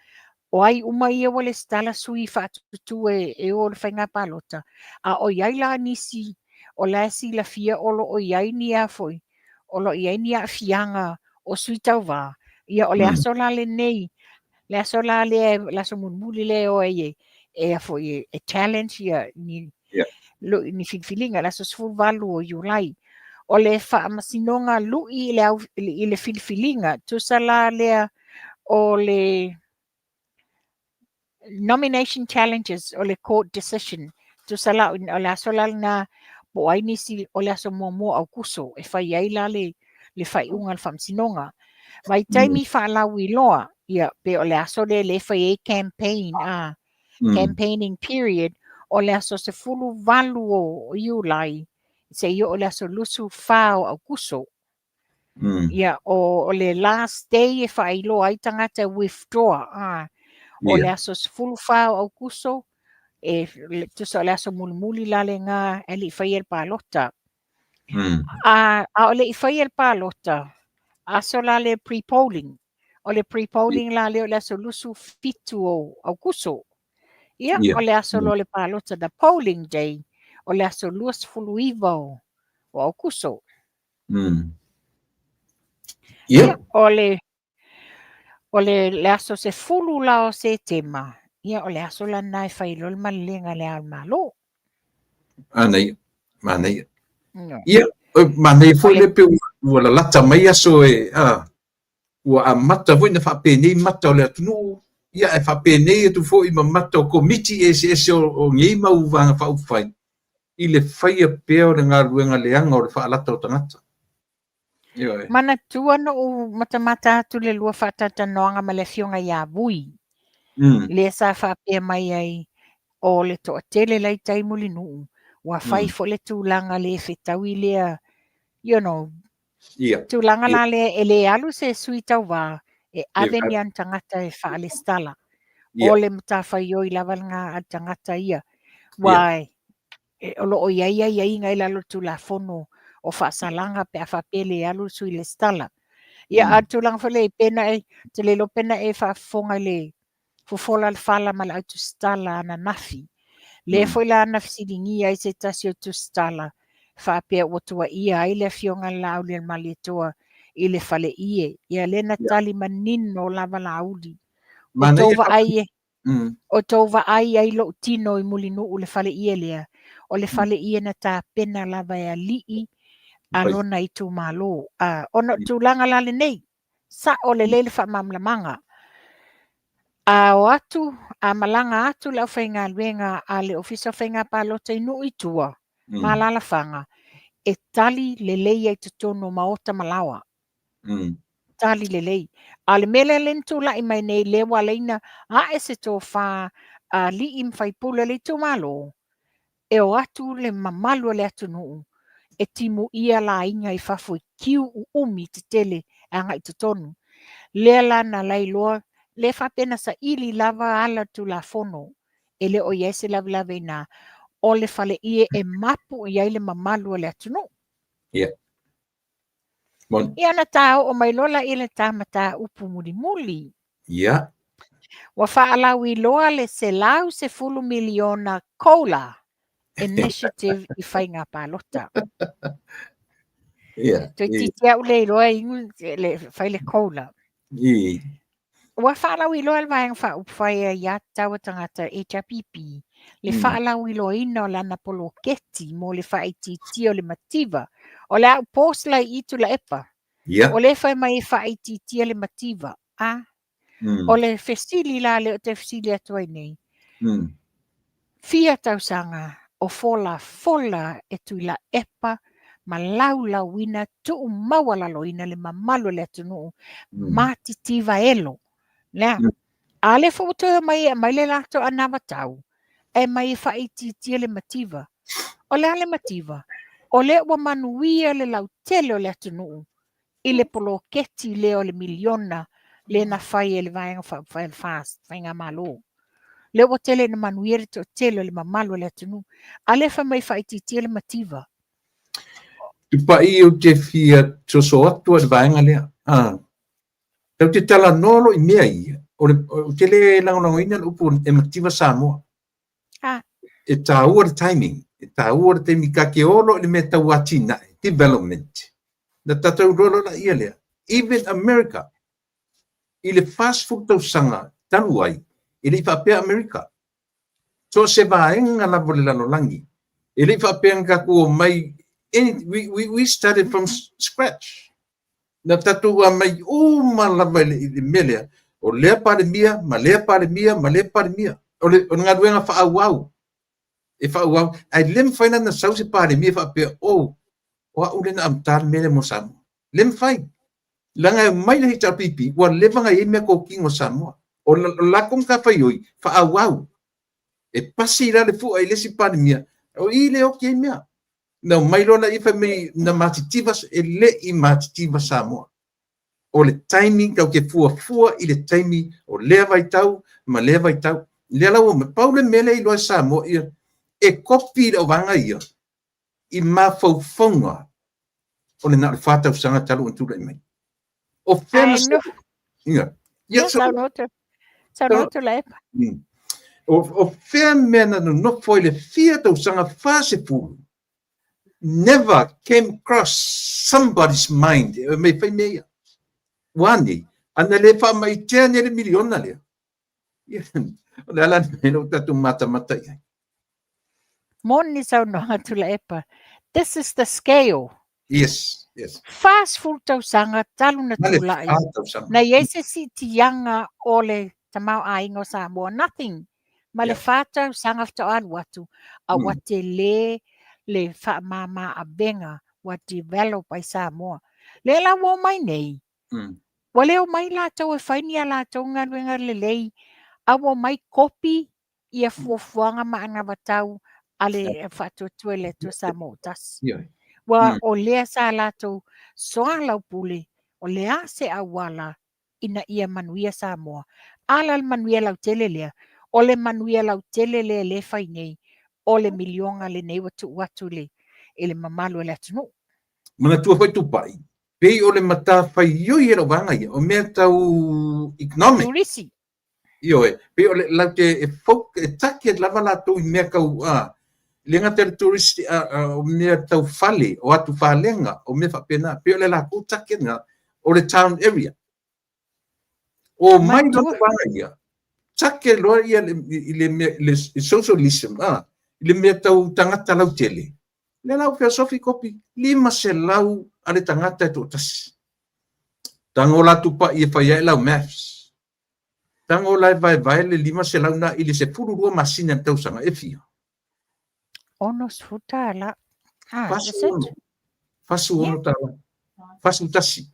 o ai uma ia ua lesitala sui faatutū e o i le faiga palota, a o i ai la nisi o la e silafia o lo o i ai ni a foi, o lo o i ai ni aafiaga o sui tauva, ia o le aso la lenei, le aso la lea, le aso mulimuli lea e o ai e a foi e challenge ia ni ni filifiliga, le aso 18 o Iulai. O le faamasinoga lui i le filifiliga, tusa la lea o le nomination challenges o le court decision, tusa la o le aso la lena po o ai nisi o le aso muamua o Aukuso e fai ai la le faaiuga a le faamasinoga. Vaitaimi faalauiloa, ia pe o le aso lea lea e fai ai campaign, campaigning period, o le aso 18 o Iulai seia oo i le aso 24 o Aukuso. Ia, o le last day e faailoa ai tagata e withdraw, o le aso 14 o Aukuso, e tusa o le aso mulimuli la lena e le i faia le palota. A o le i faia le palota, aso la le pre-polling. O le pre-polling la lea o le aso 27 o Aukuso. Ia, o le aso loa o le palota, the polling day, o le aso 29 o Aukuso. Ia, o le aso 10 la o Setema, ia o le aso la lena e fai loa le malelega a le Ao o le Malo. Manaia, manaia. Ia, manaia foi le pe ua lalata mai aso e, ua amata foi na faapenei mata o le atunuu, ia ae faapenei atu foi ma mata o komiti eseese o nei mau vaega faaupufai i le faia pea o le galuega leaga o le faalata o tagata. Ioe. Manatua na ou matamata atu le lua faatalatanoaga ma le afioga ia Vui, lea sa faapea mai ai o le toatele la i tai Mulinuu, ua fai foi le tulaga le fetaui lea, tulaga la lea e le alu se sui tauva e ave ni ana tagata e faalesitala. O le matafaioi lava lena a le tagata ia. Ua o lo o i ai aiaiga i lalo o le Tulafono o faasalaga pe a faapea e le alu le sui lesitala. Ia, a o le tulaga foi lea pe na e, ou te le iloa pe na e faafofoga i le fofola le fala ma le autusitala ananafi. Lea foi la na fesiligia ai se tasi o tusitala faapea ua tuuaia ai le afioga i le Laaulialemalietoa i le faleie. Ia lea na tali manino lava Laauli. O tou vaai e, o tou vaai ai lou tino i Mulinuu le faleie lea, o le faleie na tapena lava e alii a lona itumalo. Ona o tulaga la lenei, sao lelei le faamalamalamaga. A o atu, a malaga atu le aufaigaluega a le Ofisa o Faiga Palota i nuu i tua, ma alaalafaga, e tali lelei ai totonu o maota ma laoa. Tali lelei. A o le mea lea lea na tulai mai nei, lea ua ala ai ona ae se tofa a alii ma faipule o le itumalo, e o atu le mamalu o le atunuu e timuia laiga i fafo i kiu uumi tetele e agai i totonu. Lea la na lailoa, lea faapea na saili lava ala o le Tulafono e le o i ai se lavelave i ina, o le faleie e mapu i ai le mamalu o le atunuu. Ia na ta oo mai loa laia le ta mataupu mulimuli. Ua faalauiloa le 110 miliona COLA initiative i faiga palota. Toeitiiti lava ou le iloa inu le fai le COLA. Ua faalauiloa le Vaega Faaupufai a Aiatatau a Tagata HRPP le faalauiloaina o lana poloketi mo le faaitiitia o le mativa. O le a ou post la i i Tuilaepa. O lea e fai mai e faaitiitia le mativa. A? O le fesili la lea ou te fesili atu ai nei, fia tausaga o folafola e Tuilaepa ma laulauina tuumaualaloina le mamalu o le atunuu matitiva elo. Lea. A lea foi ua toe omai e aumai le latou anavatau, e mai e faaitiitia le mativa. O le a le mativa? O lea ua manuia le lautele o le atunuu i le poloketi lea o le miliona lea na fai e le Vaega Faaupufai o le FAST, Faigamalo. Lea ua tele ina manuia le toatele o le mamalu o le atunuu. A lea fai mai faaitiitia le mativa. Tupai ou te fia soso atu i le vaega lea. Ah, tatou te talanoa loa i mea ia, o le, ou te le lagolagoina le upu e mativa Samoa. E taua le timing, e taua le taimi ta te o loa i le mea tau atinae, development. Na tatou iloa loa laia lea. Even America, i le 40 tausaga talu ai, e le i faapea Amerika. So o se vaega lava o le lalolagi, e le i faapea na tatou omai, we started from scratch. Na tatou amai uma lava i le mea lea, o lea Palemia, ma lea Palemia, ma lea Palemia. O le galuega faaauau, e faaauau. Ae le mafai la ona sau se Palemia faapea, oh, o au lea na amata le mea lea mo Samoa. Le mafai. Leaga e omai le HRPP, ua leva ona i ai meatotino a Samoa. O le latou matafaioi, faaauau. E pasi la le fua i le isi Palemia, o i le oti ai mea. Na omai loa laia fai mai na matitiva, e le i matitiva Samoa. O le taimi, tatou te fuafua i le taimi o lea vaitau ma lea vaitau. Lea la ua omai, pau le mea lea e iloa e Samoa, ia, e kopi le auvaega ia i mafaufauga o le na o le 4 tausaga talu ona tulai mai. O fea na Ia. Ia, saunoa atu Tuilaepa. O fea mea na nonofo i le fia tausaga 40, never came across somebody's mind e mei fai mea ia. Ua nei, ana le faamaitea nei le miliona lea. Ia, o le ala lea o tatou matamata i ai. Moni saunoaga Tuilaepa. This is the scale. Yes, yes. 40 tausaga talu na tulai. Na i ai se siitiaga o le tamaoaiga o Samoa. Nothing. Ma le 4 tausaga faatoa alu atu, a ua tele le faamama avega ua develop ai Samoa. Lea la ua omai nei, ua le omai latou e fai ni a latou galuega lelei, a ua omai kopi ia fuafuaga ma anavatau a le Faatuatua i le Atua Samoa ua Tasi. Ua o lea sa latou soalaupule, o le a se auala ina ia manuia Samoa. A la le manuia lautele lea, o le manuia lautele lea lea e fai nei, o le miliona lenei ua tuu atu i le mamalu o le atunuu. Manatua foi Tupai, pei o le matafaioi e lau vaega ia, o mea tau economic. Turisi. Ioe, pei o le latou te e e target lava latou i mea tau a le gata i le tourist o mea tau fale, o atu falega, o mea faapena. Pei o le latou target na o le town area. O mai loa vaega ia, target loa ia i le mea le socialism a i le mea tau tagata lautele. Lea la ua feosofi kopi 500 a le tagata e toatasi. Tago la Tupai e fai ai lau maths. Tago la e vaevae le 500 na i le 12 masina i le tausaga, e fia? $60 tala. Ah, is it? 46 tala. 41.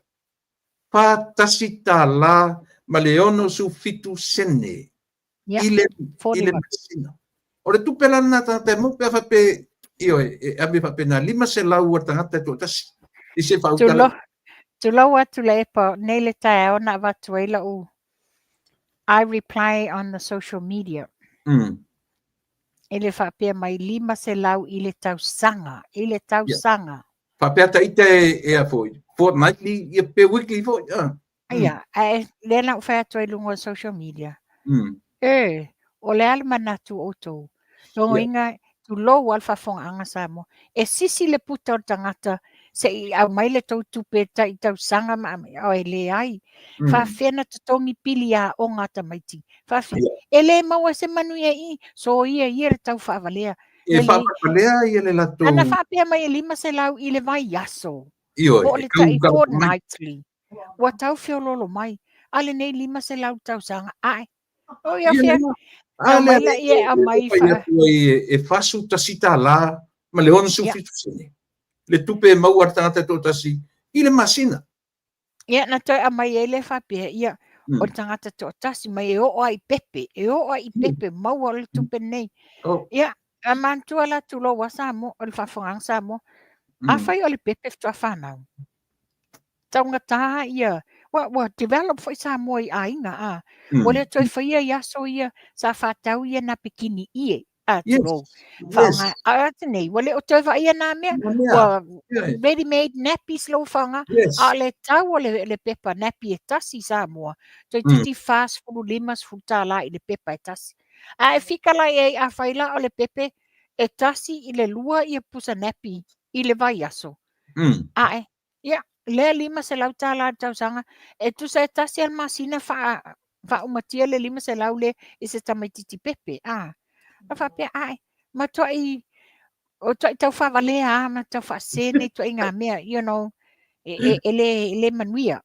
41 tala ma le 67 sene i le, i le masina. O le tupe la lena tagata e maua pe a faapea, ioe, e ave faapena 500 a le tagata e toatasi. I se faautala. Tulou atu Tuilaepa, nei le taeao na avatu ai lau I reply on the social media. E le faapea mai 500 i le tausaga, i le tausaga. Yeah. Faapea ta ita e a foi, fortnightly, ia pe weekly foi. Ia, ae lea na ou fai atu ai i luga o social media. E, o le a le manatu o outou? Logoina, tulou lava le faafofogaaga Samoa. E sisi le puta o le tagata se i aumai le tou tupe tai tausaga ma aumai. E leai. Faafefea na totogi pili aoga a tamaiti. Faafefea. E le maua se manuia i i. Soia ia le tau faavalea. E faavalea ia le latou. Ana faapea mai e 500 i le vaiaso. Ioe. Po o le tai fortnightly. Ua tau feoloolo mai. A lenei 500 tausaga. Ae. O ia fia. A lea la ia aumai fa. E $41 ma le 67 sene. Le tupe e maua a le tagata e toatasi i le masina. Ia, na toe aumai ai lea faapea, ia, o le tagata toatasi mai e oo ai i pepe, e oo ai i pepe, maua le tupe nei. Ia, a manatua la tulou a Samoa, o le faafofogaaga Samoa. Afai o le pepe faatoa fanau, taugata ia, Ua, ua develop foi Samoa i aiga, a. Ua le toe faia i aso ia sa faatau ia napekini ie, a, tulou. Faaaoga, a o atu nei, ua le o toe vaaia na mea. Ua ready made nappies lou faaaoga. A o le tau o le pepa nappy e tasi i Samoa, toeitiiti $40, $50 i le pepa e tasi. A e fika la i ai, afai la o le pepe e tasi i le lua ia pusa nappy i le vaiaso, ae, ia, lea $500 i le tausaga, e tusa e tasi lava le masina faaumatia le 500 lea i se tamaitiiti pepe, a. Na faapea, ae, matuai, o tuai tau faavalea lava ma tau faasese nei ituaiga mea, you know, e le manuia.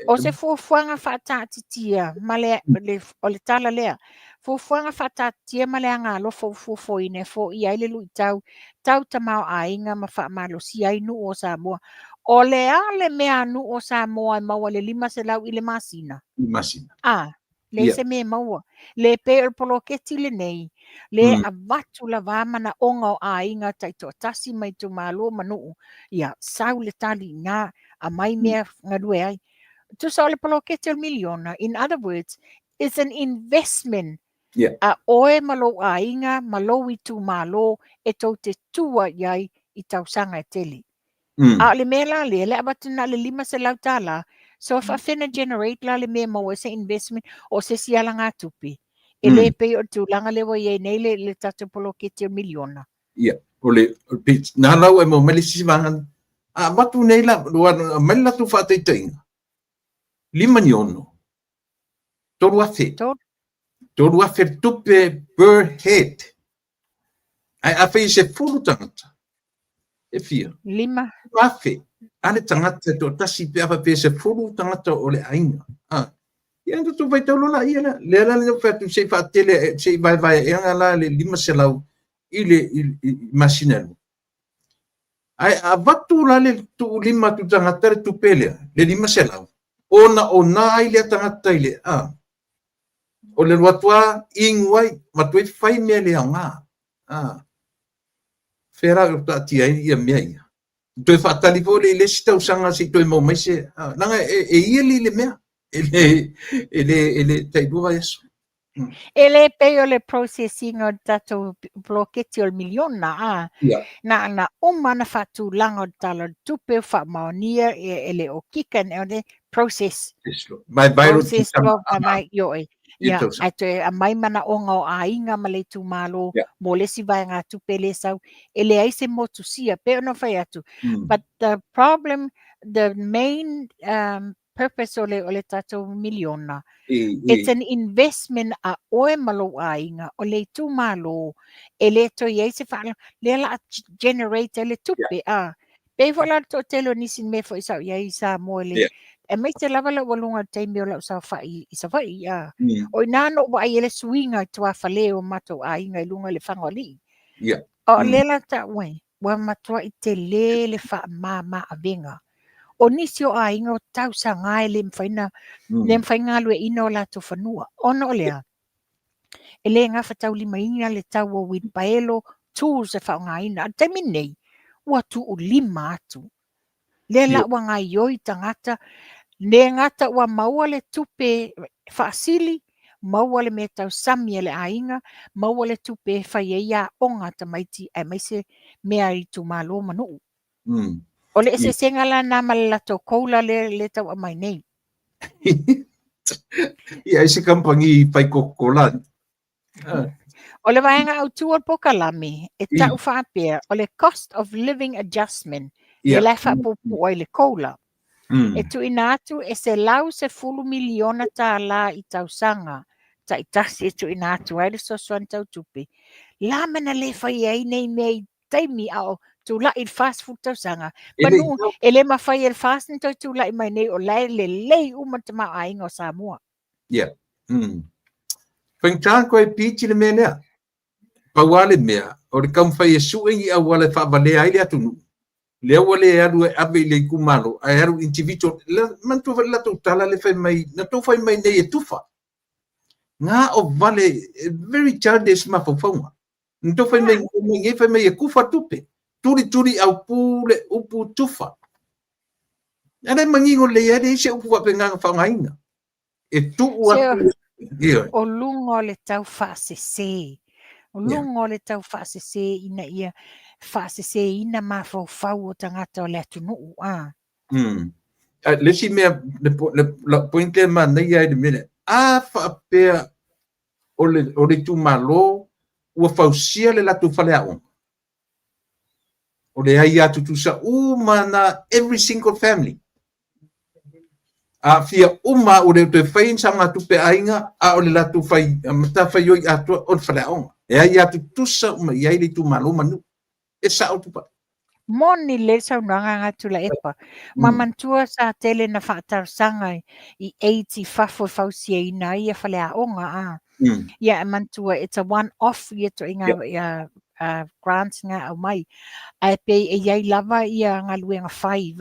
O se fuafuaga faataatitia ma le, le, o le tala lea, fuafuaga faataatitia ma le agaalofa ua fuafuaina e foia ai le luitau tau tamaoaiga ma faamalosia ai nuu o Samoa. O le a le mea a nuu o Samoa e maua le 500 i le masina? I le masina. A, leai se mea e maua. Le pei o le poloketi lenei, le avatu lava manaoga o aiga taitoatasi ma itumalo ma nuu, ia sau le tali i ina, aumai mea galue ai. Tusa o le poloketi o le miliona, in other words, it's an investment a oe ma lou aiga ma lou itumalo e tou te tua i ai i tausaga e tele. A o le mea la lea, le avatu na o le $500, so e faafefea ona generate la le mea e maua ai se investment o se isi alagatupe. E le pei o le tulaga lea ua i ai nei le tatou poloketi o le miliona. Ia, o le, na lau e maua mai le isi vaega, a avatu nei la, aumai le latou faataitaiga, lima ni ono, 3,000. 3,000 tupe per head. Ae afai e 10 tagata, e fia? Lima. 5,000. A le tagata e toatasi pe a faapea e 10 tagata o le aiga. A. Ia na tatou faitau loa laia lea. Lea la lea fai atu se i faatele, se i vaevaeaga la le 500 i le i masina e lua. Ae a avatu la le tuulima atu tagata le tupe lea, le 500, ona ona ai lea tagata i le, a, o le alu atu lava inu ai, avatu ai fai mea le aoga. A, fea la o taatia ai ia mea ia? Toe faatali foi le i le isi tausaga se i toe maua mai se, a, leaga e yearly le mea, e le tailua vaiaso. E le pei o le process ina o le tatou poloketi o le miliona, a. Na, na uma ona faatulaga o le Tala o le Tupe, faamaonia e le okika, o le process. Process loa, mai, ioe. Ia, ae toe aumai manaoga o aiga ma le itumalo mo le isi vaegatupe lea e sau. E leai se motusia, pei ona fai atu. But the problem, the main purpose o le tatou miliona, it's an investment a oe ma lou aiga, o le itumalo, e le toe i ai se faalavelave, lea o le a generate ai le tupe. A, pei foi la le toatele o nisi mea foi sa ou i ai i Samoa i le, aemaise lava le aualuga i le taimi o lau saofai i Savaii, a. O i ina na ou vaai ai le suiga i tuafale o matou aiga i luga i le Lefagoalii. O lea la taua ai, ua matuai tele le faamama avega. O nisi o aiga o tausaga e le mafai ona le mafai galueaiina o latou fanua. Ona o lea, e le gafataulimaina le tau o uilipaelo, tools e faaaogaina. A o le taimi lenei, ua tuulima atu. Lea la ua gaoioi tagata, le gata ua maua le tupe faasili, maua le mea tausami a le aiga, maua le tupe e fai ai aoga a tamaiti aemaise mea a itumalo ma nuu. O le eseesega la lena ma le latou COLA lea e tau aumai nei. Ia, ai se kamupani fai Coca-Cola. O le vaega autu o le polokalame, e tau faapea, o le cost of living adjustment, lea la e faapuupuu ai le COLA. E tuuina atu e $110 miliona i tausaga taitasi e tuuina atu ai le fesoasoani tau tupe. La ma na le faia ai nei mea i taimi a o tulai i le 40 tausaga. Manu, e le mafai e le FAST ona toe tulai mai nei, o la e lelei uma le tamaoaiga o Samoa. Ia. Faigata koe piti le mea lea. Pau lava le mea, o le taumafai e sue ni auala e faavalea ai le atunuu, lea ua le alu e ave i le itumalo, ae alu individual. Manatua foi le latou tala le fai mai, na tou fai mai nei e tufa. Nga o vale, very childish mafaufauga. Na tou fai mai nei, fai mai e tufa tupe. Tulituli au pu le upu tufa. A lea e manino lelei lava, e leai se upu faapena na faaaogaina. E tuu atu. Ioe. O luga o le tau faasese. O luga o le tau faasese ina ia faaseseina mafaufau o tagata o le atunuu. A. Le isi mea, le point lea e manaia ai le mea lea, a faapea o le itumalo ua fausia le latou faleaoga, o le aia tutusa uma na every single family. Aafia uma ua le toe faia ni saogatupe a aiga, a o le latou fai, matafaioi atoa o le faleaoga. E aia tutusa uma i ai le itumalo ma nuu. E sao Tupai. Moni lelei le saunoaga a Tuilaepa. Ma manatua sa tele na faatalosaga i aids i fafo e fausiaina ai ia faleaoga a. Ia e manatua it's a one off ia ituaiga ia grants na aumai. Ae pei e i ai lava ia galuega fai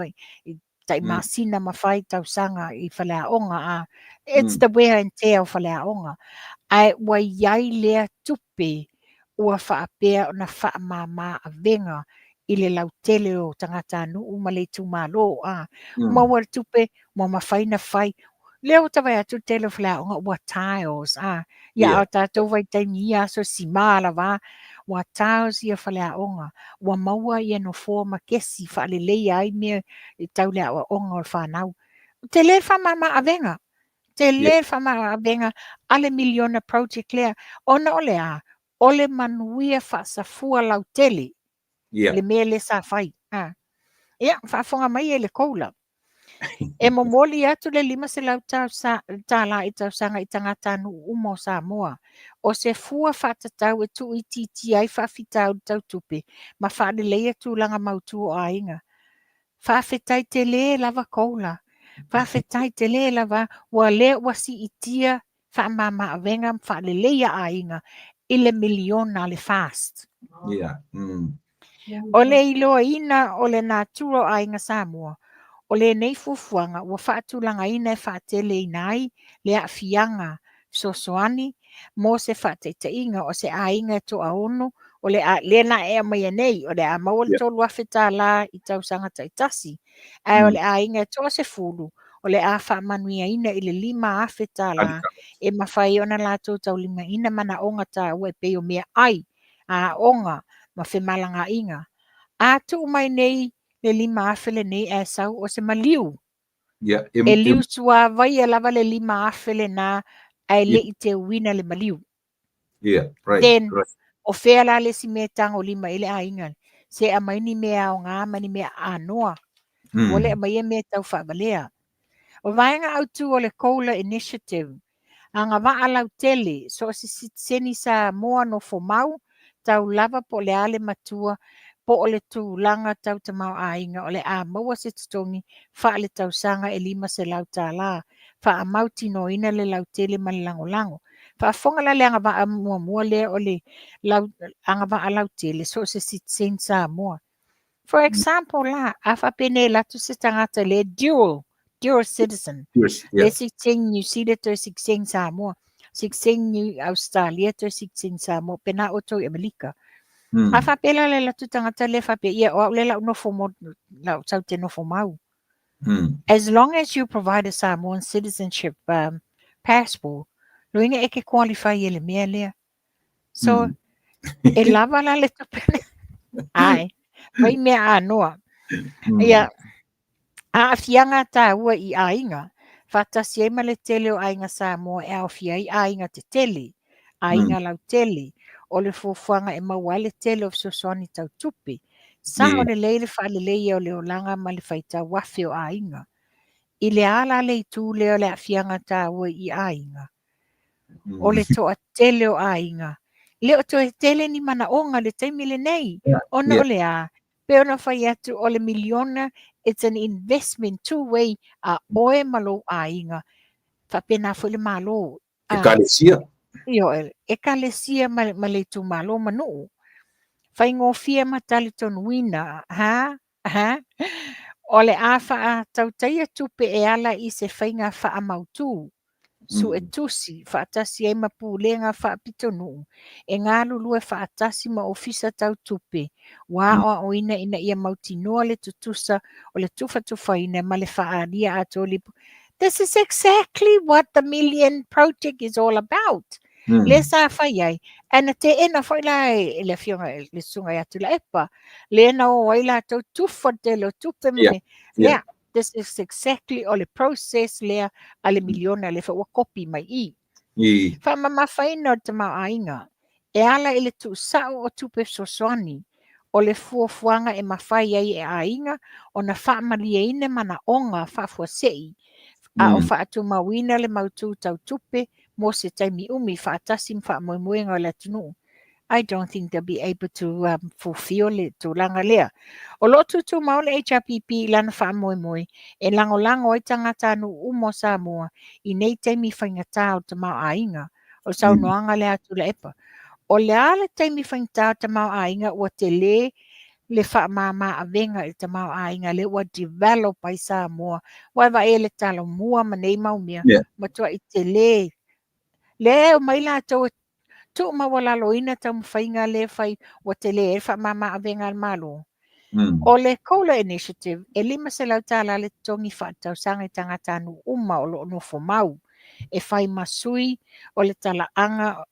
i tai masina ma fai tausaga i faleaoga a. It's the wear and tear o faleaoga. Ae ua i ai lea tupe ua faapea ona faamama avega i le lautele o tagatanuu ma le itumalo a. Maua le tupe ua mafai na fai. Lea ua ta vaai atu le tele o faleaoga ua tiles a. Ia a o tatou vaitaimi i ia aso sima lava ua tiles ia faleaoga. Ua maua ia nofoa ma kesi faaleleia ai mea e tau le aoaoga o le fanau. Tele le faamama avega. Tele le faamama avega a le miliona project lea. Ona o le a? O le manuia faasafua lautele. Le mea lea sa fai. Ia, faafofoga mai e le COLA. E momoli atu le $500 i tausaga i tagatanuu uma o Samoa. O se fua faatatau e tuuitiitia ai faafitauli tau tupe ma faaleleia tulaga mautu o aiga. Faafetai tele lava COLA. Faafetai tele lava ua lea ua siitia faamama avega ma faaleleia aiga i le miliona a le FAST. O le iloaina o le natura o aiga Samoa, o lenei fuafuaga ua faatulagaina e faateleina ai le aafiaga fesoasoani mo se faataitaiga o se aiga e toaono o le a, lea na e aumaia nei, o le a maua le $3,000 i tausaga taitasi, ae o le aiga e toasefulu, o le a faamanuiaina i le $5,000 e mafai ona latou taulimaina manaoga taua e pei o meaai, aoga ma femalagaaiga. A tuu mai nei le 5,000 lenei ae sau o se maliu. E liu suavaia lava le 5,000 lena ae le i teuina le maliu. Then, o fea la le isi mea e tagolima i le aiga? Se aumai ni mea aoga ma ni mea anoa. Ua le aumaia mea tau faavalea. O vaega autu o le COLA Initiative, agavaa lautele, so o se sitiseni Samoa nofo mau, tau lava po o le a le matua, po o le tulaga tau tamaoaiga o le a maua se totogi faaletausaga e $500, faamautinoaina le lautele ma le lagolago. Faafofoga la le agavaa muamua lea o le lau, agavaa lautele, so o se sitiseni Samoa. For example la, a faapea alu atu se tagata le dual citizen, le sitiseni New Zealand toe sitiseni Samoa, sitiseni Australia toe sitiseni Samoa, pe na o toe Amerika. A faapea la le alu atu tagata le faapea, ia o au le lau nofo mo, lau sau te nofo mau. As long as you provide a Samoan citizenship passport, loiga e ke qualify e le mea lea. So, e lava la le tupe. Ai, mai mea anoa. Ia, aafiaga taua i aiga, faatasi ai ma le tele o aiga Samoa e aofia ai aiga tetele, aiga lautele, o le fuafuaga e maua ai le tele o fesoasoani tau tupe. Sao lelei le faaleleia o le olaga ma le faitau afe o aiga. I le a la le itu lea o le aafiaga taua i aiga? O le toatele o aiga. Le o toe tele ni manaoga le taimi lenei. Ona o le a, pe ona fai atu o le miliona, it's an investment two way a oe ma lou aiga. Faapena foi le Malo. Ekalesia. Io, ekalesia ma le itumalo ma nuu. Faigofie ma talitonuina, ha? Ha? O le a faatautaia tupe e ala i se faiga faamautu. Suetusi, faatasi ai ma pulega faapitonuu e galulue faatasi ma ofisa tau tupe ua aoaoina ina ia mautinoa le tutusa o le tufatufaina ma le faaalia atoa o This is exactly what the Million Project is all about. Lea sa fai ai, ae na teena foi la e le afioga i le Susuga ia Tuilaepa, lea na o ai latou tufa le tele o tupe ma mea. Lea, this is exactly o le process lea a le miliona lea foi ua kopi mai i. Faamamafaina o le tamaoaiga e ala i le tuusao o tupe fesoasoani o le fuafuaga e mafai ai e aiga ona faamalieina manaoga faafuasei a o faatumauina le mautu tau tupe mo se taimi umi faatasi ma faamoemoega o le atunuu. I don't think they'll be able to fulfill le tulaga lea. O lo o tutumau le HRPP i lana faamoemoe e lagolago ai tagatanuu uma o Samoa i nei taimi faigata o le tamaoaiga. O le saunoaga lea a Tuilaepa. O le a le taimi faigata o le tamaoaiga ua tele le faamama avega i le tamaoaiga lea ua develop ai Samoa. Ua e vaai le Talomua ma nei mau mea, matuai tele. Lea e omai latou e tuumaualaloina taumafaiga lea e fai ua tele ai le faamama avega a le Malo. O le COLA Initiative, e $500 le totogi faaletausaga i tagatanuu uma o lo o nofo mau, e fai ma sui o le talaaga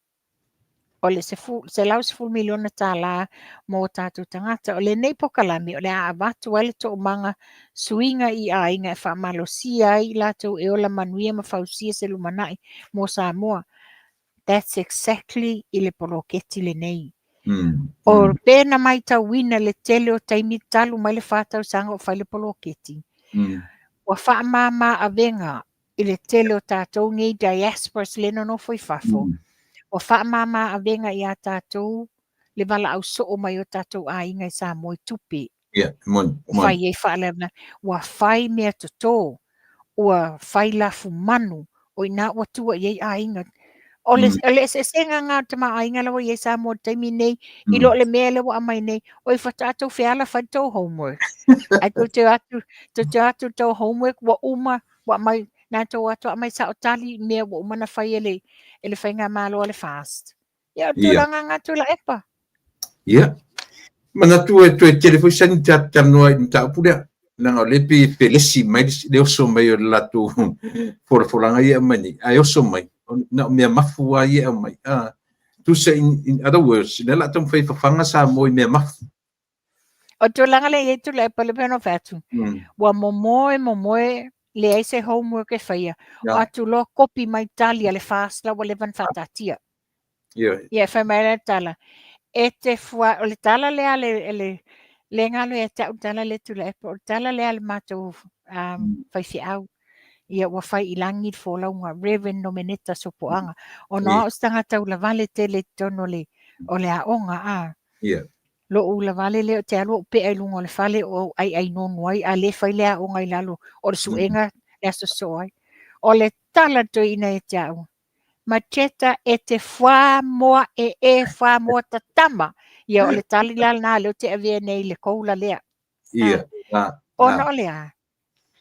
o le $110 miliona mo tatou tagata. O lenei polokalame o le a avatu ai le toomaga suiga i aiga e faamalosia ai i latou e ola manuia ma fausia se lumanai mo Samoa. That's exactly i le poloketi lenei. O pe na matauina le tele o taimi talu mai le 4 tausaga o fai le poloketi. Ua faamama avega i le tele o tatou nei diasporas le nonofo i fafo. Ua faamama avega ia tatou le valaau soo mai o tatou aiga i Samoa i tupe. Ia, moni, moni. Fai ai faalavelave, ua fai mea toto, ua fai lafu manu, o ina ua tua i ai aiga. O le, o le eseesega lena o le tamaoaiga la ua i ai Samoa i le taimi nei, i lo le mea lea ua aumai nei, oi faatoa tou feala fai le tou homework. Ae tou te o atu, tou te o atu i le tou homework ua uma, ua aumai, na tou o atu aumai sao tali i mea ua uma ona fai e le, e le faigamalo a le FAST. Ia, o le tulaga lena Tuilaepa. Ia, manatu e toe tele foi saini talanoa i le mataupu lea, leaga o lea e pei e felesi mai le oso mai o le latou folafolaga ia e aumai nei, ae oso mai, na o mea mafu lava ia e aumai. Tusa in other words, o lea o le a taumafai e fafaga Samoa i mea mafu. O le tulaga lea e i ai Tuilaepa lea pei ona ou fai atu, ua momoe momoe leai se homework e faia, o atu loa kopi mai tali a le FAST la ua leva ona faataatia. Ia, e fai mai le tala, e te fua, o le tala lea le, le, le galo ia te au le tala lea Tuilaepa, o le tala lea a le matou faifeau. Ia ua fai i lagi le folauga, Reverend Nomeneta Sopoaga. Ona o au se tagata ulavale tele i totonu o le, o le aoga, a. Lou ulavale lea ou te alu ou pea i luga o le fale o ou aiai nonu ai, a le fai le aoga i lalo o le suega le aso sosoo ai. O le tala le toeaina ia te au, Macheta e te fuamoa e e fuamoa tatama. Ia o le tali la lena lea ou te avea nei i le COLA lea. Ia, Ona o le a?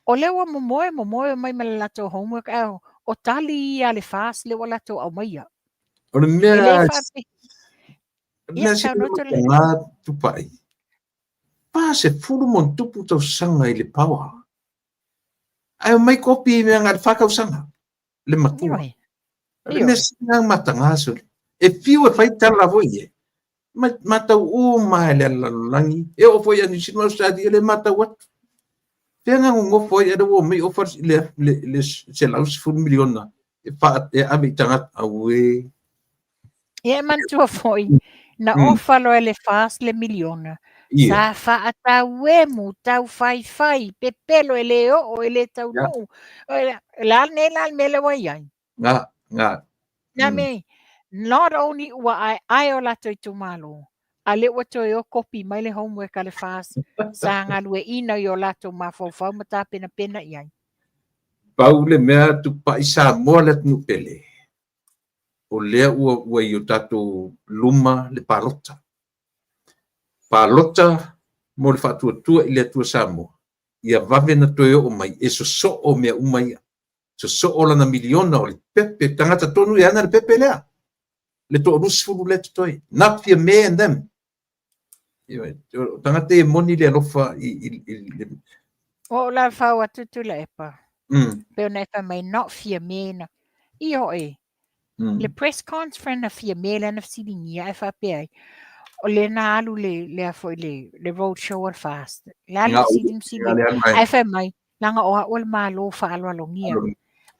O lea ua momoe, momoe mai ma le latou homework, ae o tali ia a le FAST lea ua latou aumaia. O le mea, o le mea se tupai, 40+ tausaga i le power. Ae omai kopi i mea na o le 4 tausaga. Le matua. O le mea sili lena mataga sole. E fiu e fai tala foi e. Matau uma e le lalolagi. E oo foi ia New Zealand ma Australia le matau atu. Fea na nonofo ai a lea ua omai ofa le $110 miliona e e ave i tagata. Auē. Ia e manatua foi, na ofa loa e le FAST le miliona, sa faatauemu, taufaifai, pepelo e le oo, e le taunuu. O le a lenei la le mea lea ua i ai? Nga, nga. Na me, not only ua aeae o latou itumalo, a lea ua toe o kopi mai le homework a le FAST sa galueaiina i o latou mafaufau ma tapenapena i ai. Pau le mea tupai Samoa le atunuu pele, o lea ua i o tatou luma le palota. Palota mo le faatuatua i le Atua Samoa, ia vave na toe oo mai e sosoo mea uma ia. Sosoo lana miliona o le pepe, tagata tonu e ana le pepe lea. Le 20 lea totoe. Not Fiame and them. O tagata e moni le alofa i le. O la fau atu Tuilaepa. Pe ona e fai mai not Fiame na. Ioe. Le press conference na Fiame lea na fesiligia ae faapea ai, o lea na alu le, lea foi le road show a le FAST. Le alu fesili ma fesili ae fai mai, leaga o au o le Malo faaaloalogia.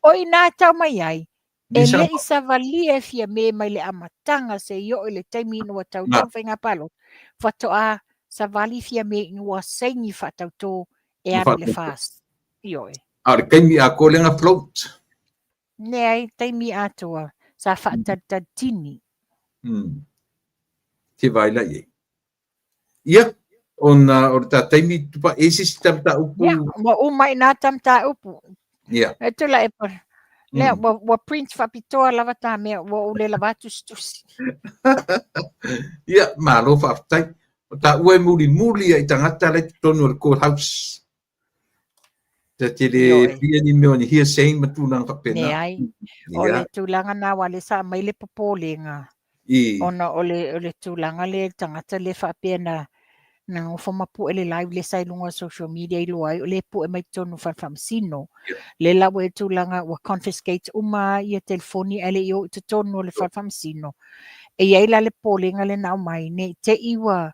O i ina e tau mai ai, e le i savalia e Fiame mai le amataga seia oo i le taimi ina ua tauto le faiga palota, faatoa savali Fiame ina ua saini faatauto e alu i le FAST. Ioe. A o le taimi atoa lea na float. Leai, taimi atoa, sa faatalitalitini. Te vaai la i ai. Ia, ona o le ta taimi tupa e se isi ta mataupu. Ia, ua uma i nā ta mataupu. Ia. E Tuilaepa. Lea, ua print faapitoa lava ta mea, ua ou le lava atu se tusi. Ia, malo faafetai. O taua e mulimuli ai tagata la i totonu o le court house. Ta te le fia ni mea o ni hearsay ma tulaga faapena. Leai. O le tulaga na aua lea sa aumai le popolega. Ona o le tulaga lea i le tagata lea faapea na nofo ma pue le live lea sa i luga o social media iloa ai o lea e pue mai totonu o fale faamasino. Lea la ua i ai le tulaga ua confiscate uma ia telefoni ae le i o i totonu o le fale faamasino. E i ai la le popolega lea na aumai ne i te i ua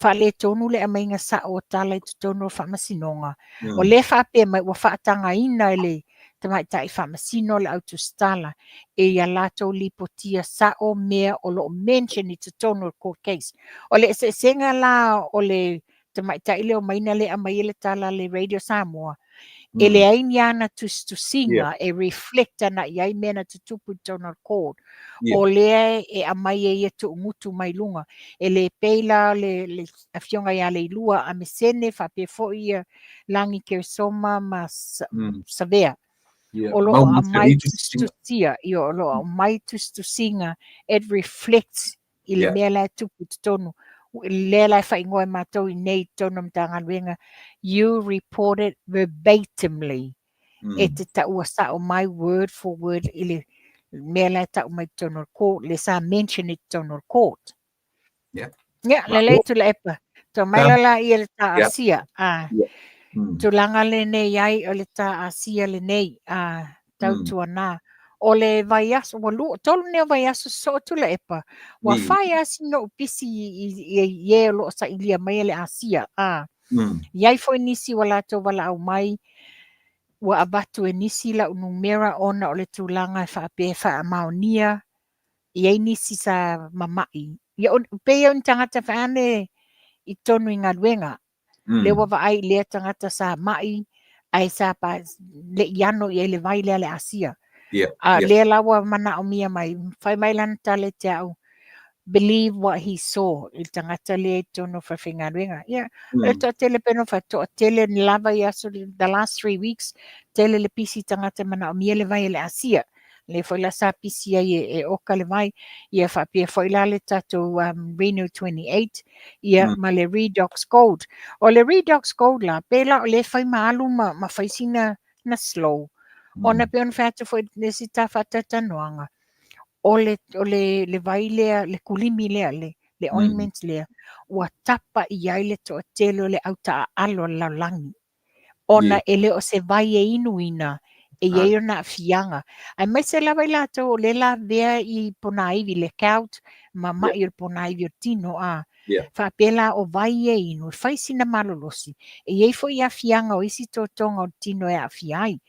faaletonu le aumaiga sao o tala i totonu o faamasinoga. O lea faapea mai ua faatagaina e le tamaitai faamasino o le au tusitala e ia latou lipotia sao mea o lo o mention i totonu o le court case. O le eseesega la o le tamaitai lea o Maina lea e aumaia le tala a le Radio Samoa, e leai ni ana tusitusiga e reflect ana i ai mea na tutupu i totonu o le court. O lea e aumai e ia tuugutu mai luga. E le pei la le afioga ia Leilua Amesene faapea foi ia Lagi Keresoma ma Savea. O lo o aumai tusitusia, o lo o aumai tusitusiga, it reflects i le mea la e tupu i totonu. Lea la e faaigoa e matou i nei i totonu o Matagaluega, you report it verbatimly. E te taua sao mai word for word i le mea la e tau mai i totonu o le court, le sa mention i totonu o le court. Yeah, lelei Tuilaepa. Tau mai la la ia le tā Asia. Tulaga lenei ai o le tā Asia lenei, tautuana. O le vaiaso, ua lua, tolu nei o vaiaso sosoo Tuilaepa, ua fai lava sina ou pisi i e o lo o sailia mai e le Asia. I ai foi nisi ua latou valaau mai, ua avatu e nisi lau numera ona o le tulaga e faapea e faamaonia i ai nisi sa mama'i. Ia, pei o ni tagata faane i totonu i galuega. Lea ua vaai i lea tagata sa ma'i ae sa pa, le i ano i ai le vai lea le Asia. A lea la ua manaomia mai, fai mai lana tala ia te au, believe what he saw i le tagata lea i totonu o falefaigaluega. Ia, o le toatele pei ona fai atu, toatele lava i aso, the last 3 weeks, tele le pisi tagata e manaomia le vai e le Asia. Lea foi la sa pisi ai e oka le vai, ia faapea foi la le tatou Reno 28, ia ma le Redox Gold. O le Redox Gold la, pei la o lea fai ma alu ma fai sina na slow. Ona pei ona fai atu foi le isi ta faatalatalanoaga, o le vai lea, le kulimi lea, le ointment lea, ua tapa i ai le toatele o le au taaalo a le lalolagi. Ona e le o se vai e inuina, e i ai ona aafiaga. Aemaise lava i latou o lea e lavea i ponaivi, le gout, ma mai o le ponaivi o le tino. A faapea la o vai e inu, e fai sina malolosi. E i ai foi aafiaga o isi totoga o le tino e aafia ai.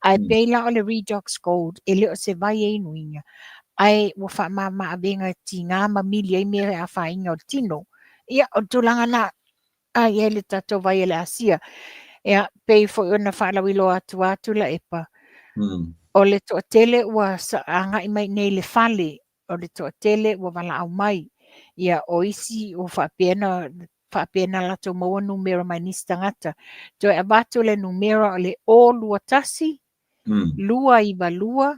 Ae pei la o le Redox Gold, e le o se vai e inuina, ae ua faamama avega e tiga ma mili ai mea e afaina o le tino. Ia, o le tulaga lena a i ai le tatou vai e le Asia. Ia, pei foi ona faalauiloa atu a Tuilaepa, o le toatele ua agai mai nei le fale, o le toatele ua valaau mai. Ia, o isi ua faapea na latou maua numera mai nisi tagata. Toe avatu le numera o le 021 292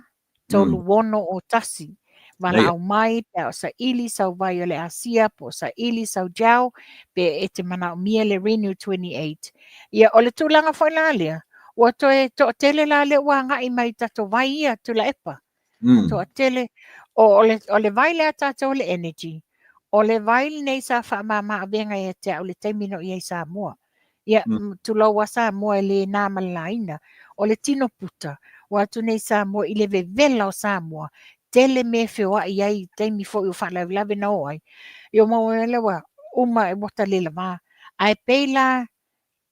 3601. Valaau mai pe a o saili sau vai o le Asia, po o saili sau gel, pe e te manaomia le Renew 28. Ia, o le tulaga foi la lea, Ua toe toatele la lea ua agai mai i tatou vai ia Tuilaepa. Toatele. O le vai lea tatou o le energy. O le vai lenei sa faamama avega ia te au i le taimi na ou i ai i Samoa. Ia, tulou a Samoa e le na ma le laina. O le tino puta, ua atu nei Samoa i le vevela o Samoa, tele mea e feoai ai i taimi foi o faalavelave na o ai. Ia maua mai lea ua uma ua talelava. Ae pei la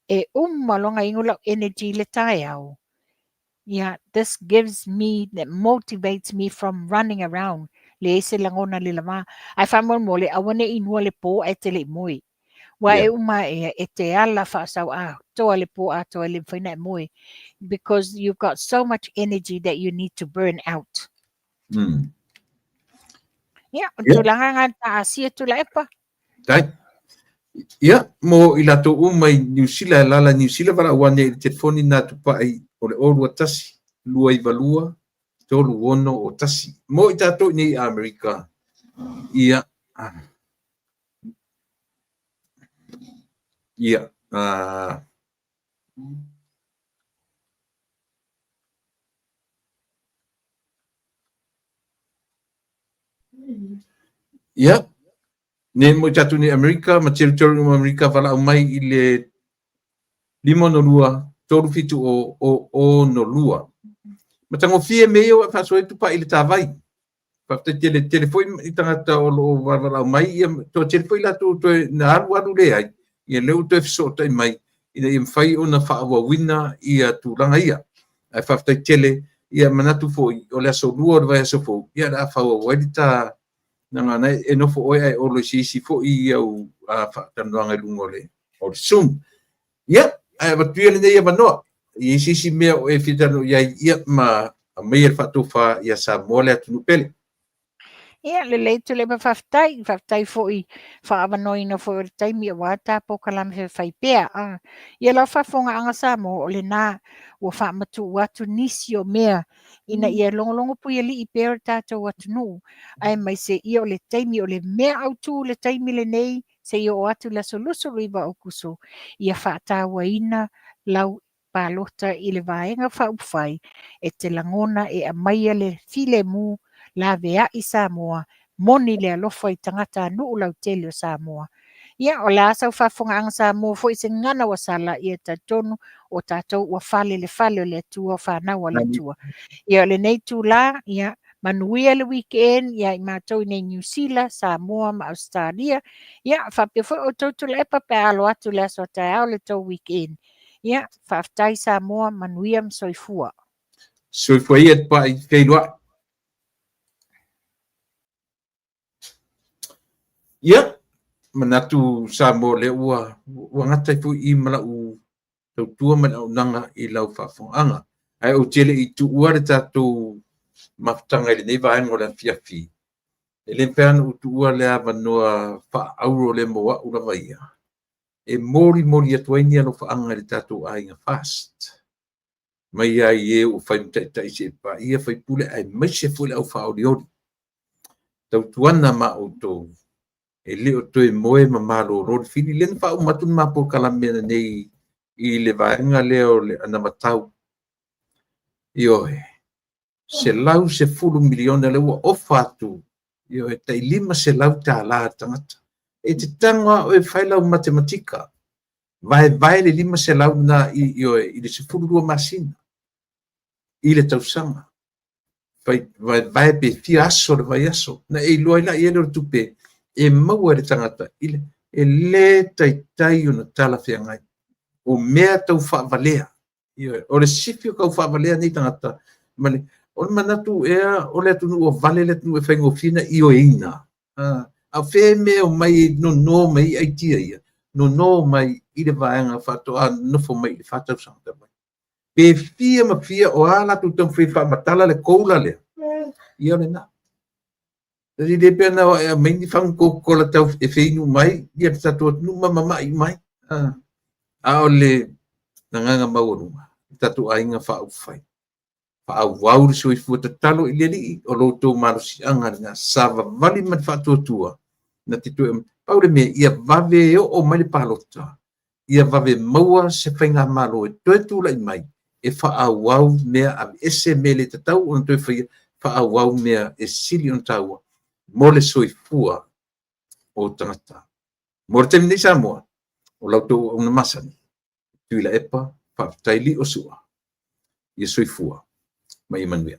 e uma loa ona inu lau energy i le taeao, yeah, this gives me, that motivates me from running around. Leai se lagona le lava. Ae faamolemole, aua ne i inua le po ae te le i moe. Ua e uma e, e te ala faasau atoa le po atoa e le mafai ona e moe. Because you've got so much energy that you need to burn out. Ia, o tulaga nga ta asia Tuilaepa. Tai. Ia, mo i latou uma i Niu Sila, e lala Niu Sila valaau ane i le telefoni na tupai o le 021 292 3601. Mo i tatou i nei Amerika, ia, ia, ia, nei mo i tatou nei Amerika ma territory uma Amerika valaau mai i le 562 370 062. Matagofie mea ia ua e faasoa ai Tupai i le tāwai. Faafetai tele, tele foi i tagata o lo o valaau mai, ia toatele foi latou toe na alu alu leai, ia lea ua toe fesootai mai ina ia mafai ona faaauauina ia tulaga ia. Ae faafetai tele, ia manatu foi o le aso 2 o le vaiaso fou, ia o le a faaauau ai le ta gagana e nofo oe ae olo i se isi foi i au faatalanoaga i luga o le Zoom. Ia, ae avatu ia lenei avanoa, i ai se isi mea o e fia talanoa i ai, ia, ma aumaia le faatofa ia Samoa le atunuu pele. Ia, lelei Tuilaepa, faafetai, faafetai foi faaavanoaina foi o le taimi aua ta polokalame faifai pea. Ia lau faafofogaaga Samoa, o lena ua faamatuu atu nisi o mea ina ia logologo puialii pea o le tatou atunuu, aemaise ia o le taimi, o le mea autu le taimi lenei, seia oo atu i le aso 29 o Aokuso, ia faatauaina lau palota i le Vaega Faaupufai e te lagona e aumaia le filemu laveai Samoa, moni le alofa i tagatanuu lautele o Samoa. Ia, o le a sau faafofogaaga Samoa foi se gagana ua sala, ia talitonu o tatou ua fale le fale o le Atua, o fanau a le Atua. Ia, o lenei itula, ia, manuia le weekend ia i matou i nei Niu Sila, Samoa ma Ausetalia. Ia, faapea foi outou Tuilaepa pe a alo atu le aso a taeao le tou weekend. Ia, faafetai Samoa, manuia ma soifua. Soifua ia Tupai, feiloai. Ia, manatu Samoa lea ua ua gata ai foi i ma lau tautua ma le auaunaga i lau faafofogaaga. Ae ou te le i tuua le tatou mafutaga i lenei vaega o le afiafi, e le mafai ona ou tuua le avanoa faaauro lea mo au lava ia, e molimoli atu ai ni alofaaga i le tatou aiga FAST, mai lava i e ua fai ma taitai seia paia faipule aemaise foi le au faaolioli. Tautuana ma outou e le o toe moe ma malolo le fili. Lea na faauma atu le ma polokalame ananei i le vaega lea o le anavatau. Ioe, $110 miliona lea ua ofa atu, ioe, tai $500 le tagata. E te tago lava oe e fai lau matematika, vaevae le 500 lena i, ioe, i le 12 masina i le tausaga. Fai vaevae pe fia aso le vaiaso, na e iloa ai laia lea o le tupe e maua e le tagata i le, e le taitai ona talafeagai. O mea tau faavalea, ioe, o le sifi o tau faavalea nei tagata, ma le, o le manatu ea o le atunuu ua vale le atunuu e faigofie ona ioeina. A o fea mea e omai e nono mai ai aitia ia, nono mai i le vaega faatoa nonofo mai i le 4 tausaga talu ai. Pe fia ma fia o a latou taumafai e faamatala le koula lea, ia o lena. E le pei ona e aumai ni fagu Coca-Cola tau e feinu mai ia le tatou atunuu ma mama'i mai. A o le agaga maualuga, le tatou aiga faaupufai, faaauau le soifua tatalo i le Alii, o lo outou malosiaga lena, savavali ma le faatuatua, na te toe, pau le mea, ia vave oo mai le palota, ia vave maua se faigamalo e toe tulai mai, e faaauau mea, aveese mea le tatau ona toe faia, faaauau mea e sili ona taua mo le soifua o tagata. Mo le taimi nei Samoa, o la outou auauna masani, Tuilaepa, faafetai Liosua, ia soifua ma ia manuia.